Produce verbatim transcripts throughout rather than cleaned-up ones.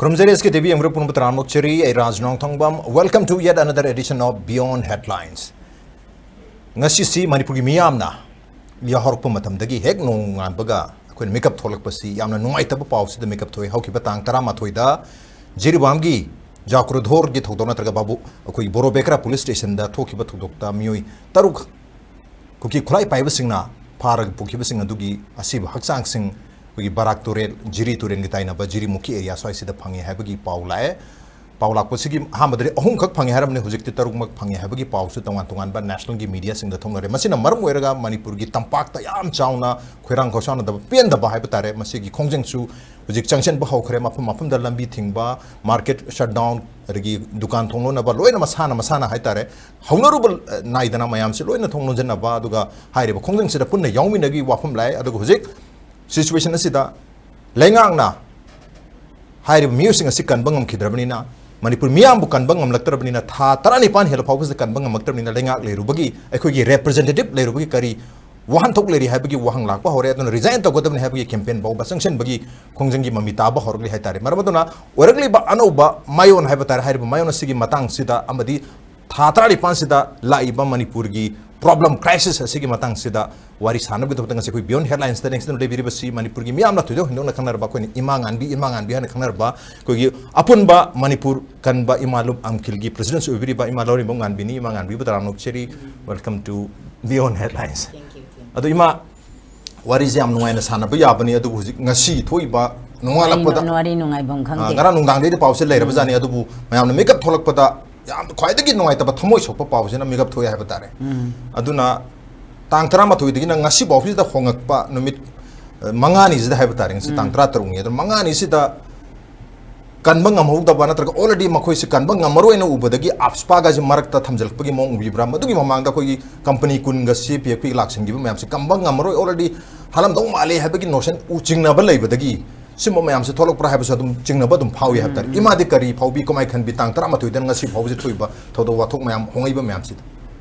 ꯈꯨꯔꯨꯝꯖꯔꯤ ꯑꯦꯁ ꯀꯦ T V ꯌꯦꯡꯕꯤꯔꯤꯕ ꯄꯨꯝꯅꯃꯛ ꯇꯔꯥꯝꯅ ꯑꯣꯛꯆꯔꯤ꯫ ꯑꯩ ꯔꯥꯖ ꯅꯣꯡꯊꯣꯡꯕꯝ꯫ Welcome to yet another edition of Beyond Headlines. ꯉꯁꯤꯁꯤ ꯃꯅꯤꯄꯨꯔꯒꯤ ꯃꯤꯌꯥꯝꯅ ꯌꯥꯍꯧꯔꯛꯄ ꯃꯇꯝꯗꯒꯤ ꯍꯦꯛ ꯅꯣꯡꯉꯥꯟꯕꯒ ꯑꯩꯈꯣꯏꯅ ꯃꯤꯀꯞ ꯊꯣꯛꯂꯛꯄꯁꯤ ꯌꯥꯝꯅ ꯅꯨꯡꯉꯥꯏꯇꯕ ꯄꯥꯎꯁꯤꯗ ꯃꯤꯀꯞ ꯊꯣꯛꯏ꯫ ꯍꯧꯈꯤꯕ ꯇꯥꯡ ꯇꯔꯥꯃꯥꯊꯣꯏꯗ ꯖꯤꯔꯤꯕꯥꯝꯒꯤ ꯖꯥꯀ꯭ꯔꯨꯙꯣꯔꯒꯤ ꯊꯧꯗꯣꯛ ꯅꯠꯇ꯭ꯔꯒ ꯕꯥꯕꯨ ꯑꯩꯈꯣꯏꯒꯤ ꯕꯣꯔꯣꯕꯦꯀ꯭ꯔꯥ ꯄꯨꯂꯤꯁ ꯁ꯭ꯇꯦꯁꯟꯗ ꯊꯣꯛꯈꯤꯕ ꯊꯧꯗꯣꯛꯇ ꯃꯤꯑꯣꯏ ꯇꯔꯨꯛ ꯀꯨꯀꯤ ꯈꯨꯠꯂꯥꯏ ꯄꯥꯏꯕꯁꯤꯡꯅ ꯐꯥꯔꯒ ꯄꯨꯈꯤꯕꯁꯤꯡ ꯑꯗꯨꯒꯤ ꯑꯁꯤꯕ ꯍꯛꯆꯥꯡꯁꯤꯡ ꯑꯩꯈꯣꯏꯒꯤ ꯕꯔꯥꯛ ꯇꯨꯔꯦꯜ, ꯖꯤꯔꯤ ꯇꯨꯔꯦꯜꯒꯤ ꯇꯥꯏꯅꯕ ꯖꯤꯔꯤꯃꯨꯈꯤ ꯑꯦꯔꯤꯌꯥ ꯁ꯭ꯋꯥꯏꯁꯤꯗ ꯐꯪꯉꯦ ꯍꯥꯏꯕꯒꯤ ꯄꯥꯎ ꯂꯥꯛꯑꯦ꯫ ꯄꯥꯎ ꯂꯥꯛꯄꯁꯤꯒꯤ ꯑꯍꯥꯟꯕꯗꯗꯤ ꯑꯍꯨꯝꯈꯛ ꯐꯪꯉꯦ ꯍꯥꯏꯔꯝꯕꯅꯤ, ꯍꯧꯖꯤꯛꯇꯤ ꯇꯔꯨꯛꯃꯛ ꯐꯪꯉꯦ ꯍꯥꯏꯕꯒꯤ ꯄꯥꯎꯁꯨ ꯇꯣꯉꯥꯟ ꯇꯣꯉꯥꯟꯕ ꯅꯦꯁꯅꯦꯜꯒꯤ ꯃꯤꯗꯤꯌꯥꯁꯤꯡꯗ ꯊꯣꯛꯅꯔꯦ꯫ ꯃꯁꯤꯅ ꯃꯔꯝ ꯑꯣꯏꯔꯒ ꯃꯅꯤꯄꯨꯔꯒꯤ ꯇꯝꯄꯥꯛꯇ ꯌꯥꯝ ꯆꯥꯎꯅ ꯈꯣꯏꯔꯥꯡ ꯈꯣꯏꯁꯥꯎꯅꯗꯕ, ꯄꯦꯟꯗꯕ ꯍꯥꯏꯕ ꯇꯥꯔꯦ, ꯃꯁꯤꯒꯤ ꯈꯣꯡꯖꯪꯁꯨ ꯍꯧꯖꯤꯛ ꯆꯪꯁꯤꯟꯕ ꯍꯧꯈ꯭ꯔꯦ꯫ ꯃꯐꯝ ꯃꯐꯝꯗ ꯂꯝꯕꯤ ꯊꯤꯡꯕ, ꯃꯥꯔꯀꯦꯠ ꯁꯠ ꯗꯥꯎꯟ, ꯑꯗꯒꯤ ꯗꯨꯀꯥꯟ ꯊꯣꯡ ꯂꯣꯟꯅꯕ, ꯂꯣꯏꯅ ꯃꯁꯥꯅ ꯃꯁꯥꯅ ꯍꯥꯏ ꯇꯥꯔꯦ, ꯍꯧꯅꯔꯨꯕ, ꯑ, ꯅꯥꯏꯗꯅ ꯃꯌꯥꯝꯁꯤ ꯂꯣꯏꯅ ꯊꯣꯡ ꯂꯣꯟꯁꯤꯟꯅꯕ, ꯑꯗꯨꯒ ꯍꯥꯏꯔꯤꯕ ꯈꯣꯡꯖꯪꯁꯤꯗ ꯄꯨꯟꯅ ꯌꯥꯎꯃꯤꯟꯅꯕꯒꯤ ꯋꯥꯐꯝ ꯂꯥꯛꯑꯦ꯫ ꯑꯗꯨꯒ ꯍꯧꯖꯤꯛ ꯁꯤꯆꯨꯋꯦꯁꯟ ꯑꯁꯤꯗ ꯂꯩꯉꯥꯛꯅ ꯍꯥꯏꯔꯤꯕ ꯃꯤꯑꯣꯏꯁꯤꯡ ꯑꯁꯤ ꯀꯟꯕ ꯉꯝꯈꯤꯗ꯭ꯔꯕꯅꯤꯅ, ꯃꯅꯤꯄꯨꯔ ꯃꯤꯌꯥꯝꯕꯨ ꯀꯟꯕ ꯉꯝꯂꯛꯇ꯭ꯔꯕꯅꯤꯅ, ꯊꯥ ꯇꯔꯥꯅꯤꯄꯥꯟ ꯍꯦꯜꯂ ꯐꯥꯎꯕꯁꯤꯗ ꯀꯟꯕ ꯉꯝꯂꯛꯇ꯭ꯔꯕꯅꯤꯅ, ꯂꯩꯉꯥꯛ ꯂꯩꯔꯨꯕꯒꯤ, ꯑꯩꯈꯣꯏꯒꯤ ꯔꯦꯄ꯭ꯔꯖꯦꯟꯇꯦꯇꯤꯚ ꯂꯩꯔꯨꯕꯒꯤ ꯀꯔꯤ ꯋꯥꯍꯟꯊꯣꯛ ꯂꯩꯔꯤ ꯍꯥꯏꯕꯒꯤ ꯋꯥꯍꯪ ꯂꯥꯛꯄ ꯍꯧꯔꯦ꯫ ꯑꯗꯨꯅ ꯔꯤꯖꯥꯏꯟ ꯇꯧꯒꯗꯕꯅꯤ ꯍꯥꯏꯕꯒꯤ ꯀꯦꯝꯄꯦꯟ ꯐꯥꯎꯕ ꯆꯪꯁꯤꯟꯕꯒꯤ ꯈꯣꯡꯖꯪꯒꯤ ꯃꯃꯤ ꯇꯥꯕ ꯍꯧꯔꯛꯂꯤ ꯍꯥꯏꯇꯥꯔꯦ꯫ ꯃꯔꯝ ꯑꯗꯨꯅ ꯑꯣꯏꯔꯛꯂꯤꯕ ꯑꯅꯧꯕ ꯃꯥꯏꯑꯣꯟ ꯍꯥꯏꯕ ꯇꯥꯔꯦ, ꯍꯥꯏꯔꯤꯕ ꯃꯥꯏꯑꯣꯟ ꯑꯁꯤꯒꯤ ꯃꯇꯥꯡꯁꯤꯗ ꯑꯃꯗꯤ ꯊꯥ ꯇꯔꯥꯅꯤꯄꯥꯟꯁꯤꯗ ꯂꯥꯛꯏꯕ ꯃꯅꯤꯄꯨꯔꯒꯤ ꯄ꯭ꯔꯣꯕ꯭ꯂꯦꯝ ꯀ꯭ꯔꯥꯏꯁꯤꯁ ꯑꯁꯤꯒꯤ ꯃꯇꯥꯡꯁꯤꯗ ꯋꯥꯔꯤ ꯁꯥꯟꯅꯕꯒꯤꯗꯃꯛꯇ ꯉꯁꯤ ꯑꯩꯈꯣꯏ ꯕꯤꯌꯣꯟ ꯍꯦꯗꯂꯥꯏꯟꯁꯇ ꯂꯦꯡꯁꯤꯟꯗꯨꯅ ꯂꯩꯕꯤꯔꯤꯕꯁꯤ ꯃꯅꯤꯄꯨꯔꯒꯤ ꯃꯤꯌꯥꯝꯅ ꯊꯣꯏꯗꯣꯛ ꯍꯦꯟꯗꯣꯛꯅ ꯈꯪꯅꯔꯕ, ꯑꯩꯈꯣꯏꯅ ꯏꯃꯥ ꯉꯥꯟꯕꯤ, ꯏꯃꯥ ꯉꯥꯟꯕꯤ ꯍꯥꯏꯅ ꯈꯪꯅꯔꯕ ꯑꯩꯈꯣꯏꯒꯤ ꯑꯄꯨꯟꯕ ꯃꯅꯤꯄꯨꯔ ꯀꯟꯕ ꯏꯃꯥ ꯂꯨꯞ ꯑꯝꯈꯤꯜꯒꯤ ꯄ꯭ꯔꯦꯁꯤꯗꯦꯟꯁꯨ ꯑꯣꯏꯕꯤꯔꯤꯕ ꯏꯃꯥ ꯂꯧꯔꯦꯝꯕꯝ ꯉꯥꯟꯕꯤꯅꯤ꯫ ꯏꯃꯥ ꯉꯥꯟꯕꯤꯕꯨ ꯇꯔꯥꯝꯅ ꯑꯣꯛꯆꯔꯤ꯫ Welcome to Beyond Headlines. Thank you, thank you. ꯑꯗꯣ ꯏꯃꯥ, ꯋꯥꯔꯤꯁꯦ ꯌꯥꯝ ꯅꯨꯡꯉꯥꯏꯅ ꯁꯥꯟꯅꯕ ꯌꯥꯕꯅꯤ, ꯑꯗꯨꯕꯨ ꯍꯧꯖꯤꯛ ꯉꯁꯤ ꯊꯣꯛꯏꯕ ꯅꯣꯡꯉꯥꯜꯂꯛꯄꯗ, ꯋꯥꯔꯤ ꯅꯨꯡꯉꯥꯏꯐꯝ ꯈꯪꯗꯦ꯫ ꯑ, ꯉꯔꯥꯡ ꯅꯨꯡꯗꯥꯡꯗꯩꯗꯤ ꯄꯥꯎꯁꯦ ꯂꯩꯔꯕꯖꯥꯠꯅꯤ, ꯎꯝ꯫ ꯑꯗꯨꯕꯨ ꯃꯌꯥꯝꯅ ꯃꯤꯀꯞ ꯊꯣꯛꯂꯛꯄꯗ ꯌꯥꯝ ꯈ꯭ꯋꯥꯏꯗꯒꯤ ꯅꯨꯡꯉꯥꯏꯇꯕ, ꯊꯃꯣꯏ ꯁꯣꯛꯄ ꯄꯥꯎꯁꯤꯅ ꯃꯤꯀꯞ ꯊꯣꯛꯑꯦ ꯍꯥꯏꯕ ꯇꯥꯔꯦ꯫ ꯎꯝ꯫ ꯑꯗꯨꯅ ꯇꯥꯡ ꯇꯔꯥꯃꯥꯊꯣꯏꯗꯒꯤꯅ ꯉꯁꯤ ꯐꯥꯎꯁꯤꯗ ꯍꯣꯉꯛꯄ ꯅꯨꯃꯤꯠ, ꯑ, ꯃꯉꯥꯅꯤꯁꯤꯗ ꯍꯥꯏꯕ ꯇꯥꯔꯦ, ꯉꯁꯤ ꯇꯥꯡ ꯎꯝ꯫ ꯇꯔꯥꯇꯔꯨꯛꯅꯤ꯫ ꯑꯗꯨ ꯃꯉꯥꯅꯤꯁꯤꯗ ꯀꯟꯕ ꯉꯝꯍꯧꯗꯕ ꯅꯠꯇ꯭ꯔꯒ already ꯃꯈꯣꯏꯁꯦ ꯀꯟꯕ ꯉꯝꯃꯔꯣꯏꯅ ꯎꯕꯗꯒꯤ ꯑꯞꯁꯄꯥꯒꯁꯦ ꯃꯔꯛꯇ ꯊꯝꯖꯤꯜꯂꯛꯄꯒꯤ ꯃꯑꯣꯡ ꯎꯕꯤꯕ꯭ꯔꯥ? ꯃꯗꯨꯒꯤ ꯃꯃꯥꯡꯗ ꯑꯩꯈꯣꯏꯒꯤ ꯀꯝꯄꯅꯤ ꯀꯨꯟꯒ ꯁꯤ ꯑꯦ ꯄꯤ ꯑꯦꯐꯀꯤ ꯂꯥꯛꯁꯤꯟꯈꯤꯕ ꯃꯌꯥꯝꯁꯦ ꯀꯟꯕ ꯉꯝꯃꯔꯣꯏ, already ꯍꯥꯠꯂꯝꯗꯧ ꯃꯥꯜꯂꯦ ꯍꯥꯏꯕꯒꯤ ꯅꯣꯁꯟ ꯎ ꯆꯤꯡꯅꯕ ꯂꯩꯕꯗꯒꯤ ꯁꯤꯒꯨꯝꯕ ꯃꯌꯥꯝꯁꯦ ꯊꯣꯛꯂꯛꯄ꯭ꯔꯥ ꯍꯥꯏꯕꯁꯨ ꯑꯗꯨꯝ ꯆꯤꯡꯅꯕ ꯑꯗꯨꯝ ꯐꯥꯎꯏ ꯍꯥꯏꯕ ꯇꯥꯔꯦ꯫ ꯎꯝ, ꯎꯝ꯫ ꯏꯃꯥꯗꯤ ꯀꯔꯤ ꯐꯥꯎꯕꯤ, ꯀꯃꯥꯏ ꯈꯟꯕꯤ, ꯇꯥꯡ ꯇꯔꯥꯃꯥꯊꯣꯏꯗ ꯉꯁꯤ ꯐꯥꯎꯕꯁꯦ ꯊꯣꯛꯏꯕ ꯊꯧꯗꯣꯛ ꯋꯥꯊꯣꯛ ꯃꯌꯥꯝ ꯍꯣꯡꯉꯛꯏꯕ ꯃꯌꯥꯝꯁꯤꯗ?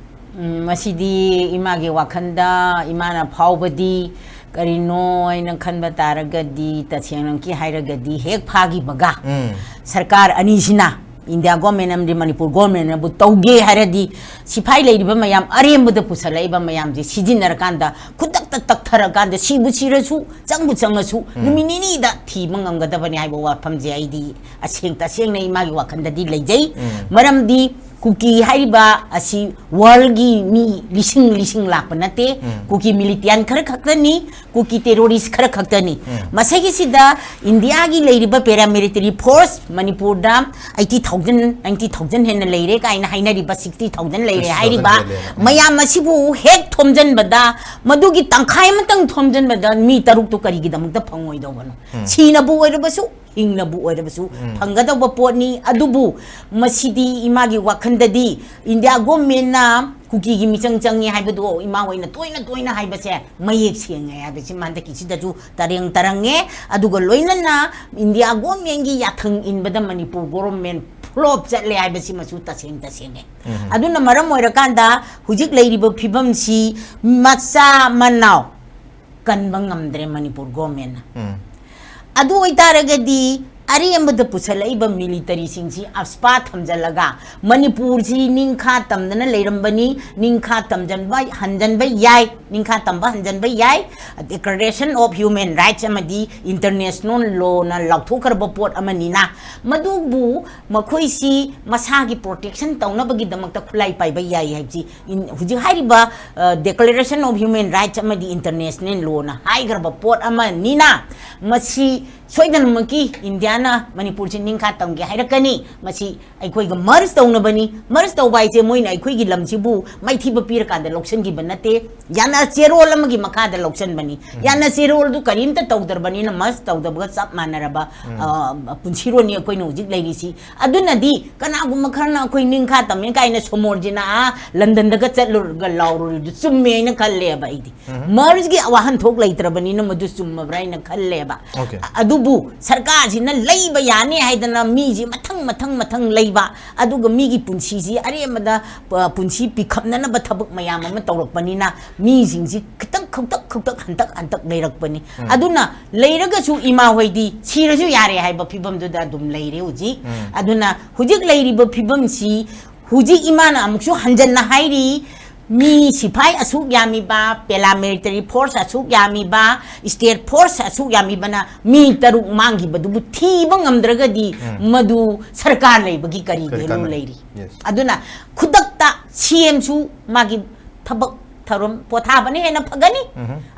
ꯎꯝ, ꯃꯁꯤꯗꯤ ꯏꯃꯥꯒꯤ ꯋꯥꯈꯜꯗ ꯏꯃꯥꯅ ꯐꯥꯎꯕꯗꯤ ꯀꯔꯤꯅꯣ ꯑꯩꯅ ꯈꯟꯕ ꯇꯥꯔꯒꯗꯤ, ꯇꯁꯦꯡꯅꯃꯛꯀꯤ ꯍꯥꯏꯔꯒꯗꯤ, ꯍꯦꯛ ꯐꯥꯈꯤꯕꯒ ꯎꯝ꯫ ꯁꯔꯀꯥꯔ ꯑꯅꯤꯁꯤꯅ, ꯏꯟꯗꯤꯌꯥ ꯒꯣꯔꯃꯦꯟ ꯑꯃꯗꯤ ꯃꯅꯤꯄꯨꯔ ꯒꯣꯔꯃꯦꯟꯅꯕꯨ ꯇꯧꯒꯦ ꯍꯥꯏꯔꯗꯤ, ꯁꯤꯐꯥꯏ ꯂꯩꯔꯤꯕ ꯃꯌꯥꯝ, ꯑꯔꯦꯝꯕꯗ ꯄꯨꯁꯜꯂꯛꯏꯕ ꯃꯌꯥꯝꯁꯦ ꯁꯤꯖꯤꯟꯅꯔꯀꯥꯟꯗ, ꯈꯨꯗꯛꯇ ꯇꯛꯊꯔꯀꯥꯟꯗ, ꯁꯤꯕꯨ ꯁꯤꯔꯁꯨ, ꯆꯪꯕꯨ ꯆꯪꯉꯁꯨ, ꯎꯝ꯫ ꯅꯨꯃꯤꯠ ꯅꯤꯅꯤꯗ ꯊꯤꯕ ꯉꯝꯒꯗꯕꯅꯤ ꯍꯥꯏꯕ ꯋꯥꯐꯝꯁꯦ ꯑꯩꯗꯤ ꯑꯁꯦꯡ ꯇꯁꯦꯡꯅ ꯏꯃꯥꯒꯤ ꯋꯥꯈꯜꯗꯗꯤ ꯂꯩꯖꯩ꯫ ꯎꯝ꯫ ꯃꯔꯝꯗꯤ ꯀꯨꯀꯤ ꯍꯥꯏꯔꯤꯕ ꯑꯁꯤ ꯋꯥꯔꯜꯒꯤ ꯃꯤ ꯂꯤꯁꯤꯡ ꯂꯤꯁꯤꯡ ꯂꯥꯛꯄ ꯅꯠꯇꯦ꯫ ꯎꯝ꯫ ꯀꯨꯀꯤ ꯃꯤꯂꯤꯇꯤꯌꯥꯟ ꯈꯔ ꯈꯛꯇꯅꯤ, ꯀꯨꯀꯤ ꯇꯦꯔꯣꯔꯤꯁ ꯈꯔ ꯈꯛꯇꯅꯤ꯫ ꯎꯝ꯫ ꯃꯁꯤꯒꯤꯁꯤꯗ ꯏꯟꯗꯤꯌꯥꯒꯤ ꯂꯩꯔꯤꯕ ꯄꯦꯔꯥꯃꯤꯂꯤꯇꯔꯤ ꯐꯣꯔꯁ ꯃꯅꯤꯄꯨꯔꯗ eighty thousand, ninety thousand ꯍꯦꯟꯅ ꯂꯩꯔꯦ ꯀꯥꯏꯅ ꯍꯥꯏꯅꯔꯤꯕ, sixty thousand ꯂꯩꯔꯦ sixty thousand ꯍꯥꯏꯔꯤꯕ ꯍꯦꯜꯂꯦꯅ꯫ ꯃꯌꯥꯝ ꯑꯁꯤꯕꯨ ꯍꯦꯛ ꯊꯣꯝꯖꯤꯟꯕꯗ, ꯃꯗꯨꯒꯤ ꯇꯪꯈꯥꯏ ꯑꯃꯇꯪ ꯊꯣꯝꯖꯤꯟꯕꯗ ꯃꯤ ꯇꯔꯨꯛꯇꯨ ꯀꯔꯤꯒꯤꯗꯃꯛꯇ ꯐꯪꯉꯣꯏꯗꯧꯕꯅꯣ? ꯎꯝ꯫ ꯁꯤꯅꯕꯨ ꯑꯣꯏꯔꯕꯁꯨ, ꯍꯤꯡꯅꯕꯨ ꯑꯣꯏꯔꯕꯁꯨ ꯎꯝ꯫ ꯐꯪꯒꯗꯧꯕ ꯄꯣꯠꯅꯤ꯫ ꯑꯗꯨꯕꯨ ꯃꯁꯤꯗꯤ ꯏꯃꯥꯒꯤ ꯋꯥꯈꯜꯗꯗꯤ ꯏꯟꯗꯤꯌꯥ ꯒꯣꯔꯃꯦꯟꯅ ꯀꯨꯀꯤꯒꯤ ꯃꯤꯆꯪ ꯆꯪꯉꯤ ꯍꯥꯏꯕꯗꯣ ꯏꯃꯥ ꯍꯣꯏꯅ ꯇꯣꯏꯅ ꯇꯣꯏꯅ ꯍꯥꯏꯕꯁꯦ ꯃꯌꯦꯛ ꯁꯦꯡꯉꯦ ꯍꯥꯏꯕꯁꯤ ꯍꯟꯗꯛꯀꯤꯁꯤꯗꯁꯨ ꯇꯔꯦꯡ ꯇꯔꯪꯉꯦ꯫ ꯑꯗꯨꯒ ꯂꯣꯏꯅꯅ ꯏꯟꯗꯤꯌꯥ ꯒꯣꯔꯃꯦꯟꯒꯤ ꯌꯥꯊꯪ ꯏꯟꯕꯗ ꯃꯅꯤꯄꯨꯔ ꯒꯣꯔꯃꯦꯟ ꯐ꯭ꯂꯣꯞ ꯆꯠꯂꯦ ꯍꯥꯏꯕꯁꯤꯃꯁꯨ ꯇꯁꯦꯡ ꯇꯁꯦꯡꯉꯦ꯫ ꯎꯝ꯫ ꯑꯗꯨꯅ ꯃꯔꯝ ꯑꯣꯏꯔꯀꯥꯟꯗ ꯍꯧꯖꯤꯛ ꯂꯩꯔꯤꯕ ꯐꯤꯕꯝꯁꯤ ꯃꯆꯥ ꯃꯅꯥꯎ ꯀꯟꯕ ꯉꯝꯗ꯭ꯔꯦ ꯃꯅꯤꯄꯨꯔ ꯒꯣꯔꯃꯦꯟꯅ꯫ ꯎꯝ꯫ ꯑꯗꯨ ꯑꯣꯏꯇꯥꯔꯒꯗꯤ ꯑꯔꯦꯝꯕꯗ ꯄꯨꯁꯜꯂꯛꯏꯕ ꯃꯤꯂꯤꯇꯔꯤꯁꯤꯡꯁꯤ ꯑꯁꯄꯥ ꯊꯝꯖꯤꯜꯂꯒ ꯃꯅꯤꯄꯨꯔꯁꯤ ꯅꯤꯡꯈꯥ ꯇꯝꯗꯅ ꯂꯩꯔꯝꯕꯅꯤ, ꯅꯤꯡꯈꯥ ꯇꯝꯖꯟꯕ ꯍꯟꯖꯟꯕ ꯌꯥꯏ, ꯅꯤꯡꯈꯥ ꯇꯝꯕ ꯍꯟꯖꯟꯕ ꯌꯥꯏ꯫ Declaration of Human Rights ꯑꯃꯗꯤ international lawꯅ ꯂꯥꯎꯊꯣꯛꯈ꯭ꯔꯕ ꯄꯣꯠ ꯑꯃꯅꯤꯅ, ꯃꯗꯨꯕꯨ ꯃꯈꯣꯏꯁꯤ ꯃꯁꯥꯒꯤ protection ꯇꯧꯅꯕꯒꯤꯗꯃꯛꯇ ꯈꯨꯠꯂꯥꯏ ꯄꯥꯏꯕ ꯌꯥꯏ ꯍꯥꯏꯕꯁꯤ ꯏꯟ-, ꯍꯧꯖꯤꯛ ꯍꯥꯏꯔꯤꯕ, ꯑ, Declaration of Human Rights ꯑꯃꯗꯤ international lawꯅ ꯍꯥꯏꯈ꯭ꯔꯕ ꯄꯣꯠ ꯑꯃꯅꯤꯅ, ꯃꯁꯤ ꯁꯣꯏꯗꯅꯃꯛꯀꯤ ꯏꯟꯗꯤꯌꯥꯅ ꯃꯅꯤꯄꯨꯔꯁꯤ ꯅꯤꯡꯈꯥ ꯇꯝꯒꯦ ꯍꯥꯏꯔꯛꯀꯅꯤ꯫ ꯃꯁꯤ ꯑꯩꯈꯣꯏꯒ merge ꯇꯧꯅꯕꯅꯤ꯫ Merge ꯇꯧꯕ ꯍꯥꯏꯁꯦ ꯃꯣꯏꯅ ꯑꯩꯈꯣꯏꯒꯤ ꯂꯝꯁꯤꯕꯨ ꯃꯥꯏꯊꯤꯕ ꯄꯤꯔꯀꯥꯟꯗ ꯂꯧꯁꯤꯟꯈꯤꯕ ꯅꯠꯇꯦ, ꯌꯥꯅ ꯆꯦꯔꯣꯜ ꯑꯃꯒꯤ ꯃꯈꯥꯗ ꯂꯧꯁꯤꯟꯕꯅꯤ꯫ ꯎꯝ꯫ ꯌꯥꯅ ꯆꯦꯔꯣꯜꯗꯨ ꯀꯔꯤꯝꯇ ꯇꯧꯗ꯭ꯔꯕꯅꯤꯅ merge ꯇꯧꯗꯕꯒ ꯆꯞ ꯃꯥꯟꯅꯔꯕ, ꯎꯝ꯫ ꯑ, ꯄꯨꯟꯁꯤꯔꯣꯟꯅꯤ ꯑꯩꯈꯣꯏꯅ ꯍꯧꯖꯤꯛ ꯂꯩꯔꯤꯁꯤ꯫ ꯑꯗꯨꯅꯗꯤ ꯀꯅꯥꯒꯨꯝꯕ ꯈꯔꯅ ꯑꯩꯈꯣꯏ ꯅꯤꯡꯈꯥ ꯇꯝꯃꯦ ꯀꯥꯏꯅ ꯁꯣꯃꯣꯔꯖꯤꯅ ꯑꯥ ꯂꯟꯗꯟꯗꯒ ꯆꯠꯂꯨꯔꯒ ꯂꯥꯎꯔꯨꯔꯤꯗꯨ ꯆꯨꯝꯃꯦ ꯍꯥꯏꯅ ꯈꯜꯂꯦꯕ ꯑꯩꯗꯤ꯫ ꯎꯝ꯫ Mergeꯒꯤ ꯋꯥꯍꯟꯊꯣꯛ ꯂꯩꯇ꯭ꯔꯕꯅꯤꯅ ꯃꯗꯨ ꯆꯨꯝꯃꯕ꯭ꯔꯥ ꯍꯥꯏꯅ ꯈꯜꯂꯦꯕ꯫ Okay꯫ ꯑ-, ꯑꯗꯨꯕꯨ ꯁꯔꯀꯥꯔꯁꯤꯅ ꯂꯩꯕ ꯌꯥꯅꯤ ꯍꯥꯏꯗꯅ ꯃꯤꯁꯤ ꯃꯊꯪ ꯃꯊꯪ ꯃꯊꯪ ꯂꯩꯕ, ꯑꯗꯨꯒ ꯃꯤꯒꯤ ꯄꯨꯟꯁꯤꯁꯤ ꯑꯔꯦꯝꯕꯗ, ꯑ, ꯄꯨꯟꯁꯤ ꯄꯤꯈꯝꯅꯅꯕ ꯊꯕꯛ ꯃꯌꯥꯝ ꯑꯃ ꯇꯧꯔꯛꯄꯅꯤꯅ ꯃꯤꯁꯤꯡꯁꯤ ꯈꯤꯇꯪ ꯈꯧꯇꯛ ꯈꯧꯇꯛ ꯍꯟꯇꯛ ꯍꯟꯇꯛ ꯂꯩꯔꯛꯄꯅꯤ꯫ ꯑꯗꯨꯅ ꯂꯩꯔꯒꯁꯨ ꯏꯃꯥ ꯍꯣꯏꯗꯤ ꯁꯤꯔꯁꯨ ꯌꯥꯔꯦ ꯍꯥꯏꯕ ꯐꯤꯕꯝꯗꯨꯗ ꯑꯗꯨꯝ ꯂꯩꯔꯦ ꯍꯧꯖꯤꯛ꯫ ꯑꯗꯨꯅ ꯍꯧꯖꯤꯛ ꯂꯩꯔꯤꯕ ꯐꯤꯕꯝꯁꯤ ꯍꯧꯖꯤꯛ ꯏꯃꯥꯅ ꯑꯃꯨꯛꯁꯨ ꯍꯟꯖꯟꯅ ꯍꯥꯏꯔꯤ, ꯃꯤ ꯁꯤꯐꯥꯏ ꯑꯁꯨꯛ ꯌꯥꯝꯃꯤꯕ, paramilitary force ꯑꯁꯨꯛ ꯌꯥꯝꯃꯤꯕ, state force ꯑꯁꯨꯛ ꯌꯥꯝꯃꯤꯕꯅ ꯃꯤ ꯇꯔꯨꯛ ꯃꯥꯡꯈꯤꯕꯗꯨꯕꯨ ꯊꯤꯕ ꯉꯝꯗ꯭ꯔꯒꯗꯤ ꯃꯗꯨ ꯁꯔꯀꯥꯔ ꯂꯩꯕꯒꯤ ꯀꯔꯤ ꯀꯔꯤ value ꯀꯥꯟꯅꯕ? ꯂꯩꯔꯤ? Yes. ꯑꯗꯨꯅ ꯈꯨꯗꯛꯇ C M ꯁꯨ ꯃꯥꯒꯤ ꯊꯕꯛ ꯊꯧꯔꯝ ꯄꯣꯊꯥꯕꯅ ꯍꯦꯟꯅ ꯐꯒꯅꯤ꯫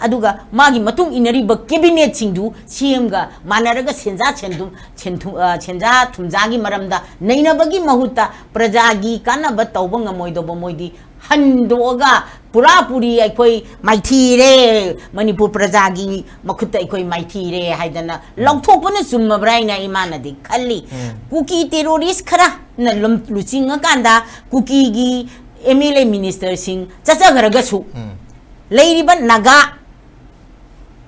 ꯑꯗꯨꯒ ꯃꯥꯒꯤ ꯃꯇꯨꯡ ꯏꯟꯅꯔꯤꯕ cabinet ꯁꯤꯡꯗꯨ C M ꯒ ꯃꯥꯟꯅꯔꯒ ꯁꯦꯟꯖꯥ ꯁꯦꯟꯊꯨꯝ, ꯁꯦꯟꯊꯨ-, ꯑ, ꯁꯦꯟꯖꯥ ꯊꯨꯝꯖꯥꯒꯤ ꯃꯔꯝꯗ ꯅꯩꯅꯕꯒꯤ ꯃꯍꯨꯠꯇ ꯄ꯭ꯔꯖꯥꯒꯤ ꯀꯥꯟꯅꯕ ꯇꯧꯕ ꯉꯝꯃꯣꯏꯗꯧꯕ ꯃꯣꯏꯗꯤ ꯍꯟꯗꯣꯛꯑꯒ ꯄꯨꯔꯥ ꯄꯨꯔꯤ ꯑꯩꯈꯣꯏ ꯃꯥꯏꯊꯤꯔꯦ, ꯃꯅꯤꯄꯨꯔ ꯄ꯭ꯔꯖꯥꯒꯤ ꯃꯈꯨꯠꯇ ꯑꯩꯈꯣꯏ ꯃꯥꯏꯊꯤꯔꯦ ꯍꯥꯏꯗꯅ ꯂꯥꯎꯊꯣꯛꯄꯅ ꯆꯨꯝꯃꯕ꯭ꯔꯥ ꯍꯥꯏꯅ ꯏꯃꯥꯅꯗꯤ ꯈꯜꯂꯤ꯫ ꯀꯨꯀꯤ terrorist ꯈꯔꯅ ꯂꯨꯝ-, ꯂꯨꯆꯤꯡꯉꯀꯥꯟꯗ ꯀꯨꯀꯤꯒꯤ M L A minister ꯁꯤꯡ ꯆꯠꯆꯈ꯭ꯔꯒꯁꯨ ꯂꯩꯔꯤꯕ ꯅꯥꯒꯥ,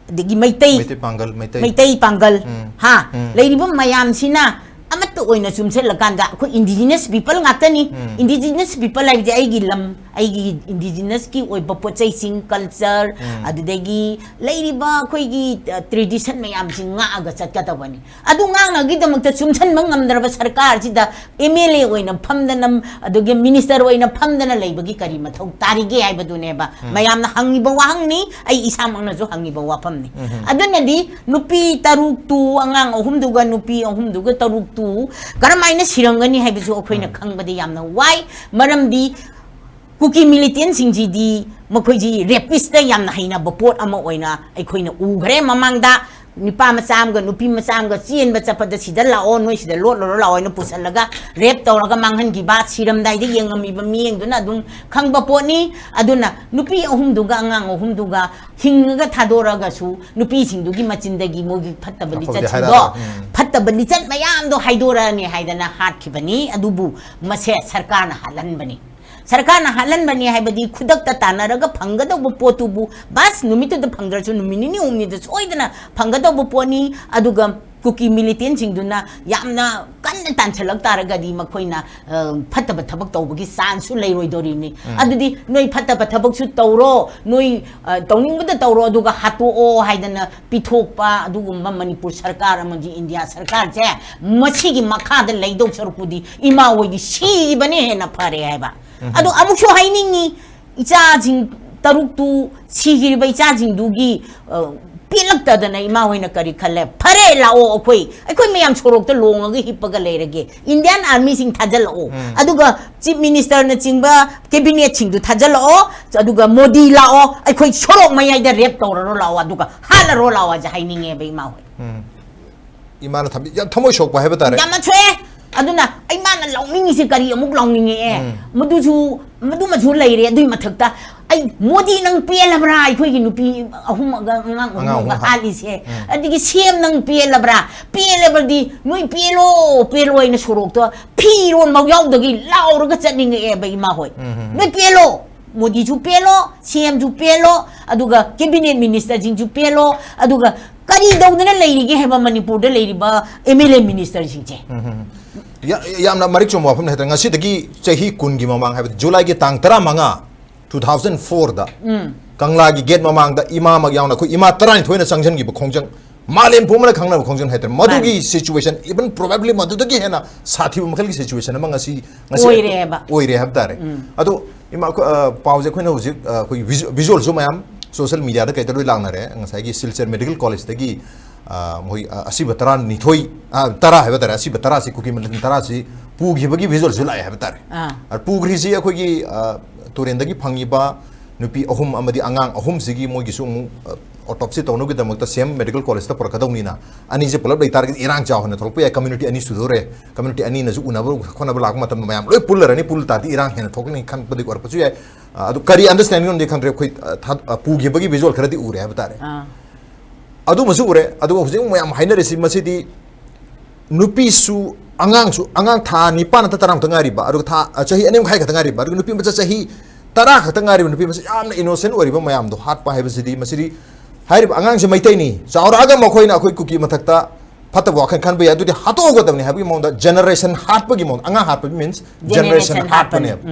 ꯑꯗꯒꯤ ꯃꯩꯇꯩ, ꯃꯩꯇꯩ ꯄꯥꯡꯒꯜ, ꯃꯩꯇꯩ꯫ ꯃꯩꯇꯩ ꯄꯥꯡꯒꯜ, ꯎꯝ꯫ ꯍꯥ, ꯎꯝ꯫ ꯂꯩꯔꯤꯕ ꯃꯌꯥꯝꯁꯤꯅ ꯑꯃꯠꯇ ꯑꯣꯏꯅ ꯆꯨꯝꯁꯤꯜꯂꯀꯥꯟꯗ ꯑꯩꯈꯣꯏ indigenous people ꯉꯥꯛꯇꯅꯤ꯫ ꯎꯝ꯫ Indigenous people ꯍꯥꯏꯕꯗꯤ ꯑꯩꯒꯤ ꯂꯝ, ꯑꯩꯒꯤ indigenous ꯀꯤ ꯑꯣꯏꯕ ꯄꯣꯠ ꯆꯩꯁꯤꯡ, culture, ꯎꯝ꯫ ꯑꯗꯨꯗꯒꯤ ꯂꯩꯔꯤꯕ ꯑꯩꯈꯣꯏꯒꯤ, ꯑ, tradition ꯃꯌꯥꯝꯁꯤ ꯉꯥꯛꯑꯒ ꯆꯠꯀꯗꯕꯅꯤ꯫ ꯑꯗꯨ ꯉꯥꯛꯅꯕꯒꯤꯗꯃꯛꯇ ꯆꯨꯝꯁꯤꯟꯕ ꯉꯝꯗ꯭ꯔꯕ ꯁꯔꯀꯥꯔꯁꯤꯗ M L A ꯑꯣꯏꯅ ꯐꯝꯗꯅ, ꯑꯗꯨꯒꯤ minister ꯑꯣꯏꯅ ꯐꯝꯗꯅ ꯂꯩꯕꯒꯤ ꯀꯔꯤ ꯃꯊꯧ ꯇꯥꯔꯤꯒꯦ ꯍꯥꯏꯕꯗꯨꯅꯦꯕ꯫ ꯎꯝ꯫ ꯃꯌꯥꯝꯅ ꯍꯪꯉꯤꯕ ꯋꯥꯍꯪꯅꯤ, ꯑꯩ ꯏꯁꯥꯃꯛꯅꯁꯨ ꯍꯪꯉꯤꯕ ꯋꯥꯐꯝꯅꯤ꯫ ꯎꯝ꯫ ꯑꯗꯨꯅꯗꯤ ꯅꯨꯄꯤ ꯇꯔꯨꯛꯇꯨ, ꯑꯉꯥꯡ ꯑꯍꯨꯝꯗꯨꯒ ꯅꯨꯄꯤ ꯑꯍꯨꯝꯗꯨꯒ ꯇꯔꯨꯛꯇꯨ ꯀꯔꯝꯍꯥꯏꯅ ꯁꯤꯔꯝꯒꯅꯤ ꯍꯥꯏꯕꯁꯨ ꯑꯩꯈꯣꯏꯅ ꯎꯝ꯫ ꯈꯪꯕꯗ ꯌꯥꯝꯅ ꯋꯥꯏ꯫ ꯃꯔꯝꯗꯤ ꯀꯨꯀꯤ militant ꯁꯤꯡꯁꯤꯗꯤ ꯃꯈꯣꯏꯁꯤ rapist ꯇ ꯌꯥꯝꯅ ꯍꯩꯅꯕ ꯄꯣꯠ ꯑꯃ ꯑꯣꯏꯅ ꯑꯩꯈꯣꯏꯅ ꯎꯈ꯭ꯔꯦ ꯃꯃꯥꯡꯗ꯫ ꯅꯨꯄꯥ ꯃꯆꯥ ꯑꯃꯒ ꯅꯨꯄꯤ ꯃꯆꯥ ꯑꯃꯒ ꯆꯦꯟꯕ ꯆꯠꯄꯗ "ꯁꯤꯗ ꯂꯥꯛꯑꯣ, ꯅꯣꯏ ꯁꯤꯗ ꯂꯣꯠꯂꯨꯔꯣ ꯂꯥꯛꯑꯣ" ꯍꯥꯏꯅ ꯄꯨꯁꯜꯂꯒ rape ꯇꯧꯔꯒ ꯃꯥꯡꯍꯟꯈꯤꯕ, ꯁꯤꯔꯝꯗꯥꯏꯗ ꯌꯦꯡꯉꯝꯃꯤꯕ ꯃꯤꯌꯦꯡꯗꯨꯅ ꯑꯗꯨꯝ ꯈꯪꯕ ꯄꯣꯠꯅꯤ꯫ ꯑꯗꯨꯅ ꯅꯨꯄꯤ ꯑꯍꯨꯝꯗꯨꯒ ꯑꯉꯥꯡ ꯑꯍꯨꯝꯗꯨꯒ ꯍꯤꯡꯉꯒ ꯊꯥꯗꯣꯔꯛꯑꯒꯁꯨ ꯅꯨꯄꯤꯁꯤꯡꯗꯨꯒꯤ ꯃꯆꯤꯟꯗꯒꯤ ꯃꯣꯏꯒꯤ ꯐꯠꯇꯕ ꯑꯐꯕꯗꯤ ꯂꯤꯆꯠꯁꯤꯡꯗꯣ, ꯍꯥꯏꯔꯛꯑꯔꯣꯏ꯫ ꯎꯝ꯫ ꯐꯠꯇꯕ ꯂꯤꯆꯠ ꯃꯌꯥꯝꯗꯣ ꯍꯥꯏꯗꯣꯔꯛꯑꯅꯤ ꯍꯥꯏꯗꯅ ꯍꯥꯠꯈꯤꯕꯅꯤ꯫ ꯑꯗꯨꯕꯨ ꯃꯁꯦ ꯁꯔꯀꯥꯔꯅ ꯍꯥꯠꯍꯟꯕꯅꯤ꯫ ꯁꯔꯀꯥꯔꯅ ꯍꯥꯠꯍꯟꯕꯅꯤ ꯍꯥꯏꯕꯗꯤ ꯈꯨꯗꯛꯇ ꯇꯥꯟꯅꯔꯒ ꯐꯪꯒꯗꯧꯕ ꯄꯣꯠꯇꯨꯕꯨ ꯕꯁ ꯅꯨꯃꯤꯠꯇꯨꯗ ꯐꯪꯗ꯭ꯔꯁꯨ ꯅꯨꯃꯤꯠ ꯅꯤꯅꯤ ꯍꯨꯝꯅꯤꯗ ꯁꯣꯏꯗꯅ ꯐꯪꯒꯗꯧꯕ ꯄꯣꯠꯅꯤ꯫ ꯑꯗꯨꯒ ꯀꯨꯀꯤ ꯃꯤꯂꯤꯇꯦꯟꯁꯤꯡꯗꯨꯅ ꯌꯥꯝꯅ ꯀꯟꯅ ꯇꯥꯟꯁꯤꯜꯂꯛ ꯇꯥꯔꯒꯗꯤ ꯃꯈꯣꯏꯅ, ꯑ, ꯐꯠꯇꯕ ꯊꯕꯛ ꯇꯧꯕꯒꯤ ꯆꯥꯟꯁꯁꯨ ꯂꯩꯔꯣꯏꯗꯧꯔꯤꯕꯅꯤ꯫ ꯎꯝ꯫ ꯑꯗꯨꯗꯤ ꯅꯣꯏ ꯐꯠꯇꯕ ꯊꯕꯛꯁꯨ ꯇꯧꯔꯣ, ꯅꯣꯏ, ꯑ, ꯇꯧꯅꯤꯡꯕꯗ ꯇꯧꯔꯣ, ꯑꯗꯨꯒ ꯍꯥꯠꯇꯣꯛꯑꯣ ꯍꯥꯏꯗꯅ ꯄꯤꯊꯣꯛꯄ ꯑꯗꯨꯒꯨꯝꯕ ꯃꯅꯤꯄꯨꯔ ꯁꯔꯀꯥꯔ ꯑꯃꯗꯤ ꯏꯟꯗꯤꯌꯥ ꯁꯔꯀꯥꯔꯁꯦ ꯃꯁꯤꯒꯤ ꯃꯈꯥꯗ ꯂꯩꯗꯧ ꯁꯔꯨꯛꯄꯨꯗꯤ ꯏꯃꯥ ꯍꯣꯏꯗꯤ ꯁꯤꯕꯅ ꯍꯦꯟꯅ ꯐꯔꯦ ꯍꯥꯏꯕ꯫ ꯎꯝ꯫ ꯑꯗꯣ ꯑꯃꯨꯛꯁꯨ ꯍꯥꯏꯅꯤꯡꯉꯤ, ꯏꯆꯥꯁꯤꯡ ꯇꯔꯨꯛꯇꯨ, ꯁꯤꯈꯤꯕ ꯏꯆꯥꯁꯤꯡꯗꯨꯒꯤ, ꯑ, ꯄꯦꯜꯂꯛꯇꯗꯅ ꯏꯃꯥ ꯍꯣꯏꯅ ꯀꯔꯤ ꯈꯜꯂꯦ? "ꯐꯔꯦ, ꯂꯥꯛꯑꯣ, ꯑꯩꯈꯣꯏ, ꯑꯩꯈꯣꯏ ꯃꯌꯥꯝ ꯁꯣꯔꯣꯛꯇ ꯂꯣꯡꯉꯒ ꯍꯤꯞꯄꯒ ꯂꯩꯔꯒꯦ, ꯏꯟꯗꯤꯌꯥꯟ ꯑꯥꯔꯃꯤꯁꯤꯡ ꯊꯥꯖꯤꯜꯂꯛꯑꯣ, ꯎꯝ꯫ ꯑꯗꯨꯒ ꯆꯤꯐ ꯃꯤꯅꯤꯁꯇꯔꯅꯆꯤꯡꯕ ꯀꯦꯕꯤꯅꯦꯠꯁꯤꯡꯗꯨ ꯊꯥꯖꯤꯜꯂꯛꯑꯣ, ꯑꯗꯨꯒ ꯃꯣꯗꯤ ꯂꯥꯛꯑꯣ, ꯑꯩꯈꯣꯏ ꯁꯣꯔꯣꯛ ꯃꯌꯥꯏꯗ ꯔꯦꯞ ꯇꯧꯔꯔꯣ ꯂꯥꯛꯑꯣ, ꯑꯗꯨꯒ ꯍꯥꯠꯂꯔꯣ ꯂꯥꯛꯑꯣ" ꯍꯥꯏꯁꯦ ꯍꯥꯏꯅꯤꯡꯉꯦꯕ ꯏꯃꯥ ꯍꯣꯏ꯫ ꯎꯝ꯫ ꯏꯃꯥꯅ ꯊꯝꯕꯤ-, ꯌꯥꯝ ꯊꯃꯣꯏ ꯁꯣꯛꯄ ꯍꯥꯏꯕ ꯇꯥꯔꯦ꯫ ꯌꯥꯝꯅ ꯁꯣꯛꯑꯦ꯫ ꯑꯗꯨꯅ ꯑꯩ ꯃꯥꯅ ꯂꯥꯎꯅꯤꯡꯉꯤꯁꯦ ꯀꯔꯤ ꯑꯃꯨꯛ ꯂꯥꯎꯅꯤꯡꯉꯛꯑꯦ? ꯎꯝ꯫ ꯃꯗꯨꯁꯨ, ꯃꯗꯨꯃꯁꯨ ꯂꯩꯔꯦ꯫ ꯑꯗꯨꯏ ꯃꯊꯛꯇ ꯑꯩ, "ꯃꯣꯗꯤ ꯅꯪ ꯄꯦꯜꯂꯕ꯭ꯔꯥ? ꯑꯩꯈꯣꯏꯒꯤ ꯅꯨꯄꯤ ꯑꯍꯨꯝ ꯑꯃꯒ ꯑꯉꯥꯡ ꯑꯉꯥꯡ ꯑꯍꯨꯝꯒ ꯑꯍꯨꯝ ꯍꯥꯠ-, ꯍꯥꯠꯂꯤꯁꯦ?" ꯎꯝ꯫ ꯑꯗꯒꯤ, "ꯁꯤ ꯑꯦꯝ ꯅꯪ ꯄꯦꯜꯂꯕ꯭ꯔꯥ? ꯄꯦꯜꯂꯕꯗꯤ ꯅꯣꯏ ꯄꯦꯜꯂꯣ, ꯄꯦꯜꯂꯣ" ꯍꯥꯏꯅ ꯁꯣꯔꯣꯛꯇ ꯐꯤꯔꯣꯟꯐꯥꯎ ꯌꯥꯎꯗꯒꯤ ꯂꯥꯎꯔꯒ ꯆꯠꯅꯤꯡꯉꯛꯑꯦꯕ ꯏꯃꯥ ꯍꯣꯏ꯫ ꯎꯝ, ꯎꯝ, ꯎꯝ꯫ "ꯅꯣꯏ ꯄꯦꯜꯂꯣ, ꯃꯣꯗꯤꯁꯨ ꯄꯦꯜꯂꯣ, ꯁꯤ ꯑꯦꯝꯁꯨ ꯄꯦꯜꯂꯣ, ꯑꯗꯨꯒ ꯀꯦꯕꯤꯅꯦꯠ ꯃꯤꯅꯤꯁꯇꯔꯁꯤꯡꯁꯨ ꯄꯦꯜꯂꯣ, ꯑꯗꯨꯒ ꯀꯔꯤ ꯇꯧꯗꯅ ꯂꯩꯔꯤꯒꯦ ꯍꯥꯏꯕ ꯃꯅꯤꯄꯨꯔꯗ ꯂꯩꯔꯤꯕ ꯑꯦꯝ ꯑꯦꯜ ꯑꯦ ꯃꯤꯅꯤꯁꯇꯔꯁꯤꯡꯁꯦ?" ꯎꯝ, ꯎꯝ, ꯎꯝ꯫ ꯌꯥ-, ꯌꯥꯝꯅ ꯃꯔꯤꯛ ꯆꯨꯝꯕ ꯋꯥꯐꯝꯅꯤ ꯍꯥꯏꯇꯥꯔꯦ꯫ ꯉꯁꯤꯗꯒꯤ ꯆꯍꯤ ꯀꯨꯟꯒꯤ ꯃꯃꯥꯡ, ꯍꯥꯏꯕꯗꯤ ꯖꯨꯂꯥꯏꯒꯤ ꯇꯥꯡ ꯇꯔꯥꯃꯉꯥ, two thousand four ꯗ, ꯎꯝ꯫ ꯀꯪꯂꯥꯒꯤ ꯒꯦꯠ ꯃꯃꯥꯡꯗ ꯏꯃꯥꯃꯛ ꯌꯥꯎꯅ ꯑꯩꯈꯣꯏ ꯏꯃꯥ ꯇꯔꯥꯅꯤꯊꯣꯏꯅ ꯆꯪꯁꯤꯟꯈꯤꯕ ꯈꯣꯡꯖꯪ, ꯃꯥꯂꯦꯝ ꯄꯨꯝꯕꯅ ꯈꯪꯅꯕ ꯈꯣꯡꯖꯪ ꯍꯥꯏꯇꯥꯔꯦ꯫ ꯃꯥꯅꯤ꯫ ꯃꯗꯨꯒꯤ situation, even probably ꯃꯗꯨꯗꯒꯤ ꯍꯦꯟꯅ ꯁꯥꯊꯤꯕ ꯃꯈꯜꯒꯤ situation ꯑꯃ ꯉꯁꯤ, ꯉꯁꯤ ꯑꯣꯏꯔꯦꯕ꯫ ꯑꯣꯏꯔꯦ ꯍꯥꯏꯕ ꯇꯥꯔꯦ꯫ ꯎꯝ꯫ ꯑꯗꯣ ꯏꯃꯥ, ꯑꯩꯈꯣꯏ, ꯑ, ꯄꯥꯎꯁꯦ ꯑꯩꯈꯣꯏꯅ ꯍꯧꯖꯤꯛ, ꯑ, ꯑꯩꯈꯣꯏ ꯚꯤꯖꯨ-, ꯚꯤꯖꯨꯑꯦꯜꯁꯨ ꯃꯌꯥꯝ ꯁꯣꯁꯤꯌꯦꯜ ꯃꯤꯗꯤꯌꯥꯗ ꯀꯩꯗ ꯂꯣꯏ ꯂꯥꯛꯅꯔꯦ꯫ ꯉꯁꯥꯏꯒꯤ ꯁꯤꯜꯆꯔ ꯃꯦꯗꯤꯀꯦꯜ ꯀꯣꯂꯦꯖꯇꯒꯤ, ꯑ, ꯃꯣꯏ, ꯑ, ꯑꯁꯤꯕ ꯇꯔꯥꯅꯤꯊꯣꯏ, ꯑ, ꯇꯔꯥ ꯍꯥꯏꯕ ꯇꯥꯔꯦ, ꯑꯁꯤꯕ ꯇꯔꯥꯁꯤ, ꯀꯨꯀꯤ ꯃꯤꯂꯤꯇꯦꯟ ꯇꯔꯥꯁꯤ ꯄꯨꯈꯤꯕꯒꯤ ꯚꯤꯖꯨꯑꯦꯜꯁꯨ ꯂꯥꯛꯑꯦ ꯍꯥꯏꯕ ꯇꯥꯔꯦ꯫ ꯑꯥ꯫ ꯑ, ꯄꯨꯈ꯭ꯔꯤꯁꯤ ꯑꯩꯈꯣꯏꯒꯤ, ꯑ, ꯇꯨꯔꯦꯟꯗꯒꯤ ꯐꯪꯉꯤꯕ ꯅꯨꯄꯤ ꯑꯍꯨꯝ ꯑꯃꯗꯤ ꯑꯉꯥꯡ ꯑꯍꯨꯝꯁꯤꯒꯤ ꯃꯣꯏꯒꯤꯁꯨ ꯑꯃꯨꯛ, ꯑ, autopsy ꯇꯧꯅꯕꯒꯤꯗꯃꯛꯇ ꯁꯤ ꯑꯦꯝ ꯃꯦꯗꯤꯀꯦꯜ ꯀꯣꯂꯦꯖꯇ ꯄꯨꯔꯛꯀꯗꯧꯅꯤꯅ, ꯑꯅꯤꯁꯦ ꯄꯨꯂꯞ ꯂꯩꯇꯥꯔꯒꯗꯤ ꯏꯔꯥꯡ ꯆꯥꯎ ꯍꯦꯟꯅ ꯊꯣꯛꯂꯛꯄ ꯌꯥꯏ꯫ ꯀꯝꯃ꯭ꯌꯨꯅꯤꯇꯤ ꯑꯅꯤ ꯁꯨꯗꯣꯔꯦ꯫ ꯀꯝꯃ꯭ꯌꯨꯅꯤꯇꯤ ꯑꯅꯤꯅꯁꯨ ꯎꯅꯕ ꯈꯣꯠꯅꯕ ꯂꯥꯛꯄ ꯃꯇꯝꯗ ꯃꯌꯥꯝ ꯂꯣꯏ ꯄꯨꯜꯂꯔꯅꯤ, ꯄꯨꯜ ꯇꯥꯔꯗꯤ ꯏꯔꯥꯡ ꯍꯦꯟꯅ ꯊꯣꯛꯂꯛꯅꯤ ꯈꯟꯕꯗꯒꯤ ꯑꯣꯏꯔꯛꯄꯁꯨ ꯌꯥꯏ꯫ ꯑ, ꯑꯗꯨ ꯀꯔꯤ understanding ꯅꯣꯗꯤ ꯈꯪꯗ꯭ꯔꯦ꯫ ꯑꯩꯈꯣꯏ, ꯑ, ꯊꯥ-, ꯑ, ꯄꯨꯈꯤꯕꯒꯤ ꯚꯤꯖꯨꯑꯦꯜ ꯈꯔꯗꯤ ꯎꯔꯦ ꯍꯥꯏꯕ ꯇꯥꯔꯦ꯫ ꯑꯥ꯫ ꯑꯗꯨꯃꯁꯨ ꯎꯔꯦ꯫ ꯑꯗꯨꯒ ꯍꯧꯖꯤꯛ ꯃꯌꯥꯝ ꯍꯥꯏꯅꯔꯤꯁꯤ ꯃꯁꯤꯗꯤ ꯅꯨꯄꯤꯁꯨ, ꯑꯉꯥꯡꯁꯨ, ꯑꯉꯥꯡ ꯊꯥ ꯅꯤꯄꯥꯟ ꯅꯠꯇ꯭ꯔ ꯇꯔꯥꯃꯨꯛꯇ ꯉꯥꯏꯔꯤꯕ, ꯑꯗꯨꯒ ꯊꯥ, ꯑ, ꯆꯍꯤ ꯑꯅꯤ ꯃꯈꯥꯏ ꯈꯛꯇ ꯉꯥꯏꯔꯤꯕ, ꯑꯗꯨꯒ ꯅꯨꯄꯤ ꯃꯆꯥ ꯆꯍꯤ ꯇꯔꯥ ꯈꯛꯇ ꯉꯥꯏꯔꯤꯕ ꯅꯨꯄꯤ ꯃꯆꯥ ꯌꯥꯝꯅ innocent ꯑꯣꯏꯔꯤꯕ ꯃꯌꯥꯝꯗꯣ ꯍꯥꯠꯄ ꯍꯥꯏꯕꯁꯤꯗꯤ, ꯃꯁꯤꯗꯤ ꯍꯥꯏꯔꯤꯕ ꯑꯉꯥꯡꯁꯦ ꯃꯩꯇꯩꯅꯤ, ꯆꯥꯎꯔꯛꯑꯒ ꯃꯈꯣꯏꯅ ꯑꯩꯈꯣꯏ ꯀꯨꯀꯤ ꯃꯊꯛꯇ ꯐꯠꯇꯕ ꯋꯥꯈꯜ ꯈꯟꯕ ꯌꯥꯏ, ꯑꯗꯨꯗꯤ ꯍꯥꯠꯇꯣꯛꯑꯒꯗꯕꯅꯤ ꯍꯥꯏꯕꯒꯤ ꯃꯑꯣꯡꯗ, ꯖꯦꯅꯦꯔꯦꯁꯟ ꯍꯥꯠꯄꯒꯤ ꯃꯑꯣꯡ, ꯑꯉꯥꯡ ꯍꯥꯠꯄ means ꯖꯦꯅꯦꯔꯦꯁꯟ ꯍꯥꯠꯄꯅꯦꯕ꯫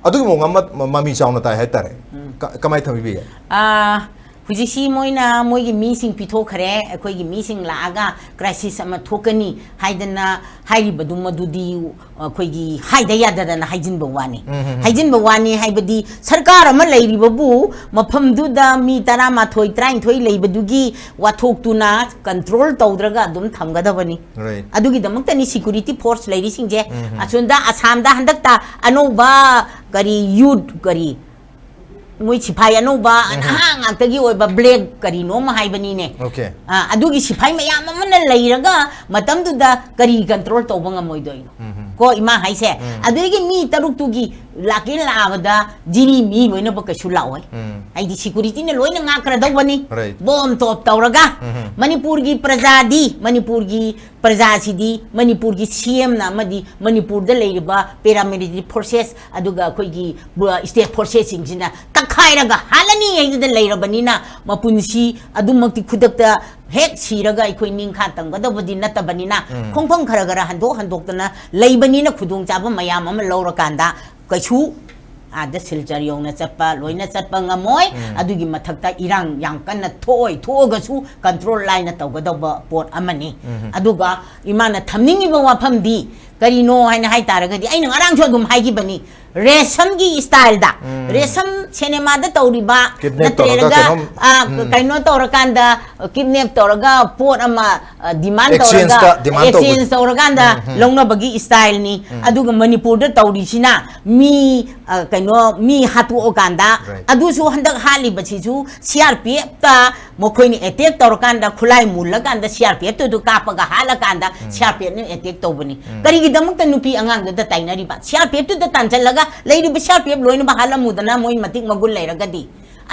ꯑꯗꯨꯒꯤ ꯃꯑꯣꯡ ꯑꯃ ꯃ- ꯃꯃꯤ ꯆꯥꯎꯅ ꯇꯥꯏ ꯍꯥꯏꯇꯥꯔꯦ꯫ ꯀ- ꯀꯃꯥꯏꯅ ꯊꯝꯕꯤꯕ ꯌꯥꯏ? ꯑꯥ, ꯍꯧꯖꯤꯛꯁꯤ ꯃꯣꯏꯅ ꯃꯣꯏꯒꯤ ꯃꯤꯁꯤꯡ ꯄꯤꯊꯣꯛꯈ꯭ꯔꯦ, ꯑꯩꯈꯣꯏꯒꯤ ꯃꯤꯁꯤꯡ ꯂꯥꯛꯑꯒ ꯀ꯭ꯔꯥꯏꯁꯤꯁ ꯑꯃ ꯊꯣꯛꯀꯅꯤ ꯍꯥꯏꯗꯅ ꯍꯥꯏꯔꯤꯕꯗꯨ, ꯃꯗꯨꯗꯤ ꯑꯩꯈꯣꯏꯒꯤ ꯍꯥꯏꯗ ꯌꯥꯗꯗꯅ ꯍꯥꯏꯖꯤꯟꯕ ꯋꯥꯅꯤ꯫ ꯍꯥꯏꯖꯤꯟꯕ ꯋꯥꯅꯤ ꯍꯥꯏꯕꯗꯤ, ꯁꯔꯀꯥꯔ ꯑꯃ ꯂꯩꯔꯤꯕꯕꯨ ꯃꯐꯝꯗꯨꯗ ꯃꯤ ꯇꯔꯥꯃꯥꯊꯣꯏ, ꯇꯔꯥꯅꯤꯊꯣꯏ ꯂꯩꯕꯗꯨꯒꯤ ꯋꯥꯊꯣꯛꯇꯨꯅ ꯀꯟꯇ꯭ꯔꯣꯜ ꯇꯧꯗ꯭ꯔꯒ ꯑꯗꯨꯝ ꯊꯝꯒꯗꯕꯅꯤ꯫ Right. ꯑꯗꯨꯒꯤꯗꯃꯛꯇꯅꯤ ꯁꯤꯀ꯭ꯌꯨꯔꯤꯇꯤ ꯐꯣꯔꯁ ꯂꯩꯔꯤꯁꯤꯡꯁꯦ꯫ ꯑꯁꯣꯝꯗ ꯑꯁꯥꯝꯗ ꯍꯟꯗꯛꯇ ꯑꯅꯧꯕ ꯀꯔꯤ ꯌꯨꯠ ꯀꯔꯤ ꯃꯣꯏ ꯁꯤꯐꯥꯏ ꯑꯅꯧꯕ, ꯅꯍꯥ ꯉꯥꯛꯇꯒꯤ ꯑꯣꯏꯕ ꯕ꯭ꯂꯦꯛ ꯀꯔꯤꯅꯣ ꯑꯃ ꯍꯥꯏꯕꯅꯤꯅꯦ꯫ Okay. ꯑꯥ, ꯑꯗꯨꯒꯤ ꯁꯤꯐꯥꯏ ꯃꯌꯥꯝ ꯑꯃꯅ ꯂꯩꯔꯒ ꯃꯇꯝꯗꯨꯗ ꯀꯔꯤ ꯀꯟꯇ꯭ꯔꯣꯜ ꯇꯧꯕ ꯉꯝꯃꯣꯏꯗꯣꯏꯅꯣ? ꯀꯣ, ꯏꯃꯥ ꯍꯥꯏꯁꯦ꯫ ꯑꯗꯨꯗꯒꯤ ꯃꯤ ꯇꯔꯨꯛꯇꯨꯒꯤ ꯂꯥꯛꯀꯦ ꯂꯥꯛꯑꯕꯗ ꯖꯤꯔꯤ ꯃꯤ ꯂꯣꯏꯅꯃꯛ ꯀꯩꯁꯨ ꯂꯥꯛꯑꯣꯏ꯫ ꯍꯥꯏꯗꯤ ꯁꯤꯀ꯭ꯌꯨꯔꯤꯇꯤꯅ ꯂꯣꯏꯅ ꯉꯥꯛꯈ꯭ꯔꯗꯧꯕꯅꯤ꯫ Right. ꯕꯣꯝ ꯇꯣꯞ ꯇꯧꯔꯒ꯫ ꯃꯅꯤꯄꯨꯔꯒꯤ ꯄ꯭ꯔꯖꯥꯗꯤ, ꯃꯅꯤꯄꯨꯔꯒꯤ ꯄ꯭ꯔꯖꯥꯁꯤꯗꯤ ꯃꯅꯤꯄꯨꯔꯒꯤ ꯁꯤ ꯑꯦꯝꯅ ꯑꯃꯗꯤ ꯃꯅꯤꯄꯨꯔꯗ ꯂꯩꯔꯤꯕ ꯄꯦꯔꯥꯃꯤꯂꯤꯇꯔꯤ ꯐꯣꯔꯁꯦꯁ ꯑꯗꯨꯒ ꯑꯩꯈꯣꯏꯒꯤ ꯁ꯭ꯇꯦꯠ ꯐꯣꯔꯁꯦꯁꯁꯤꯡꯁꯤꯅ ꯇꯛꯈꯥꯏꯔꯒ ꯍꯥꯠꯂꯅꯤ ꯍꯥꯏꯗꯨꯅ ꯂꯩꯔꯕꯅꯤꯅ, ꯃꯄꯨꯟꯁꯤ ꯑꯗꯨꯃꯛꯇꯤ ꯈꯨꯗꯛꯇ ꯍꯦꯛ ꯁꯤꯔꯒ ꯑꯩꯈꯣꯏ ꯅꯤꯡꯈꯥ ꯇꯝꯒꯗꯧꯕꯗꯤ ꯅꯠꯇꯕꯅꯤꯅ, ꯈꯣꯡꯐꯝ ꯈꯔ ꯈꯔ ꯍꯟꯗꯣꯛ ꯍꯟꯗꯣꯛꯇꯅ ꯂꯩꯕꯅꯤꯅ, ꯈꯨꯗꯣꯡꯆꯥꯕ ꯃꯌꯥꯝ ꯑꯃ ꯂꯧꯔꯀꯥꯟꯗ ꯀꯩꯁꯨ ꯑꯥꯗ ꯁꯤꯜꯆꯔ ꯌꯧꯅ ꯆꯠꯄ, ꯂꯣꯏꯅ ꯆꯠꯄ ꯉꯝꯃꯣꯏ꯫ ꯑꯗꯨꯒꯤ ꯃꯊꯛꯇ ꯏꯔꯥꯡ ꯌꯥꯝ ꯀꯟꯅ ꯊꯣꯛꯑꯣꯏ, ꯊꯣꯛꯑꯒꯁꯨ ꯀꯟꯇ꯭ꯔꯣꯜ ꯂꯥꯏꯅ ꯇꯧꯒꯗꯧꯕ ꯄꯣꯠ ꯑꯃꯅꯤ꯫ ꯑꯗꯨꯒ ꯏꯃꯥꯅ ꯊꯝꯅꯤꯡꯉꯤꯕ ꯋꯥꯐꯝꯗꯤ ꯀꯔꯤꯅꯣ ꯍꯥꯏꯅ ꯍꯥꯏ ꯇꯥꯔꯒꯗꯤ, ꯑꯩꯅ ꯉꯔꯥꯡꯁꯨ ꯑꯗꯨꯝ ꯍꯥꯏꯈꯤꯕꯅꯤ, ꯔꯦꯁꯝꯒꯤ ꯁ꯭ꯇꯥꯏꯜꯗ, ꯔꯦꯁꯝ ꯁꯤꯅꯦꯃꯥꯗ ꯇꯧꯔꯤꯕ, Kidnap ꯇꯧꯔꯒ ꯅꯠꯇ꯭ꯔꯒ ꯀꯩꯅꯣꯝ, ꯑ, ꯀꯩꯅꯣ ꯇꯧꯔꯀꯥꯟꯗ, ꯀꯤꯗꯅꯦꯞ ꯇꯧꯔꯒ ꯄꯣꯠ ꯑꯃ ꯗꯤꯃꯥꯟ Exchange ꯇꯧꯔꯒ, ꯇ demand ꯇꯧꯕ꯫ ꯑꯦꯛꯁꯆꯦꯟꯖ ꯇꯧꯔꯀꯥꯟꯗ ꯂꯧꯅꯕꯒꯤ ꯁ꯭ꯇꯥꯏꯜꯅꯤ꯫ ꯑꯗꯨꯒ ꯃꯅꯤꯄꯨꯔꯗ ꯇꯧꯔꯤꯁꯤꯅ ꯃꯤ, ꯑ, ꯀꯩꯅꯣ, ꯃꯤ ꯍꯥꯠꯇꯣꯛꯑꯀꯥꯟꯗ, Right. ꯑꯗꯨꯁꯨ ꯍꯟꯗꯛ ꯍꯥꯠꯂꯤꯕꯁꯤꯁꯨ ꯁꯤ ꯑꯥꯔ ꯄꯤ ꯑꯦꯐꯇ ꯃꯈꯣꯏꯅ ꯑꯦꯇꯦꯛ ꯇꯧꯔꯀꯥꯟꯗ ꯈꯨꯠꯂꯥꯏ ꯃꯨꯜꯂꯀꯥꯟꯗ ꯁꯤ ꯑꯥꯔ ꯄꯤ ꯑꯦꯐꯇꯨꯗ ꯀꯥꯞꯄꯒ ꯍꯥꯠꯂꯀꯥꯟꯗ ꯁꯤ ꯑꯥꯔ ꯄꯤ ꯑꯦꯐꯅ ꯑꯦꯇꯦꯛ ꯇꯧꯕꯅꯤ꯫ ꯀꯔꯤꯒꯤꯗꯃꯛꯇ ꯅꯨꯄꯤ ꯑꯉꯥꯡꯗꯨꯗ ꯇꯥꯏꯅꯔꯤꯕ? ꯁꯤ ꯑꯥꯔ ꯄꯤ ꯑꯦꯐꯇꯨꯗ ꯇꯥꯟꯁꯤꯜꯂꯒ ꯂꯩꯔꯤꯕ ꯁꯤ ꯑꯥꯔ ꯄꯤ ꯑꯦꯐ ꯂꯣꯏꯅꯃꯛ ꯍꯥꯠꯂꯝꯃꯨꯗꯅ, ꯃꯣꯏ ꯃꯇꯤꯛ ꯃꯒꯨꯟ ꯂꯩꯔꯒꯗꯤ꯫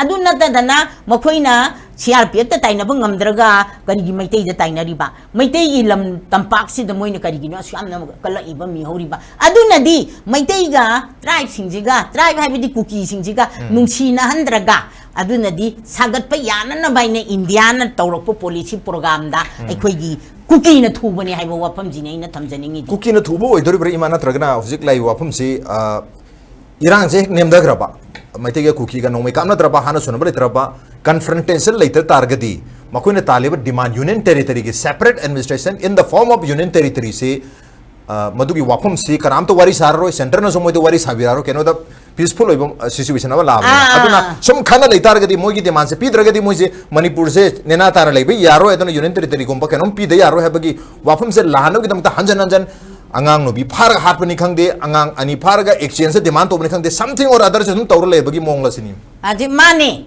ꯑꯗꯨ ꯅꯠꯇꯗꯅ ꯃꯈꯣꯏꯅ ꯁꯤ ꯑꯥꯔ ꯄꯤ ꯑꯦꯐꯇ ꯇꯥꯏꯅꯕ ꯉꯝꯗ꯭ꯔꯒ ꯀꯔꯤꯒꯤ ꯃꯩꯇꯩꯗ ꯇꯥꯏꯅꯔꯤꯕ? ꯃꯩꯇꯩꯒꯤ ꯂꯝ ꯇꯝꯄꯥꯛꯁꯤꯗ ꯃꯣꯏꯅ ꯀꯔꯤꯒꯤꯅꯣ ꯑꯁꯨꯛ ꯌꯥꯝꯅ ꯀꯜꯂꯛꯏꯕ, ꯃꯤꯍꯧꯔꯤꯕ? ꯑꯗꯨꯅꯗꯤ ꯃꯩꯇꯩꯒ ꯇ꯭ꯔꯥꯏꯕꯁꯤꯡꯁꯤꯒ, ꯇ꯭ꯔꯥꯏꯕ ꯍꯥꯏꯕꯗꯤ ꯀꯨꯀꯤꯁꯤꯡꯁꯤꯒ ꯅꯨꯡꯁꯤꯅꯍꯟꯗ꯭ꯔꯒ, ꯑꯗꯨꯅꯗꯤ ꯁꯥꯒꯠꯄ ꯌꯥꯅꯅꯕ ꯍꯥꯏꯅ ꯏꯟꯗꯤꯌꯥꯅ ꯇꯧꯔꯛꯄ ꯄꯣꯂꯤꯁꯤ ꯄ꯭ꯔꯣꯒ꯭ꯔꯥꯝꯗ ꯑꯩꯈꯣꯏꯒꯤ ꯀꯨꯀꯤꯅ ꯊꯨꯕꯅꯦ ꯍꯥꯏꯕ ꯋꯥꯐꯝꯁꯤꯅꯤ ꯑꯩꯅ ꯊꯝꯖꯅꯤꯡꯉꯤꯗꯤ꯫ ꯀꯨꯀꯤꯅ ꯊꯨꯕ ꯑꯣꯏꯗꯣꯔꯤꯕ꯭ꯔꯥ, ꯏꯃꯥ? ꯅꯠꯇ꯭ꯔꯒꯅ ꯍꯧꯖꯤꯛ ꯂꯩꯔꯤꯕ ꯋꯥꯐꯝꯁꯤ, ꯑ, ꯏꯔꯥꯡꯁꯦ ꯍꯦꯛ ꯅꯦꯝꯊꯈ꯭ꯔꯕ, ꯃꯩꯇꯩꯒ ꯀꯨꯀꯤꯒ ꯅꯣꯡꯃꯩ ꯀꯥꯞꯅꯗ꯭ꯔꯕ, ꯍꯥꯟꯅ ꯁꯨꯅꯕ ꯂꯩꯇ꯭ꯔꯕ, ꯀꯟꯐ꯭ꯔꯟꯇꯦꯁꯟ ꯂꯩꯇ ꯇꯥꯔꯒꯗꯤ, ꯃꯈꯣꯏꯅ ꯇꯥꯜꯂꯤꯕ ꯗꯤꯃꯥꯟ, union ꯇꯦꯔꯤꯇꯔꯤꯒꯤ separate administration in the form of union territory ꯁꯤ, ꯑ, ꯃꯗꯨꯒꯤ ꯋꯥꯐꯝꯁꯤ ꯀꯅꯥꯝꯇ ꯋꯥꯔꯤ ꯁꯥꯔꯔꯣꯏ, ꯁꯦꯟꯇꯔꯅꯁꯨ ꯃꯣꯏꯗ ꯋꯥꯔꯤ ꯁꯥꯕꯤꯔꯛꯑꯔꯣꯏ, ꯀꯩꯅꯣꯗ ꯄꯤꯁꯐꯨꯜ ꯑꯣꯏꯕ, ꯑ, ꯁꯤꯆꯨꯋꯦꯁꯟ ꯑꯃ ꯂꯥꯛꯑꯕꯅꯤꯅ꯫ ꯑꯥ, ꯑꯗꯨꯅ ꯑꯥ꯫ ꯁꯨꯝ ꯈꯟꯅ ꯂꯩꯇꯥꯔꯒꯗꯤ, ꯃꯣꯏꯒꯤ ꯗꯤꯃꯥꯟꯁꯦ ꯄꯤꯗ꯭ꯔꯒꯗꯤ, ꯃꯣꯏꯁꯦ ꯃꯅꯤꯄꯨꯔꯁꯦ ꯅꯦꯅꯥ ꯇꯥꯅ ꯂꯩꯕ ꯌꯥꯔꯣꯏ, ꯑꯗꯨꯅ ꯌꯨꯅꯤꯌꯟ ꯇꯦꯔꯤꯇꯔꯤꯒꯨꯝꯕ ꯀꯩꯅꯣꯝ ꯄꯤꯗ ꯌꯥꯔꯣꯏ ꯍꯥꯏꯕꯒꯤ ꯋꯥꯐꯝꯁꯦ ꯂꯥꯛꯍꯟꯅꯕꯒꯤꯗꯃꯛꯇ ꯍꯟꯖꯟ ꯍꯟꯖꯟ ꯑꯉꯥꯡ ꯅꯨꯄꯤ ꯐꯥꯔꯒ ꯍꯥꯠꯄꯅꯤ ꯈꯪꯗꯦ, ꯑꯉꯥꯡ ꯑꯅꯤ ꯐꯥꯔꯒ ꯑꯦꯛꯁꯆꯦꯟꯖꯇ ꯗꯤꯃꯥꯟ ꯇꯧꯕꯅꯤ ꯈꯪꯗꯦ, something or other ꯁꯦ ꯑꯗꯨꯝ ꯇꯧꯔ ꯂꯩꯕꯒꯤ ꯃꯑꯣꯡꯂ ꯁꯤꯅꯤ꯫ ꯑꯗꯨ ꯃꯥꯅꯦ꯫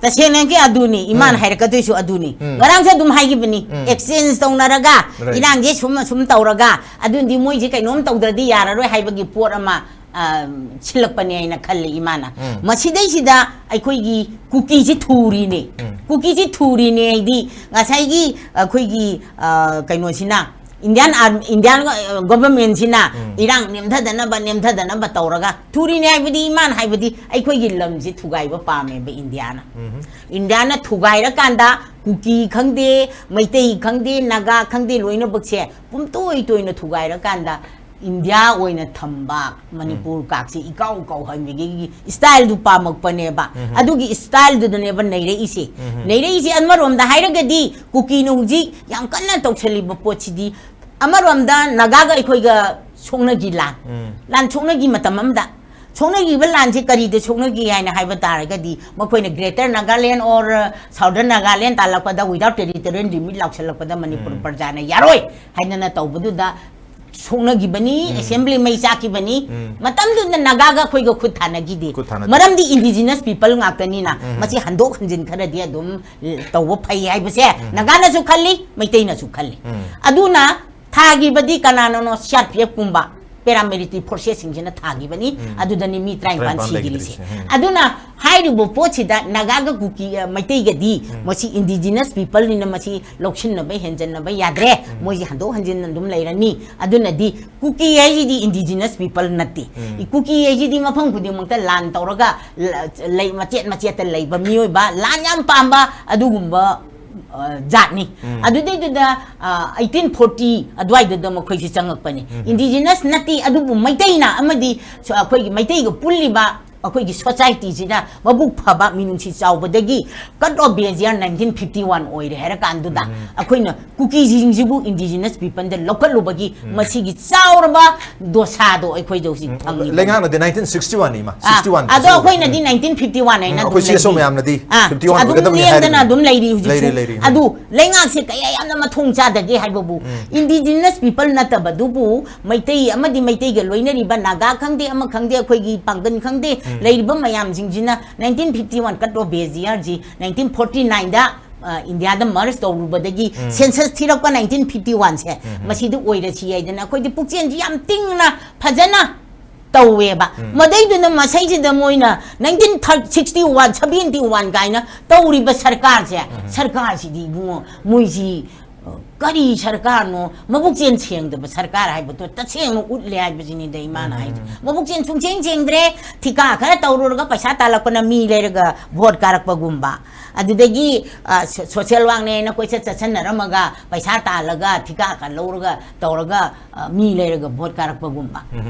ꯇꯁꯦꯡꯅꯒꯤ ꯑꯗꯨꯅꯤ, ꯏꯃꯥꯅ ꯎꯝ꯫ ꯍꯥꯏꯔꯛꯀꯗꯣꯏꯁꯨ ꯑꯗꯨꯅꯤ꯫ ꯎꯝ꯫ ꯉꯔꯥꯡꯁꯨ ꯑꯗꯨꯝ ꯍꯥꯏꯈꯤꯕꯅꯤ, ꯎꯝ꯫ ꯑꯦꯛꯁꯆꯦꯟꯖ ꯇꯧꯅꯔꯒ, ꯔꯥꯏꯠ꯫ ꯏꯔꯥꯡꯁꯦ ꯁꯨꯝ, ꯁꯨꯝ ꯇꯧꯔꯒ, ꯑꯗꯨꯗꯤ ꯃꯣꯏꯁꯦ ꯀꯩꯅꯣꯝ ꯇꯧꯗ꯭ꯔꯗꯤ ꯌꯥꯔꯔꯣꯏ ꯍꯥꯏꯕꯒꯤ ꯄꯣꯠ ꯑꯃ, ꯑ, ꯁꯤꯜꯂꯛꯄꯅꯦ ꯍꯥꯏꯅ ꯈꯜꯂꯤ ꯏꯃꯥꯅ꯫ ꯎꯝ꯫ ꯃꯁꯤꯗꯩꯁꯤꯗ ꯑꯩꯈꯣꯏꯒꯤ ꯀꯨꯀꯤꯁꯤ ꯊꯨꯔꯤꯅꯦ꯫ ꯎꯝ꯫ ꯀꯨꯀꯤꯁꯤ ꯊꯨꯔꯤꯅꯦ ꯍꯥꯏꯗꯤ ꯉꯁꯥꯏꯒꯤ ꯑꯩꯈꯣꯏꯒꯤ, ꯑ, ꯀꯩꯅꯣꯁꯤꯅ, ꯏꯟꯗꯤꯌꯥꯟ ꯑꯥꯔ-, ꯏꯟꯗꯤꯌꯥꯟ, ꯑ, ꯒꯣꯚꯔꯟꯃꯦꯟꯁꯤꯅ ꯎꯝ꯫ ꯏꯔꯥꯡ ꯅꯦꯝꯊꯗꯅꯕ, ꯅꯦꯝꯊꯗꯅꯕ ꯇꯧꯔꯒ ꯊꯨꯔꯤꯅꯦ ꯍꯥꯏꯕꯗꯤ ꯏꯃꯥꯅ ꯍꯥꯏꯕꯗꯤ ꯑꯩꯈꯣꯏꯒꯤ ꯂꯝꯁꯤ ꯊꯨꯒꯥꯏꯕ ꯄꯥꯝꯃꯦꯕ ꯏꯟꯗꯤꯌꯥꯅ꯫ ꯎꯝ꯫ ꯏꯟꯗꯤꯌꯥꯅ ꯊꯨꯒꯥꯏꯔꯀꯥꯟꯗ ꯀꯨꯀꯤ ꯈꯪꯗꯦ, ꯃꯩꯇꯩ ꯈꯪꯗꯦ, ꯅꯥꯒꯥ ꯈꯪꯗꯦ, ꯂꯣꯏꯅꯃꯛꯁꯦ ꯄꯨꯝꯇꯣꯏ ꯇꯣꯏꯅ ꯊꯨꯒꯥꯏꯔꯀꯥꯟꯗ ꯏꯟꯗꯤꯌꯥ ꯑꯣꯏꯅ ꯊꯝꯕ ꯃꯅꯤꯄꯨꯔ ꯎꯝ꯫ ꯀꯥꯛꯁꯤ ꯏꯀꯥꯎ ꯀꯥꯎꯍꯟꯕꯒꯤ ꯏꯁꯇꯥꯏꯜꯗꯨ ꯄꯥꯝꯃꯛꯄꯅꯦꯕ꯫ ꯎꯝ꯫ ꯑꯗꯨꯒꯤ ꯏꯁꯇꯥꯏꯜꯗꯨꯗꯅꯦꯕ ꯅꯩꯔꯛꯏꯁꯦ꯫ ꯎꯝ꯫ ꯅꯩꯔꯛꯏꯁꯦ ꯑꯃꯔꯣꯝꯗ ꯍꯥꯏꯔꯒꯗꯤ ꯀꯨꯀꯤꯅ ꯍꯧꯖꯤꯛ ꯌꯥꯝ ꯀꯟꯅ ꯇꯧꯁꯜꯂꯤꯕ ꯄꯣꯠꯁꯤꯗꯤ ꯑꯃꯔꯣꯝꯗ ꯅꯥꯒꯥꯒ ꯑꯩꯈꯣꯏꯒ ꯁꯣꯛꯅꯈꯤ ꯂꯥꯟ꯫ ꯎꯝ꯫ ꯂꯥꯟ ꯁꯣꯛꯅꯈꯤ ꯃꯇꯝ ꯑꯃꯗ꯫ ꯁꯣꯛꯅꯈꯤꯕ ꯂꯥꯟꯁꯤ ꯀꯔꯤꯗ ꯁꯣꯛꯅꯈꯤ ꯍꯥꯏꯅ ꯍꯥꯏꯕ ꯇꯥꯔꯒꯗꯤ ꯃꯈꯣꯏꯅ Greater Nagaland or Southern Nagaland ꯇꯥꯜꯂꯛꯄꯗ without territorial limit ꯂꯥꯎꯁꯜꯂꯛꯄꯗ Manipur ꯎꯝ꯫ ꯄ꯭ꯔꯖꯥꯅ ꯌꯥꯔꯣꯏ ꯍꯥꯏꯗꯅ ꯇꯧꯕꯗꯨꯗ ꯁꯣꯛꯅꯈꯤꯕꯅꯤ, ꯎꯝ꯫ ꯑꯦꯁꯦꯝꯕ꯭ꯂꯤ ꯃꯩ ꯆꯥꯛꯈꯤꯕꯅꯤ꯫ ꯎꯝ꯫ ꯃꯇꯝꯗꯨꯗ ꯅꯥꯒꯥꯒ ꯑꯩꯈꯣꯏꯒ ꯈꯨꯠ ꯊꯥꯅꯈꯤꯗꯦ꯫ ꯈꯨꯠ ꯊꯥꯅꯗꯦ꯫ ꯃꯔꯝꯗꯤ indigenous people ꯉꯥꯛꯇꯅꯤꯅ ꯎꯝ꯫ ꯃꯁꯤ ꯍꯟꯗꯣꯛ ꯍꯟꯖꯤꯟ ꯈꯔꯗꯤ ꯑꯗꯨꯝ ꯇꯧꯕ ꯐꯩ ꯍꯥꯏꯕꯁꯦ ꯎꯝ꯫ ꯅꯥꯒꯥꯅꯁꯨ ꯈꯜꯂꯤ, ꯃꯩꯇꯩꯅꯁꯨ ꯈꯜꯂꯤ꯫ ꯎꯝ꯫ ꯑꯗꯨꯅ ꯊꯥꯈꯤꯕꯗꯤ ꯀꯅꯥꯅꯅꯣ? ꯁꯤ ꯑꯥꯔ ꯄꯤ ꯑꯦꯐ ꯀꯨꯝꯕ paramilitary forces ꯁꯤꯡꯁꯤꯅ ꯊꯥꯈꯤꯕꯅꯤ꯫ ꯎꯝ꯫ ꯑꯗꯨꯗꯅꯤ ꯃꯤ ꯇꯔꯥꯅꯤꯄꯥꯟ ꯇꯔꯥꯅꯤꯄꯥꯟ ꯁꯤꯈꯤꯔꯤꯁꯦ꯫ ꯂꯩꯈꯤꯗ꯭ꯔꯤꯁꯦ꯫ ꯎꯝ꯫ ꯑꯗꯨꯅ ꯍꯥꯏꯔꯤꯕ ꯄꯣꯠꯁꯤꯗ ꯅꯥꯒꯥꯒ ꯀꯨꯀꯤ, ꯑ, ꯃꯩꯇꯩꯒꯗꯤ ꯎꯝ꯫ ꯃꯁꯤ indigenous people ꯅꯤꯅ ꯃꯁꯤ ꯂꯧꯁꯤꯟꯅꯕ ꯍꯦꯟꯖꯟꯅꯕ ꯌꯥꯗ꯭ꯔꯦ꯫ ꯎꯝ꯫ ꯃꯣꯏꯁꯤ ꯍꯟꯗꯣꯛ ꯍꯟꯖꯤꯟ ꯑꯗꯨꯝ ꯂꯩꯔꯅꯤ꯫ ꯑꯗꯨꯅꯗꯤ ꯀꯨꯀꯤ ꯍꯥꯏꯁꯤꯗꯤ indigenous people ꯅꯠꯇꯦ꯫ ꯎꯝ꯫ ꯀꯨꯀꯤ ꯍꯥꯏꯁꯤꯗꯤ ꯃꯐꯝ ꯈꯨꯗꯤꯡꯃꯛꯇ ꯂꯥꯟ ꯇꯧꯔꯒ ꯂ-, ꯂꯩ, ꯃꯆꯦꯠ ꯃꯆꯦꯠꯇ ꯂꯩꯕ ꯃꯤꯑꯣꯏꯕ, ꯂꯥꯟ ꯌꯥꯝ ꯄꯥꯝꯕ ꯑꯗꯨꯒꯨꯝꯕ ꯑ, ꯖꯥꯠꯅꯤ꯫ ꯑꯗꯨꯗꯩꯗꯨꯗ, ꯑ, ꯑꯩꯠꯇꯤꯟ ꯐꯣꯔꯇꯤ ꯑꯗꯨꯋꯥꯏꯗꯨꯗ ꯃꯈꯣꯏꯁꯤ ꯆꯪꯉꯛꯄꯅꯤ꯫ ꯏꯟꯗꯤꯖꯤꯅꯁ ꯅꯠꯇꯦ, ꯑꯗꯨꯕꯨ ꯃꯩꯇꯩꯅ ꯑꯃꯗꯤ ꯁ-, ꯑꯩꯈꯣꯏꯒꯤ ꯃꯩꯇꯩꯒ ꯄꯨꯜꯂꯤꯕ ꯑꯩꯈꯣꯏꯒꯤ ꯁꯣꯁꯥꯏꯇꯤꯁꯤꯅ ꯃꯕꯨꯛ ꯐꯕ, ꯃꯤꯅꯨꯡꯁꯤ ꯆꯥꯎꯕꯗꯒꯤ ꯀꯠ ꯑꯣꯐ ꯕꯦꯖ ꯏꯌꯥꯔ ꯅꯥꯏꯟꯇꯤꯟ ꯐꯤꯐꯇꯤ ꯋꯥꯟ ꯑꯣꯏꯔꯦ ꯍꯥꯏꯔꯀꯥꯟꯗꯨꯗ ꯑꯩꯈꯣꯏꯅ ꯀꯨꯀꯤꯁꯤꯡꯁꯤꯕꯨ ꯏꯟꯗꯤꯖꯤꯅꯁ ꯄꯤꯄꯜꯗ ꯂꯧꯈꯠꯂꯨꯕꯒꯤ ꯃꯁꯤꯒꯤ ꯆꯥꯎꯔꯕ ꯗꯣꯁꯥꯗꯣ ꯑꯩꯈꯣꯏꯗ ꯍꯧꯖꯤꯛ ꯐꯪꯉꯤꯕꯅꯤ꯫ ꯂꯩꯉꯥꯛꯅꯗꯤ ꯅꯥꯏꯟꯇꯤꯟ ꯁꯤꯛꯁꯇꯤ ꯋꯥꯟꯅꯤ ꯏꯃꯥ, ꯑꯥ, ꯁꯤꯛꯁꯇꯤ ꯋꯥꯟ꯫ ꯑꯗꯣ ꯑꯩꯈꯣꯏꯅꯗꯤ ꯅꯥꯏꯟꯇꯤꯟ ꯐꯤꯐꯇꯤ ꯋꯥꯟ ꯍꯥꯏꯅ ꯎꯝ, ꯑꯗꯨꯝ ꯑꯩꯈꯣꯏ ꯁꯤ ꯑꯦꯁ ꯑꯣ ꯂꯩꯔꯤ꯫ ꯃꯌꯥꯝꯅꯗꯤ ꯑꯥ, ꯐꯤꯐꯇꯤ ꯋꯥꯟ ꯑꯗꯨꯝ ꯑꯣꯏꯒꯗꯕꯅꯤ ꯂꯦꯡꯗꯅ ꯍꯥꯏꯔꯤꯕꯅꯤ꯫ ꯑꯗꯨꯝ ꯂꯩꯔꯤ ꯍꯧꯖꯤꯛꯁꯨ꯫ ꯂꯩꯔꯤ, ꯂꯩꯔꯤ꯫ ꯑꯗꯨ ꯂꯩꯉꯥꯛꯁꯦ ꯀꯌꯥ ꯌꯥꯝꯅ ꯃꯊꯣꯡ ꯆꯥꯗꯒꯦ ꯍꯥꯏꯕꯕꯨ, ꯏꯟꯗꯤꯖꯤꯅꯁ ꯄꯤꯄꯜ ꯅꯠꯇꯕꯗꯨꯕꯨ ꯃꯩꯇꯩ ꯑꯃꯗꯤ ꯃꯩꯇꯩꯒ ꯂꯣꯏꯅꯔꯤꯕ ꯅꯥꯒꯥ ꯈꯪꯗꯦ, ꯑꯃ ꯈꯪꯗꯦ, ꯑꯩꯈꯣꯏꯒꯤ ꯄꯥꯡꯒꯟ ꯈꯪꯗꯦ, ꯂꯩꯔꯤꯕ ꯃꯌꯥꯝꯁꯤꯡꯁꯤꯅ nineteen fifty one cut off base ꯏꯌꯥꯔꯁꯤ ꯅꯥꯏꯟꯇꯤꯟ ꯐꯣꯔꯇꯤ ꯅꯥꯏꯟꯗ, ꯑ, ꯏꯟꯗꯤꯌꯥꯗ ꯃꯔꯁ ꯇꯧꯔꯨꯕꯗꯒꯤ ꯁꯦꯟꯁꯁ ꯊꯤꯔꯛꯄ ꯅꯥꯏꯟꯇꯤꯟ ꯐꯤꯐꯇꯤ ꯋꯥꯟꯁꯦ, ꯃꯁꯤꯗ ꯑꯣꯏꯔꯁꯤ ꯍꯥꯏꯗꯅ ꯑꯩꯈꯣꯏꯗꯤ ꯄꯨꯛꯆꯦꯜꯁꯤ ꯌꯥꯝ ꯇꯤꯡꯅ ꯐꯖꯅ ꯇꯧꯋꯦꯕ꯫ ꯃꯗꯩꯗꯨꯅ ꯃꯁꯩꯁꯤꯗ ꯃꯣꯏꯅ nineteen sixty one, seventy one ꯀꯥꯏꯅ ꯇꯧꯔꯤꯕ ꯁꯔꯀꯥꯔꯁꯦ, ꯁꯔꯀꯥꯔꯁꯤꯗꯤ ꯏꯕꯨꯡꯉꯣ, ꯃꯣꯏꯁꯤ, ꯑ, ꯀꯔꯤ ꯁꯔꯀꯥꯔꯅꯣ, ꯃꯕꯨꯛꯆꯦꯜ ꯁꯦꯡꯗꯕ ꯁꯔꯀꯥꯔ ꯍꯥꯏꯕꯗꯣ ꯇꯁꯦꯡꯅ ꯎꯠꯂꯦ ꯍꯥꯏꯕꯁꯤꯅꯤꯗ ꯏꯃꯥꯅ ꯍꯥꯏꯁꯦ꯫ ꯃꯕꯨꯛꯆꯦꯜ ꯁꯨꯡꯁꯦꯡ ꯁꯦꯡꯗ꯭ꯔꯦ, ꯊꯤꯀꯥ ꯈꯔ ꯇꯧꯔꯨꯔꯒ ꯄꯩꯁꯥ ꯇꯥꯜꯂꯛꯄꯅ ꯃꯤ ꯂꯩꯔꯒ ꯚꯣꯠ ꯀꯥꯔꯛꯄꯒꯨꯝꯕ, ꯑꯗꯨꯗꯒꯤ, ꯑ, ꯁꯣ-, ꯁꯣꯁꯦꯜ ꯋꯥꯛꯅꯦꯅ ꯀꯣꯏꯆꯠ ꯆꯠꯁꯟꯅꯔꯝꯃꯒ ꯄꯩꯁꯥ ꯇꯥꯜꯂꯒ ꯊꯤꯀꯥ ꯈꯔ ꯂꯧꯔꯒ ꯇꯧꯔꯒ, ꯑ, ꯃꯤ ꯂꯩꯔꯒ ꯚꯣꯠ ꯀꯥꯔꯛꯄꯒꯨꯝꯕ,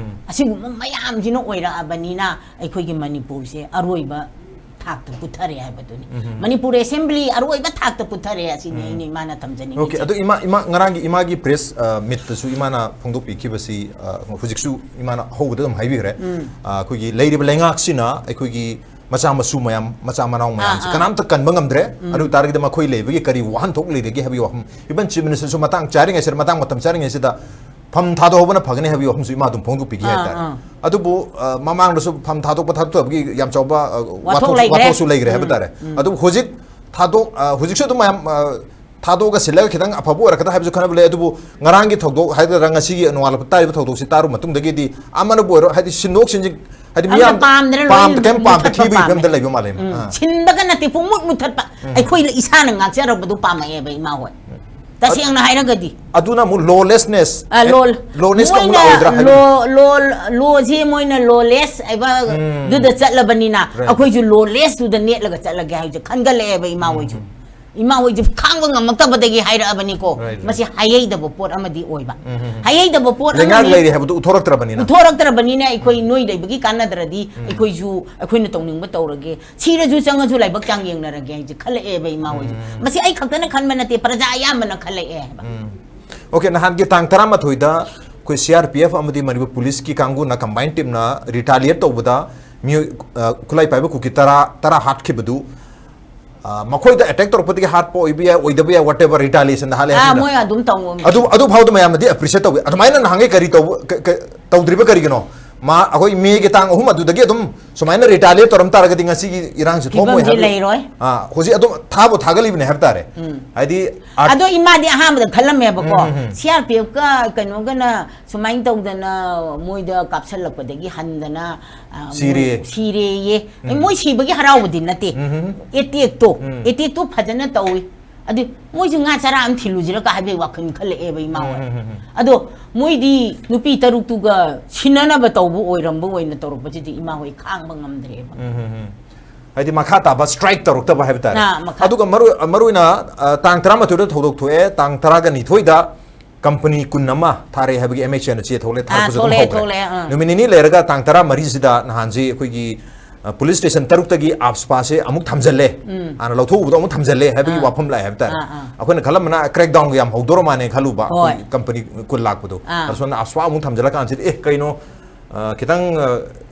ꯑꯁꯤꯒꯨꯝꯕ ꯃꯌꯥꯝꯁꯤꯅ ꯑꯣꯏꯔꯛꯑꯕꯅꯤꯅ ꯑꯩꯈꯣꯏꯒꯤ ꯃꯅꯤꯄꯨꯔꯁꯦ ꯑꯔꯣꯏꯕ ꯊꯥꯛꯇ ꯄꯨꯊꯔꯦ ꯍꯥꯏꯕꯗꯨꯅꯤ꯫ ꯃꯅꯤꯄꯨꯔ ꯑꯦꯁꯦꯝꯕ꯭ꯂꯤ ꯑꯔꯣꯏꯕ ꯊꯥꯛꯇ ꯄꯨꯊꯔꯦ, ꯑꯁꯤꯅꯤ ꯑꯩꯅ ꯏꯃꯥꯅ ꯊꯝꯖꯅꯤꯡꯉꯤꯁꯦ꯫ ꯑꯣꯀꯦ, ꯑꯗꯣ ꯏꯃꯥ, ꯏꯃꯥ ꯉꯔꯥꯡꯒꯤ ꯏꯃꯥꯒꯤ ꯄ꯭ꯔꯦꯁ, ꯑ, ꯃꯤꯠꯇꯁꯨ ꯏꯃꯥꯅ ꯐꯣꯡꯗꯣꯛꯄꯤꯈꯤꯕꯁꯤ, ꯑ, ꯍꯧꯖꯤꯛꯁꯨ ꯏꯃꯥꯅ ꯑꯍꯧꯕꯗ ꯑꯗꯨꯝ ꯍꯥꯏꯕꯤꯈ꯭ꯔꯦ꯫ ꯑ, ꯑꯩꯈꯣꯏꯒꯤ ꯂꯩꯔꯤꯕ ꯂꯩꯉꯥꯛꯁꯤꯅ ꯑꯩꯈꯣꯏꯒꯤ ꯃꯆꯥ ꯃꯁꯨ ꯃꯌꯥꯝ, ꯃꯆꯥ ꯃꯅꯥꯎ ꯃꯌꯥꯝꯁꯦ ꯑꯥ꯫ ꯀꯅꯥꯝꯇ ꯀꯟꯕ ꯉꯝꯗ꯭ꯔꯦ꯫ ꯑꯗꯨ ꯑꯣꯏ ꯇꯥꯔꯒꯗꯤ ꯃꯈꯣꯏ ꯂꯩꯕꯒꯤ ꯀꯔꯤ ꯋꯥꯍꯟꯊꯣꯛ ꯂꯩꯔꯒꯦ ꯍꯥꯏꯕꯒꯤ ꯋꯥꯐꯝ, ꯏꯚꯟ ꯆꯤꯐ ꯃꯤꯅꯤꯁꯇꯔꯁꯨ ꯃꯇꯥꯡ ꯆꯥꯔꯤꯉꯩꯁꯤꯗ, ꯃꯇꯥꯡ ꯃꯇꯝ ꯆꯥꯔꯤꯉꯩꯁꯤꯗ ꯐꯝ ꯊꯥꯗꯣꯛꯍꯧꯕꯅ ꯐꯒꯅꯤ ꯍꯥꯏꯕꯒꯤ ꯋꯥꯐꯝꯁꯨ ꯏꯃꯥ ꯑꯗꯨꯝ ꯐꯣꯡꯗꯣꯛꯄꯤꯈꯤ ꯑꯥ, ꯍꯥꯏꯇꯥꯔꯦ꯫ ꯑꯥ꯫ ꯑꯗꯨꯕꯨ, ꯑ, ꯃꯃꯥꯡꯗꯁꯨ ꯐꯝ ꯊꯥꯗꯣꯛꯄ ꯊꯥꯗꯣꯛꯇꯕꯒꯤ ꯌꯥꯝ ꯆꯥꯎꯕ, ꯑ, ꯋꯥꯊꯣꯛ ꯋꯥꯊꯣꯛ, ꯂꯩꯈ꯭ꯔꯦ꯫ ꯋꯥꯊꯣꯛꯁꯨ ꯂꯩꯈ꯭ꯔꯦ ꯍꯥꯏꯕ ꯇꯥꯔꯦ꯫ ꯑꯗꯨꯕꯨ ꯍꯧꯖꯤꯛ ꯊꯥꯗꯣꯛ-, ꯑ, ꯍꯧꯖꯤꯛꯁꯨ ꯑꯗꯨꯝ ꯃꯌꯥꯝ, ꯑ, ꯊꯥꯗꯣꯛꯑꯒ ꯁꯤꯜꯂꯒ ꯈꯤꯇꯪ ꯑꯐꯕ ꯑꯣꯏꯔꯛꯀꯗ꯭ꯔꯥ ꯍꯥꯏꯕꯁꯨ ꯈꯟꯅꯕ ꯂꯩ꯫ ꯑꯗꯨꯕꯨ ꯉꯔꯥꯡꯒꯤ ꯊꯧꯗꯣꯛ ꯍꯥꯏꯒꯗ꯭ꯔꯥ, ꯉꯁꯤꯒꯤ ꯅꯣꯡꯉꯥꯜꯂꯛꯄ ꯇꯥꯔꯤꯕ ꯊꯧꯗꯣꯛꯁꯤ ꯇꯥꯔꯨꯕ ꯃꯇꯨꯡꯗꯒꯤꯗꯤ ꯑꯃꯅꯕꯨ ꯑꯣꯏꯔꯣ, ꯍꯥꯏꯗꯤ ꯁꯤꯟꯗꯣꯛ ꯁꯤꯟꯖꯤꯟ, ꯍꯥꯏꯗꯤ ꯑꯝꯇ ꯃꯤꯌꯥꯝ ꯄꯥꯝꯗ꯭ꯔꯦ, ꯄꯥꯝ-, ꯂꯣꯏ ꯀꯩꯝ ꯄꯥꯝꯗ ꯃꯨꯊꯠꯄ ꯊꯤꯕꯒꯤ ꯄꯥꯝꯃꯦ꯫ ꯐꯤꯕꯝꯗ ꯂꯩꯕ ꯃꯥꯜꯂꯦ꯫ ꯎꯝ, ꯑꯥ꯫ ꯁꯤꯟꯕꯒ ꯅꯠꯇꯦ, ꯄꯨꯡꯃꯨꯠ ꯃꯨꯊꯠꯄ꯫ ꯑꯩꯈꯣꯏꯅ ꯏꯁꯥꯅ ꯉꯥꯛꯆꯔꯛꯄꯗꯨ ꯄꯥꯝꯃꯛꯑꯦꯕ, ꯏꯃꯥ ꯍꯣꯏ꯫ ꯇꯁꯦꯡꯅ ꯍꯥꯏꯔꯒꯗꯤ꯫ ꯑꯗꯨꯅ ꯑꯃꯨꯛ ꯂꯣꯂꯦꯁꯅꯦꯁ, ꯑ, ꯂꯣ-, ꯂꯣꯂꯦꯁꯀ ꯑꯃꯨꯛ ꯃꯣꯏꯅ ꯂꯥꯛꯑꯣꯏꯗ꯭ꯔꯥ ꯍꯥꯏꯕ꯫ ꯂꯣ-, ꯂꯣ-, ꯂꯣꯁꯦ ꯃꯣꯏꯅ ꯂꯣꯂꯦꯁ ꯍꯥꯏꯕ ꯑꯗꯨꯗ ꯆꯠꯂꯕꯅꯤꯅ, Right. ꯑꯩꯈꯣꯏꯁꯨ ꯂꯣꯂꯦꯁꯇꯨꯗ ꯅꯦꯠꯂꯒ ꯆꯠꯂꯒꯦ ꯍꯥꯏꯕꯁꯦ ꯈꯟꯒꯠꯂꯛꯑꯦꯕ ꯏꯃꯥ ꯍꯣꯏꯁꯨ꯫ ꯏꯃꯥ ꯍꯣꯏꯁꯦ ꯈꯥꯡꯕ ꯉꯝꯃꯛꯇꯕꯗꯒꯤ ꯍꯥꯏꯔꯛꯑꯕꯅꯤꯀꯣ꯫ Right, right. ꯃꯁꯤ ꯍꯥꯏꯍꯩꯗꯕ ꯄꯣꯠ ꯑꯃꯗꯤ ꯑꯣꯏꯕ꯫ ꯎꯝ, ꯎꯝ, ꯎꯝ. ꯍꯥꯏꯍꯩꯗꯕ ꯄꯣꯠ ꯂꯩꯉꯥꯛ ꯑꯃꯅꯤ꯫ ꯂꯩꯔꯤ ꯍꯥꯏꯕꯗꯨ ꯎꯠꯊꯣꯔꯛꯇ꯭ꯔꯕꯅꯤꯅ꯫ ꯎꯠꯊꯣꯔꯛꯇ꯭ꯔꯕꯅꯤꯅ ꯑꯩꯈꯣꯏ ꯎꯝ. ꯅꯣꯏ ꯂꯩꯕꯒꯤ ꯀꯥꯟꯅꯗ꯭ꯔꯗꯤ ꯎꯝ. ꯑꯩꯈꯣꯏꯁꯨ ꯑꯩꯈꯣꯏꯅ ꯇꯧꯅꯤꯡꯕ ꯇꯧꯔꯒꯦ, ꯁꯤꯔꯁꯨ ꯆꯪꯉꯁꯨ ꯂꯥꯏꯕꯛ ꯆꯥꯡ ꯌꯦꯡꯅꯔꯒꯦ ꯍꯥꯏꯁꯦ ꯈꯜꯂꯛꯑꯦꯕ ꯏꯃꯥ ꯍꯣꯏꯁꯦ꯫ ꯎꯝ. ꯃꯁꯤ ꯑꯩ ꯈꯛꯇꯅ ꯈꯟꯕ ꯅꯠꯇꯦ, ꯄ꯭ꯔꯖꯥ ꯑꯌꯥꯝꯕꯅ ꯈꯜꯂꯛꯑꯦ ꯍꯥꯏꯕ꯫ ꯎꯝ. Okay, ꯅꯍꯥꯟꯒꯤ ꯇꯥꯡ ꯇꯔꯥꯃꯥꯊꯣꯏꯗ ꯑꯩꯈꯣꯏ C R P F ꯑꯃꯗꯤ ꯃꯅꯤꯄꯨꯔ ꯄꯨꯂꯤꯁꯀꯤ ꯀꯥꯡꯕꯨꯅ combine teamꯅ retaliate ꯇꯧꯕꯗ ꯃꯤꯑꯣꯏ, ꯑ, ꯈꯨꯠꯂꯥꯏ ꯄꯥꯏꯕ ꯀꯨꯀꯤ ꯇꯔꯥ, ꯇꯔꯥ ꯍꯥꯠꯈꯤꯕꯗꯨ, ꯑ, ꯃꯈꯣꯏꯗ attack ꯇꯧꯔꯛꯄꯗꯒꯤ ꯍꯥꯠꯄ ꯑꯣꯏꯕ ꯌꯥꯏ, ꯑꯣꯏꯗꯕ ꯌꯥꯏ, whatever, retaliationꯗ ꯍꯥꯠꯂꯦ ꯑꯥ, ꯍꯥꯏꯕꯅꯤꯅ꯫ ꯃꯣꯏ ꯑꯗꯨꯝ ꯇꯧ- ꯑꯗꯨ, ꯑꯗꯨ ꯐꯥꯎꯗ ꯃꯌꯥꯝꯅꯗꯤ appreciate ꯇꯧꯏ꯫ ꯑꯗꯨꯃꯥꯏꯅ ꯅꯍꯥꯟꯒꯩ ꯀꯔꯤ ꯇꯧꯕ, ꯀ-, ꯀ-, ꯇꯧꯗ꯭ꯔꯤꯕ ꯀꯔꯤꯒꯤꯅꯣ? ꯃꯥ, ꯑꯩꯈꯣꯏ ꯃꯦꯒꯤ ꯇꯥꯡ ꯑꯍꯨꯝ ꯑꯗꯨꯗꯒꯤ ꯑꯗꯨꯝ ꯁꯨꯃꯥꯏꯅ retaliate ꯇꯧꯔꯝ ꯇꯥꯔꯒꯗꯤ ꯉꯁꯤꯒꯤ ꯏꯔꯥꯡꯁꯦ ꯊꯣꯛꯑꯝꯃꯣꯏ ꯐꯤꯕꯝꯁꯦ ꯍꯥꯏꯕ꯫ ꯂꯩꯔꯣꯏ꯫ ꯑꯥ, ꯍꯧꯖꯤꯛ ꯑꯗꯨꯝ ꯊꯥꯕꯨ ꯊꯥꯒꯠꯂꯤꯕꯅꯦ ꯍꯥꯏꯕ ꯇꯥꯔꯦ꯫ ꯎꯝ. ꯍꯥꯏꯗꯤ, ꯑꯥꯔꯠ- ꯑꯗꯣ ꯏꯃꯥꯗꯤ ꯑꯍꯥꯟꯕꯗ ꯈꯜꯂꯝꯃꯦꯕꯀꯣ, ꯎꯝ, ꯎꯝ, ꯎꯝ. C R P Fꯀ ꯀꯩꯅꯣꯒꯅ ꯁꯨꯃꯥꯏꯅ ꯇꯧꯗꯅ ꯃꯣꯏꯗ ꯀꯥꯞꯁꯜꯂꯛꯄꯗꯒꯤ ꯍꯟꯗꯅ, ꯑ, ꯃꯣꯏ ꯁꯤꯔꯦ. ꯁꯤꯔꯦꯌꯦ꯫ ꯎꯝ. ꯃꯣꯏ ꯁꯤꯕꯒꯤ ꯍꯔꯥꯎꯕꯗꯤ ꯅꯠꯇꯦ꯫ ꯎꯝ, ꯎꯝ. Attackꯇꯣ, ꯎꯝ. Attackꯇꯣ ꯐꯖꯅ ꯇꯧꯏ꯫ ꯑꯗꯨ ꯃꯣꯏꯁꯨ ꯉꯥ ꯆꯔꯥ ꯑꯃ ꯊꯤꯜꯂꯨꯁꯤꯔ ꯀ ꯍꯥꯏꯕꯒꯤ ꯋꯥꯈꯜ ꯈꯜꯂꯛꯑꯦꯕ ꯏꯃꯥ ꯍꯣꯏ꯫ ꯎꯝ, ꯎꯝ, ꯎꯝ, ꯎꯝ. ꯑꯗꯣ ꯃꯣꯏꯗꯤ ꯅꯨꯄꯤ ꯇꯔꯨꯛꯇꯨꯒ ꯁꯤꯟꯅꯅꯕ ꯇꯧꯕ ꯑꯣꯏꯔꯝꯕ ꯑꯣꯏꯅ ꯇꯧꯔꯛꯄꯁꯤꯗꯤ ꯏꯃꯥ ꯍꯣꯏ ꯈꯥꯡꯕ ꯉꯝꯗ꯭ꯔꯦꯕ꯫ ꯎꯝ, ꯎꯝ, ꯎꯝ. ꯍꯥꯏꯗꯤ ꯃꯈꯥ ꯇꯥꯕ strike ꯇꯧꯔꯛꯇꯕ ꯍꯥꯏꯕ ꯇꯥꯔꯦ꯫ ꯑꯥ, ꯃꯈꯥ. ꯑꯗꯨꯒ ꯃꯔꯨ-, ꯃꯔꯨꯑꯣꯏꯅ, ꯑ, ꯇꯥꯡ ꯇꯔꯥꯃꯥꯊꯣꯏꯗ ꯊꯧꯗꯣꯛ ꯊꯣꯛꯑꯦ, ꯇꯥꯡ ꯇꯔꯥꯒ ꯅꯤꯊꯣꯏꯗ company ꯀꯨꯟ ꯑꯃ ꯊꯥꯔꯦ ꯍꯥꯏꯕꯒꯤ M H Aꯅ ꯆꯦ ꯊꯣꯛꯂꯦ, ꯑꯥ, ꯊꯥꯔꯛꯄꯁꯨ ꯑꯗꯨꯝ ꯊꯣꯛꯂꯛꯑꯦ, ꯍꯧꯈ꯭ꯔꯦ꯫ ꯊꯣꯛꯂꯛꯑꯦ, ꯑꯥ. ꯅꯨꯃꯤꯠ ꯅꯤꯅꯤ ꯂꯩꯔꯒ ꯇꯥꯡ ꯇꯔꯥꯃꯔꯤꯁꯤꯗ ꯅꯍꯥꯟꯁꯤ ꯑꯩꯈꯣꯏꯒꯤ, ꯑ, police station ꯇꯔꯨꯛꯇꯒꯤ AFSPAꯁꯦ ꯑꯃꯨꯛ ꯊꯝꯖꯜꯂꯦ꯫ ꯎꯝ. ꯍꯥꯟꯅ ꯂꯧꯊꯣꯛꯎꯕꯗꯣ ꯑꯃꯨꯛ ꯊꯝꯖꯜꯂꯦ ꯍꯥꯏꯕꯒꯤ ꯑꯥ. ꯋꯥꯐꯝ ꯂꯥꯛꯑꯦ ꯍꯥꯏꯕ ꯇꯥꯔꯦ꯫ ꯑꯥ, ꯑꯥ. ꯑꯩꯈꯣꯏꯅ ꯈꯜꯂꯝꯕꯅ crackdownꯒ ꯌꯥꯝ ꯍꯧꯗꯣꯔ ꯃꯥꯜꯂꯦ ꯈꯜꯂꯨꯕ, ꯍꯣꯏ. ꯑꯩꯈꯣꯏ company ꯀꯨꯟ ꯂꯥꯛꯄꯗꯣ꯫ ꯑꯥ. ꯑꯁꯣꯝꯅ AFSPA ꯑꯃꯨꯛ ꯊꯝꯖꯜꯂꯀꯥꯟꯁꯤꯗ, ꯑꯦ, ꯀꯩꯅꯣ, ꯑ, ꯈꯤꯇꯪ, ꯑ,